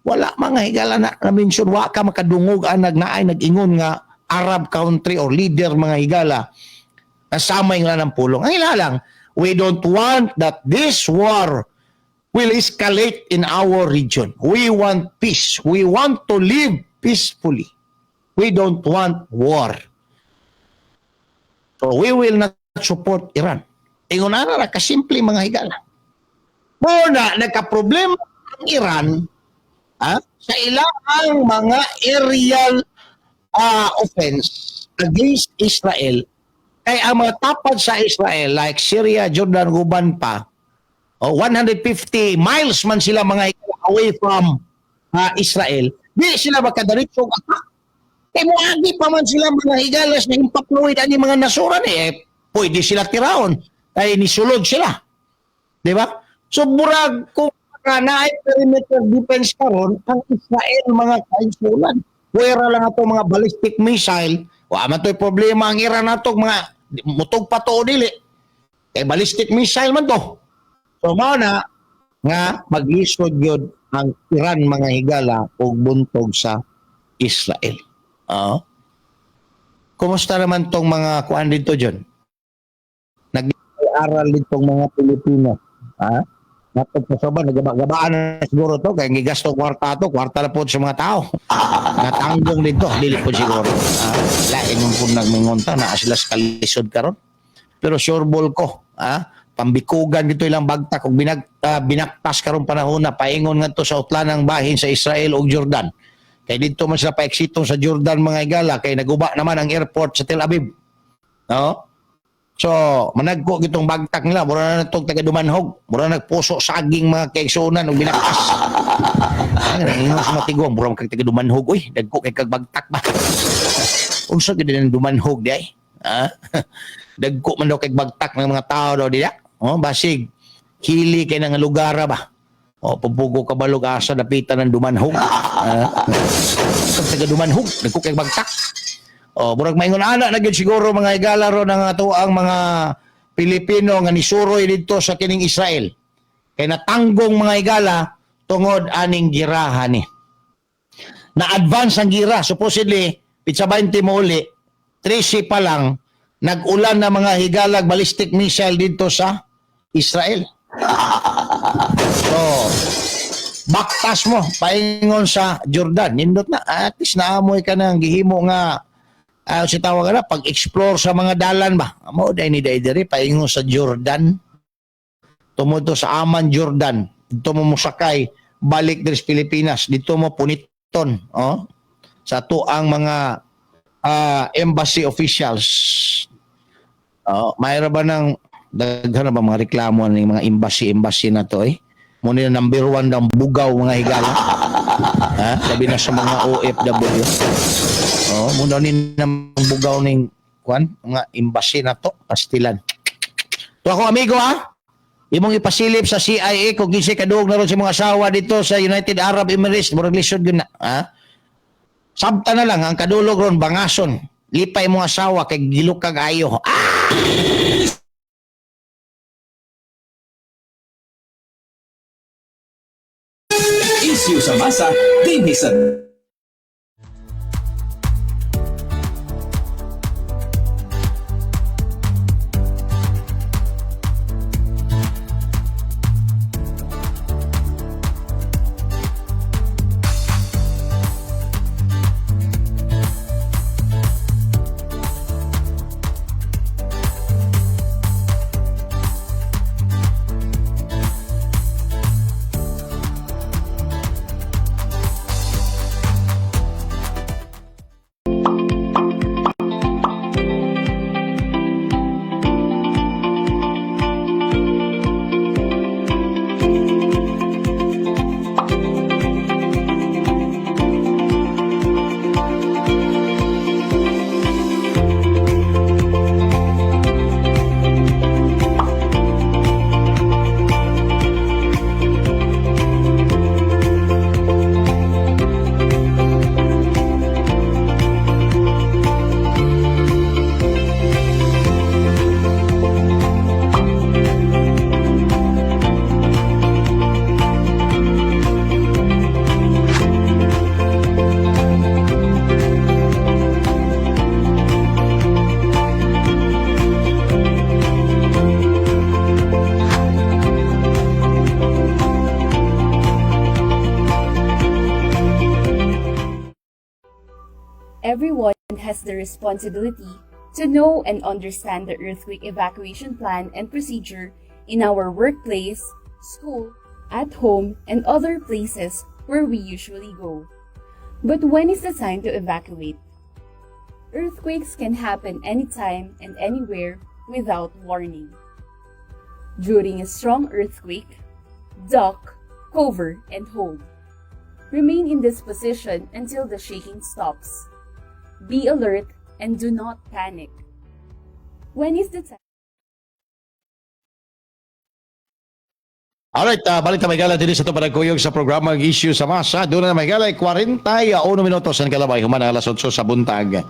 Wala, mga higala, na na-mention, wa ka makadungog ang nagnaay nag-ingon nga Arab country or leader, mga higala, nasamay nga ng pulong. Ang ila lang, we don't want that this war will escalate in our region. We want peace. We want to live peacefully. We don't want war. So we will not support Iran. Ingon na ra kasimple, mga higala. Muna, nagka-problema ang Iran sa ilang mga aerial offense against Israel kay ang mga tapad sa Israel like Syria, Jordan, uban pa, oh, 150 miles man sila, mga higala, away from Israel, di sila makadiretso attack. Kay moagi pa man sila, mga higalas, na impapluid ani mga nasuran eh, pwede sila tiraon ay nisulod sila. Di ba? So murag kung naay perimeter defense karon ang Israel, mga kaigsuonan. Puwera lang ato mga ballistic missile, wa man to'y problema ang Iran nato mga mutug pa to o dili. Kay ballistic missile man to. So mao na nga maglisod gyud ang Iran, mga higala, og buntog sa Israel. Oo. Kumusta naman tong mga kuan dito, John? Nag-aral ditong mga Pilipino. Ha? Natog pa ba, nagaba-gabaan na siguro to, kaya gigasto kwarta to, kwarta na po sa mga tao. Natanggong dito, dili po siguro. Ha? Lain yung po nagmingonta, na sila sa kalisod karon. Pero sure ball ko, ha? Pambikugan dito ilang bagtak ug binaktas karong panahon na paingon ngadto sa utlanang bahin sa Israel ug Jordan. Kay didto man sila paeksitong sa Jordan, mga higala, kay naguba naman ang airport sa Tel Aviv. No? So, managko gitong bagtak nila, mura na natong taga Dumanhog, mura nagpuso saging mga kaigsuonan ug binaktas. Ang ingon sa matiguang, mura man kag taga Dumanhog, uy, dagko kay kag bagtak ba. Unsa gid ang Dumanhog di ay? Ha? Dagko man daw kay bagtak ng mga tao daw diya. Oh, basig hili kay nga lugar ba. Oh, pupugo ka balog asa dapitan ng Dumanhog. Ha? Kag taga Dumanhog, dagko kay bagtak. Oh, murag maingon ana na gyud siguro, mga higala, ron ang ato ang mga Pilipino nga nisuroy didto sa kining Israel. Kay natanggong, mga higala, tungod aning girahan ni. Na-advance ang gira. Supposedly, pitsa 20 mo uli, 13 pa lang, nag-ulan na, mga higalag, ballistic missile dito sa Israel. So, baktas mo, paingon sa Jordan. Nindot na, at least naamoy ka ng gihimo nga si tawag na pag-explore sa mga dalan ba. Mao day ni day diri paingon sa Jordan. Tungod to sa Amman, Jordan. Dito mo mosakay balik diri sa Pilipinas. Dito mo puniton, oh. Sa ang mga embassy officials. Oh, mayroon ba ng daghan na ba mga reklamo ng mga embassy-embassy na to eh? Muna na number one ng bugaw, mga higala. Ha? Labi na sa mga OFW. Oh, muna ni nang bugaw ning kwan, mga embassy na to, pastilan. To ako amigo ha. Imong ipasilip sa CIA kung kinsay kaduog na ron sa mga asawa dito sa United Arab Emirates, murag lisod gyud na, ha? Sabta na lang ang kadulog ron bangason. Lipay mong asawa kay gilukag ayo. Ah! Isyu sa masa, dinhi sa Everyone has the responsibility to know and understand the earthquake evacuation plan and procedure in our workplace, school, at home, and other places where we usually go. But when is the time to evacuate? Earthquakes can happen anytime and anywhere without warning. During a strong earthquake, duck, cover, and hold. Remain in this position until the shaking stops. Be alert and do not panic. When is the time? Alright, balik ta, mga higala, diri sa ato panagkuyog sa programa ang Issue sa Masa. Doon na, mga higala, 41 minutos ang kalabay human ang alas 8 sa buntag.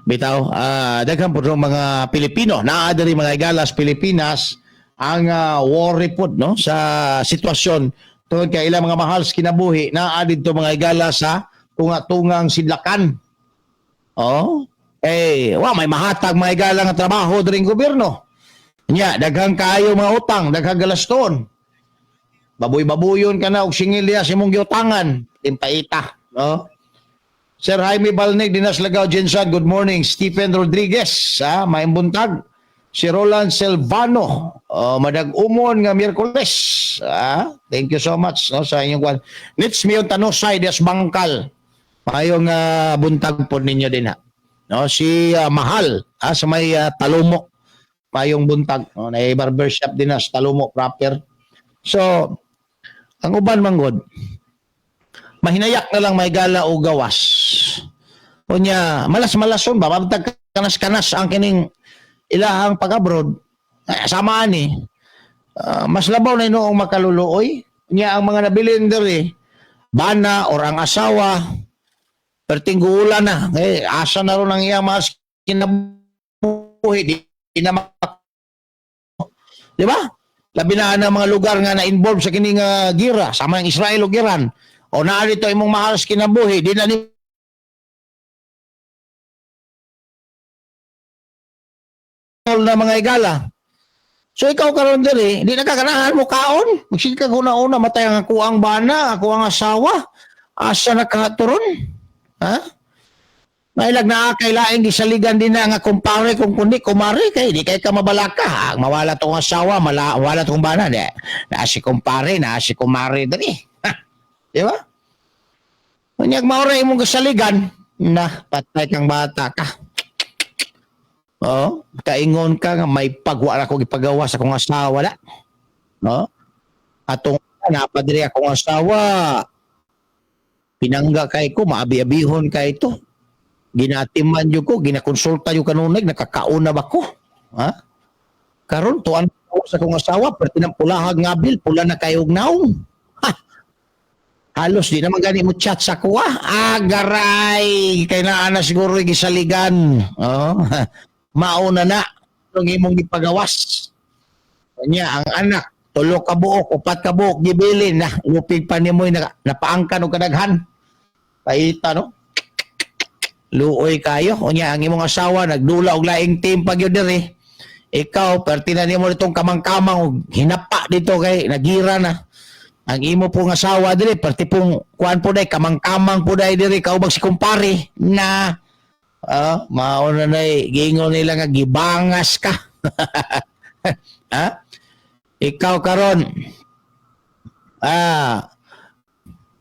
Bitaw, daghan po mga Pilipino naa diri, mga higala, sa Pilipinas ang worry pod no sa sitwasyon tungod kay ilang mga mahal sa kinabuhi naa didto, mga higala, sa tunga-tungang sidlakan. Oh, eh, wa may mahatag, mga higala, nga trabaho diri gobyerno. Nya, daghang kaayo mga utang, daghang galaston. Baboy-babuyon ka na og singil diha sa imong giutangan, timpaita, no? Sir Jaime Balnig dinas Lagaw GenSan, good morning. Stephen Rodriguez, sa maayong buntag. Si Roland Silvano, madag-umon nga Miyerkules. Thank you so much, no, sa inyong kwan. Nits Mion Tanusay des Bangkal. Mayong buntag po ninyo din ha. No, si Mahal sa may Talumo. Mayong buntag, no, na barbershop din na sa Talumo proper. So, ang uban manggod, mahinayak na lang may gala o gawas. Unya, malas-malason ba? Mabtag kanas-kanas ang kining ilahang pag-abroad. Ay, samaan eh. Mas labaw na inoong makaluluoy. Unya, ang mga nabilin diri, bana or ang asawa, perting guula na. Eh, asa na ron ang iyang mas kinabuhi. Di na Di ba? Labi na ang mga lugar nga na-involve sa kining gira, sama ng Israel o Iran. O naa dito imong mahal sa kinabuhi, di na ni na mga igala. So ikaw karon diri, di na kaganahan mo kaon. Magsige ka una-una, matay ang ako ang bana, ako ang asawa. Asa na ka turon? Ha? Mailag na kay laing gisaligan din na nga kumpare kung kundi kumare kay di kay ka mabalaka. Ang mawala tong asawa, mawala tong bana di. Na si kumpare, na si kumare diri. Ha? Di ba? Unyag maura imong gisaligan, na patay kang bata ka. Oh, kaingon ka nga may pagwa ra ko gipagawa sa akong asawa la. No? Atong napadiri akong asawa. Pinangga kay ko, maabi-abihon kay to. Ginatiman jud ko, ginakonsulta jud kanunay, nakakauna ba ko? Ha? Karon tuan ko sa akong asawa, perti ng pulahag nga bil, pula na kayo og naong. Ha! Halos di naman gani mo chat sa kuha. Ah, garay! Kay naa na siguro gisaligan. Oh. Mauna na ang imong gipagawas. Kanya ang anak, tulo ka buok, upat ka buok gibilin na lupig pa nimo napaangkan og kadaghan. Paita no. Luoy kayo. Unya ang imong asawa nagdula og laing team pag yun diri. Ikaw perti na nimo ditong kamang-kamang og hinapa dito kay nagira na. Ang imo pong asawa diri perti pong kuan po day kamang-kamang po day diri kaubag si kumpare na mauna na giingon nila nga gibangas ka. Ha? Ikaw karon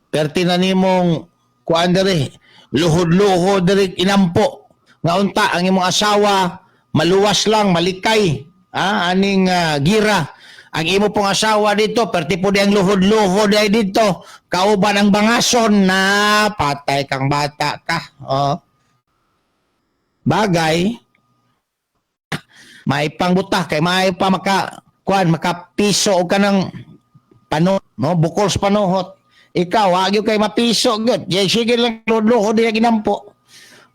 perti na nimong kuan diri luhod-luhod diri inampo nga unta ang imong asawa maluwas lang malikay aning gira. Ang imo pong asawa dito perti po di ang luhod-luhod ay dito kauban ang bangason na patay kang bata ka. Oh. Bagay may pangbuta kay may pa maka kuan makapiso og kanang pano no bukol sa panuhot. Ikaw wa gyud kay mapiso gyud. Di, sige lang luhod-luhod diya ginampo.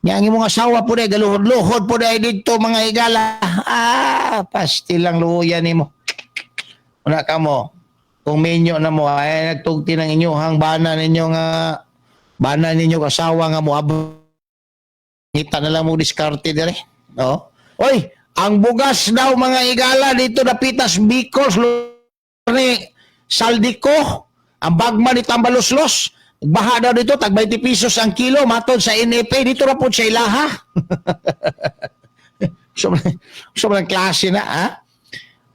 Nya ang imong asawa po day galuhod-luhod po day didto mga higala. Pasti lang luya nimo. Una ka mo kung minyo na mo ay nagtugti ng inyuhang bana ninyo nga bana ninyo asawa nga moabot. Ngita na lang mo diskarte dire. No? Oy, ang bugas daw mga higala dito napitas Bicol ni Saldico, ang bagma ni Tambaloslos. Baha daw dito tag 20 pesos ang kilo matod sa NFA dito ra pud sa ilaha. Sobrang klase na ha.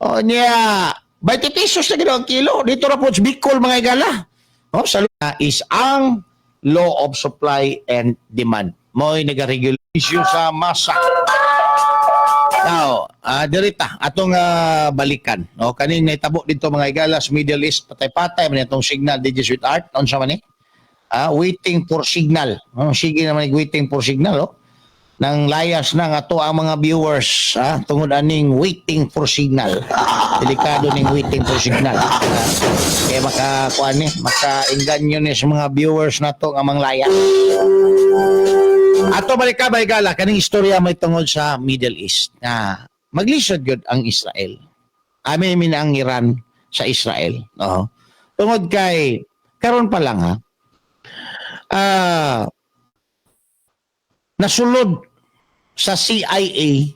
O niya 20 pesos na gid ang kilo dito ra pud sa Bicol mga higala. Oh, sa is ang law of supply and demand. Mo'y nagaregulate issue sa masa. Now, dirita atong balikan. No, kaning nahitabo dito mga higala sa Middle East, patay-patay man itong signal DJ Sweet Art. Unsa man ni? Waiting for signal. Oh, sige naman waiting for signal oh. Nang layas na nga to ang mga viewers tungod aning waiting for signal. Delikado ning waiting for signal. Kaya maka kuan ni, makainganyo ni sa mga viewers nato nga manglayas. Ato balik ka gala kaning istorya may tungod sa Middle East na maglisod gyud ang Israel. Amin min ang Iran sa Israel. Oo. Tungod kay karon pa lang ha. Nasulod sa CIA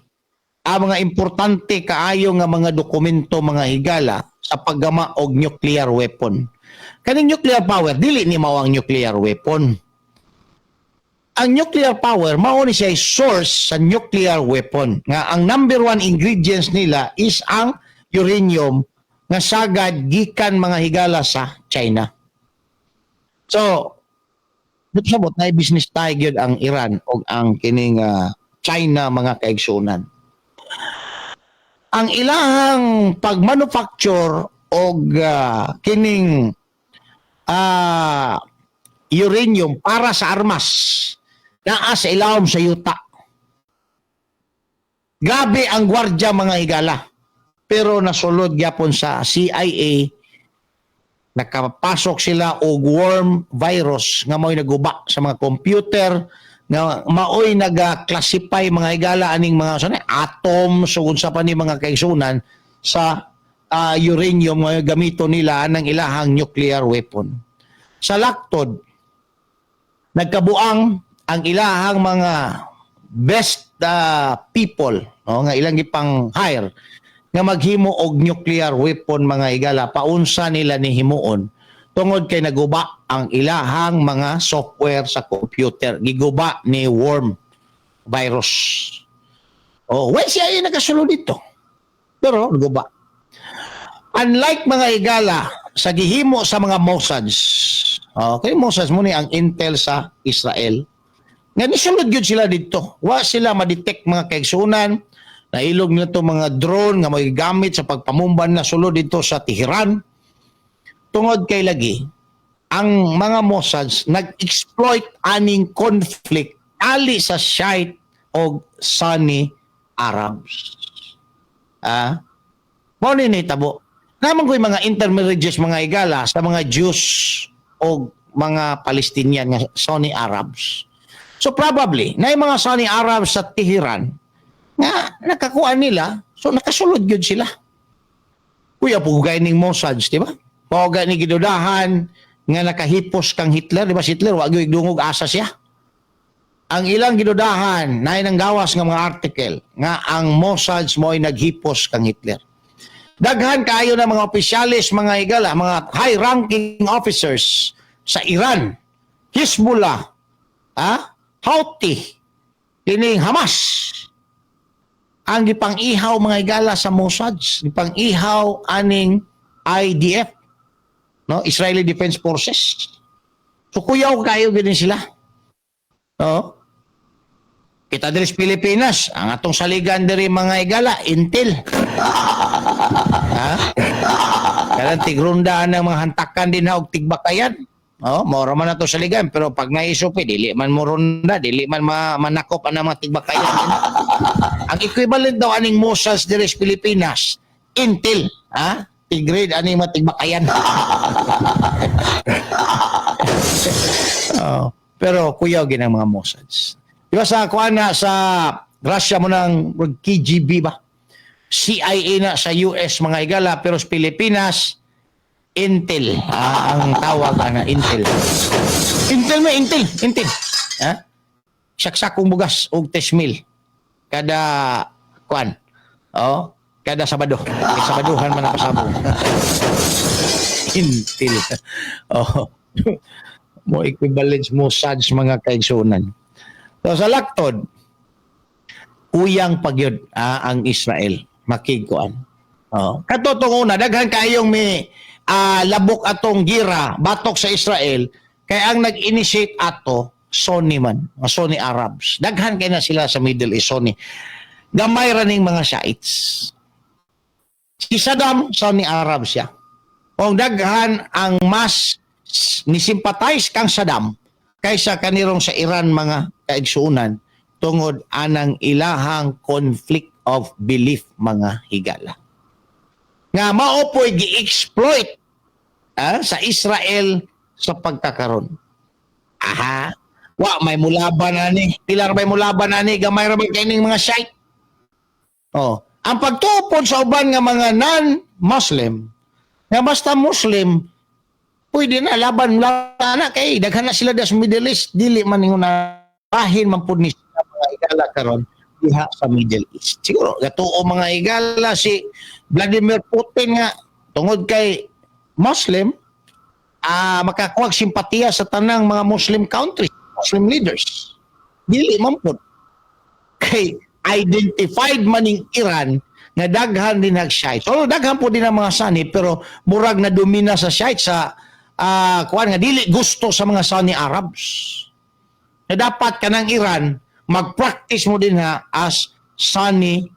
ang mga importante kaayo nga mga dokumento mga higala sa paggama og nuclear weapon. Kaning nuclear power dili ni mao ang nuclear weapon. Ang nuclear power mao ni siya source sa nuclear weapon nga ang number one ingredients nila is ang uranium nga sagad gikan, mga higala, sa China. So, dito sabot na business tie gyud ang Iran o ang kining China, mga kaigsunan. Ang ilahang pagmanufacture og kining uranium para sa armas naa sa ilawom sa yuta. Grabe ang gwardya, mga higala. Pero nasulod gyapon sa CIA, nakapasok sila og worm virus nga mao'y naguba sa mga computer nga maoy naga-classify, mga higala, aning mga sana atoms ug unsa pa ni, mga kaigsunan, sa uranium nga gamito nila ng ilahang nuclear weapon. Sa laktod, nagkabuang ang ilahang mga best people, no, nga ilang gipang hire nga maghimo og nuclear weapon, mga higala. Paunsa nila ni himuon? Tungod kay naguba ang ilahang mga software sa computer, giguba ni worm virus. Oh, well, siya ay nagasulod dito pero naguba, unlike, mga higala, sa gihimo sa mga Mossads. Okay, Mossad mo ni ang intel sa Israel nga nisulod gyud sila dito. Wa sila ma-detect, mga kaigsunan. Nailog nila to mga drone nga may gamit sa pagpamumban na sulod dito sa Tehran. Tungod kay lagi ang mga Mossads nag-exploit aning conflict ali sa Shiite og Sunni Arabs. Ah, mao ni nahitabo. Naman ko'y mga intermarriages, mga higala, sa mga Jews o mga Palestinian nga Sunni Arabs. So probably, na mga Sunni Arabs sa Tehran nga nakakuha nila, so nakasulod gyud sila. Kuya, pugay ning Mossad, di ba? Mao ni gidudahan nga nakahipos kang Hitler, di ba? Si Hitler, wa gyud dungog asa siya. Ang ilang gidudahan, naay nang gawas nga mga article nga ang Mossad mo'y naghipos kang Hitler. Daghan kaayo na mga opisyalis, mga higala, mga high-ranking officers sa Iran, Hezbollah, Houthi, kining Hamas, ang gipang-ihaw, mga higala, sa Mossad, gipang-ihaw aning IDF, no, Israeli Defense Forces. So kuyaw kayo gini sila. No? Kita diri sa Pilipinas, ang atong saligan diri, mga higala, Intel. Ha? Kanang tigrunda ng mga hantakan din ha og tigbakayan. Oh, mora man ato saligan, pero pag naisupi dili man mo ronda, dili man manakop ang mga tigbakayan din. Ang equivalent daw aning Mossad diri sa Pilipinas, Intel, ha? Tig-grade aning mga tigbakayan. Oh, pero kuyaw ginang mga Mossads. Di ba sa kuan na sa Russia mo nang KGB ba? CIA na sa US, mga higala, pero sa Pilipinas Intel. Ah, ang tawag ana Intel. Intel may Intel, Intel. Ha? Saksakong bugas og 3,000 kada kuan. Oh, kada Sabado. Kay Sabaduhan man ang pasabong. Intel. Oh. Mo equivalence Mossad, mga kaigsunan. So sa laktod, uyang pagyud ang Israel makigkuan. Oh. Katotong una, daghan kayong may labok atong gira batok sa Israel kay ang nag-initiate ato Sunni man, mga Sunni Arabs. Daghan kay na sila sa Middle East, Sunni. Gamay ra ning mga Shiites. Si Saddam, Sunni Arab siya. Kung daghan ang mas ni-sympathize kang Saddam kaysa kanirong sa Iran, mga kaigsuunan, tungod anang ilahang conflict of belief, mga higala. Nga mao po'y gi-exploit sa Israel sa pagkakaron. Aha. Wa may mulaban ani. Pilar may mulaban ani, gamay ra man kay ning mga Shiite. Oh, ang pagtuo sa uban nga mga non-Muslim nga basta Muslim pwede na laban laban na kay daghan na sila sa Middle East, dili man ingon na bahin man pud ni sila, mga higala, karon diha sa Middle East. Siguro gatuo, mga higala, si Vladimir Putin nga tungod kay Muslim makakuha simpatiya sa tanang mga Muslim countries, Muslim leaders. Dili man pud. Kay identified maning Iran nga daghan din nag Shiites. So daghan po din ang mga Sunni, pero murag na domina sa Shiites sa kuan nga dili gusto sa mga Sunni Arabs. Na dapat kanang Iran mag-practice mo din ha as Sunni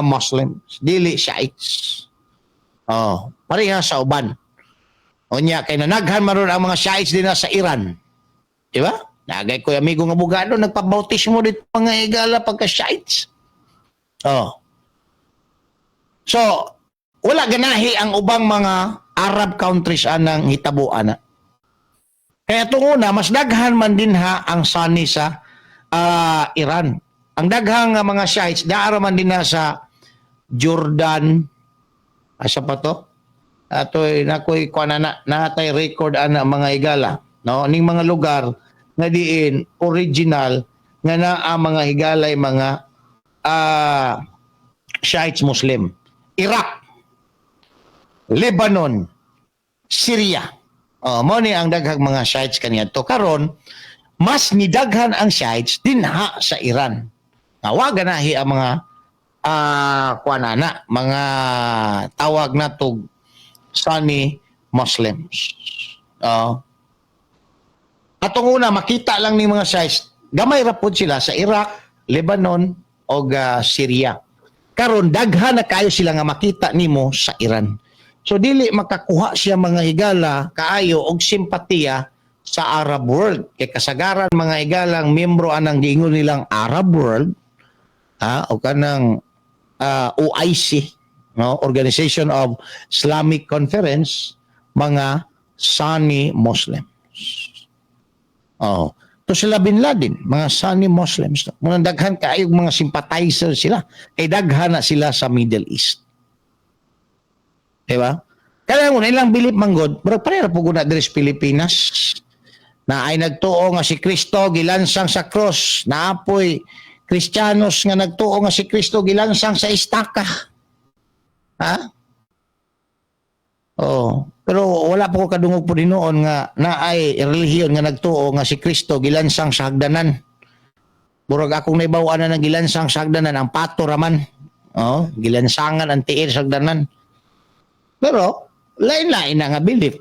Muslims, dili Shiites. Oh, pareha sa uban. Unya kay nanaghan maron ang mga Shiites din na sa Iran. Di ba? Nagay ko amigo nga abogado, nagpabautismo dito, mga higala, pagka Shiites. Oh. So, wala ganahi ang ubang mga Arab countries anang hitabo ana. Kaya itong una, mas daghan man din ha ang Sunni sa Iran. Ang daghang nga mga Shiites, daara man din na sa Jordan, asa pa to? Atoy nakoy kuan na natay record ana, mga higala, no? Ning mga lugar nga diin original nga naa, mga higalay, mga Shiites Muslim. Iraq, Lebanon, Syria. Oh, mo ni ang daghang mga Shiites kaniadto. Karon mas nidaghan ang Shiites dinha sa Iran. Nga wa ganahi ang mga kuan ana, mga tawag natog Sunni Muslims. Oh. Atong una makita lang ni mga Shiites, gamay ra pod sila sa Iraq, Lebanon og Syria. Karon daghan na kaayo sila nga makita nimo sa Iran. So dili makakuha siya, mga higala, kaayo og simpatiya sa Arab world. Kay kasagaran, mga higalang miyembro anang giingon nilang Arab world ha o kanang OIC, no, Organization of Islamic Conference, mga Sunni Muslims. Oh. To sila Bin Laden, mga Sunni Muslims. Muna daghan kaayo mga sympathizer sila. Kay daghan na sila sa Middle East. Di ba? Kaya mo ilang belief manggod, pero pareho po na diri sa Pilipinas na ay nagtuo nga si Kristo gilansang sa cross, naapoy Kristiyanos nga nagtuo nga si Kristo gilansang sa istaka. Ha? Oh, pero wala po ko kadungog po din noon nga naay relihiyon nga nagtuo nga si Kristo gilansang sa hagdanan. Murag akong naibaw na ng gilansang sa hagdanan ang pato raman. Oh, gilansangan ang tiil sa hagdanan. Pero lain-lain na nga belief.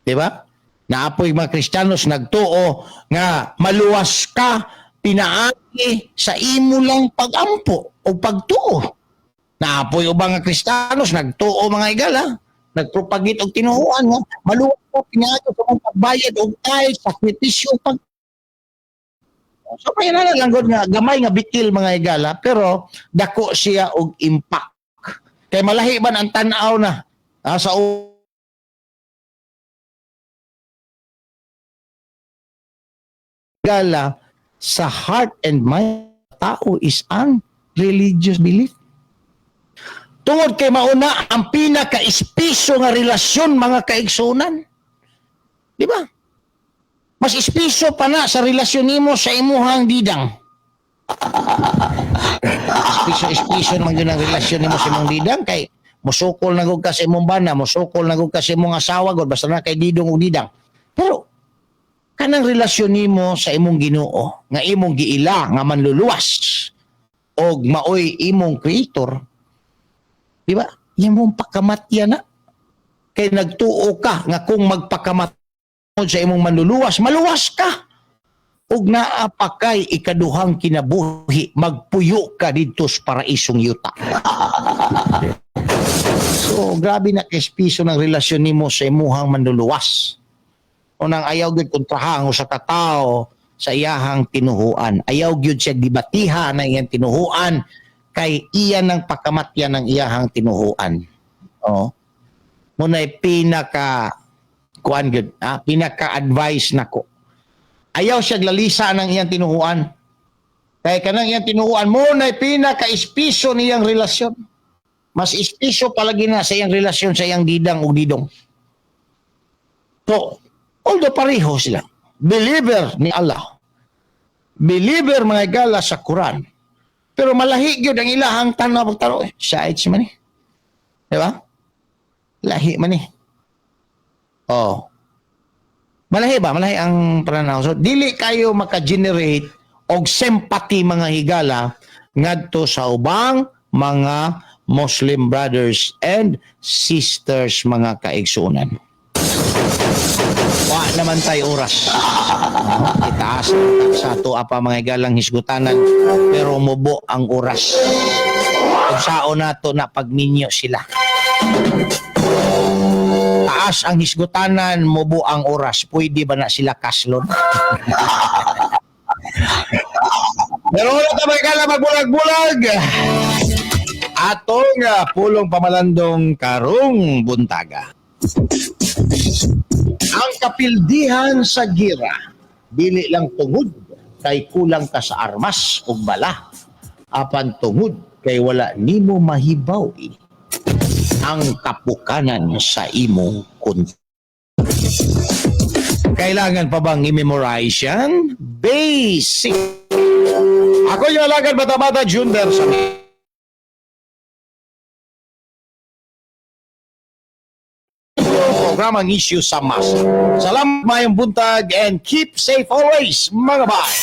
Di ba? Naapoy mga Kristiyanos nagtuo nga maluwas ka pinaagi sa imo lang pagampo o pagtuo. Naapoy ubang nga Kristiyanos nagtuo, mga higala, nagpropagate og tinuohan nga maluwas ka pinaagi sa mong pagbayad og tithe, sakripisyo, pag. So kaya na lang gud nga gamay nga bikil, mga higala, pero dako siya og impact. Kay malahi man ang tan-aw na sa gala sa heart and mind tao is ang religious belief. Tungod kay mauna ang pinaka-espiso nga relasyon, mga kaigsunan. Di ba? Mas espiso pa na sa relasyon nimo sa imuhang didang. Espiso-espiso naman yun ang relasyon nimo sa imong didang kay musukol na gud ka sa imong bana, musukol na gud ka sa imong asawa gud, basta na kay didong ug didang. Pero kanang relasyon nimo sa imong Ginoo nga imong giila nga manluluwas og maoy imong creator, di ba? Imong pakamatya na. Kay nagtuo ka nga kung magpakamatay sa imong manluluwas, maluwas ka. Ug naa pa kay ikaduhang kinabuhi, magpuyo ka didto sa paraisong yuta. So, grabe na kespiso ng relasyon nimo sa imuhang manluluwas. Unang ayaw gyud kontraha ang usa ka tawo sa iyahang tinuhuan. Ayaw gyud siya debatiha na iyang tinuhuan kay iya ng pakamatya ng iyahang tinuhuan. Oh. Muna'y pinaka kuan gyud, pinaka advice nako. Ayaw siya lalisa ng iyang tinuhuan. Kay kanang iyang tinuhuan mo na pinaka espiso niyang relasyon. Mas espiso palagi na sa iyang relasyon sa iyang didang ug didong. So, although pareho sila, believer ni Allah, believer, mga higala, sa Quran, pero malahi gyud ang ilahang tanaw pagtanaw. Eh, Shiites man eh. Di ba? Lahi man eh. Oh. Malahi ba? Malahi ang pananaw. So, dili kayo maka-generate Og sympathy, mga higala, ngadto sa ubang mga Muslim brothers and sisters, mga kaigsunan. Wa naman tayo oras. Itaas sa ato pa, mga higalang hisgutanan, pero mubo ang oras. Ug saon nato na pagminyo sila? Taas ang hisgutanan, mubo ang oras. Pwede ba na sila kaslon? Pero wala ta, mga higala, magbulag-bulag. Atong pulong pamalandong karong buntaga. Ang kapildihan sa gira, dili lang tungod kay kulang ka sa armas ug bala, apan tungod kay wala nimo mahibaw ang kapukanan sa imong kun. Kailangan pa bang i-memorize yan? Basic. Ako yung alagad bata-bata, June Bersa. Programang Issue sa Masa. Salamat, mayong buntag, and keep safe always, mga bay!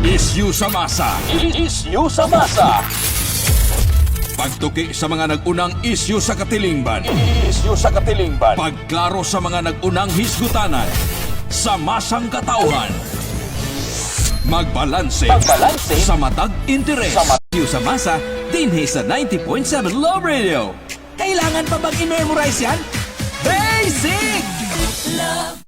Issue sa masa. Issue sa masa. Pagtuki sa mga nag-unang issue sa katilingban. Issue sa katilingban. Pagklaro sa mga nag-unang hisgutanan. Sa masang katauhan. Magbalanse. Magbalanse. Sa matag interes. Sa Issue sa masa, dinhi sa 90.7 Love Radio. Kailangan pa bang i-memorize yan? Basic! Love.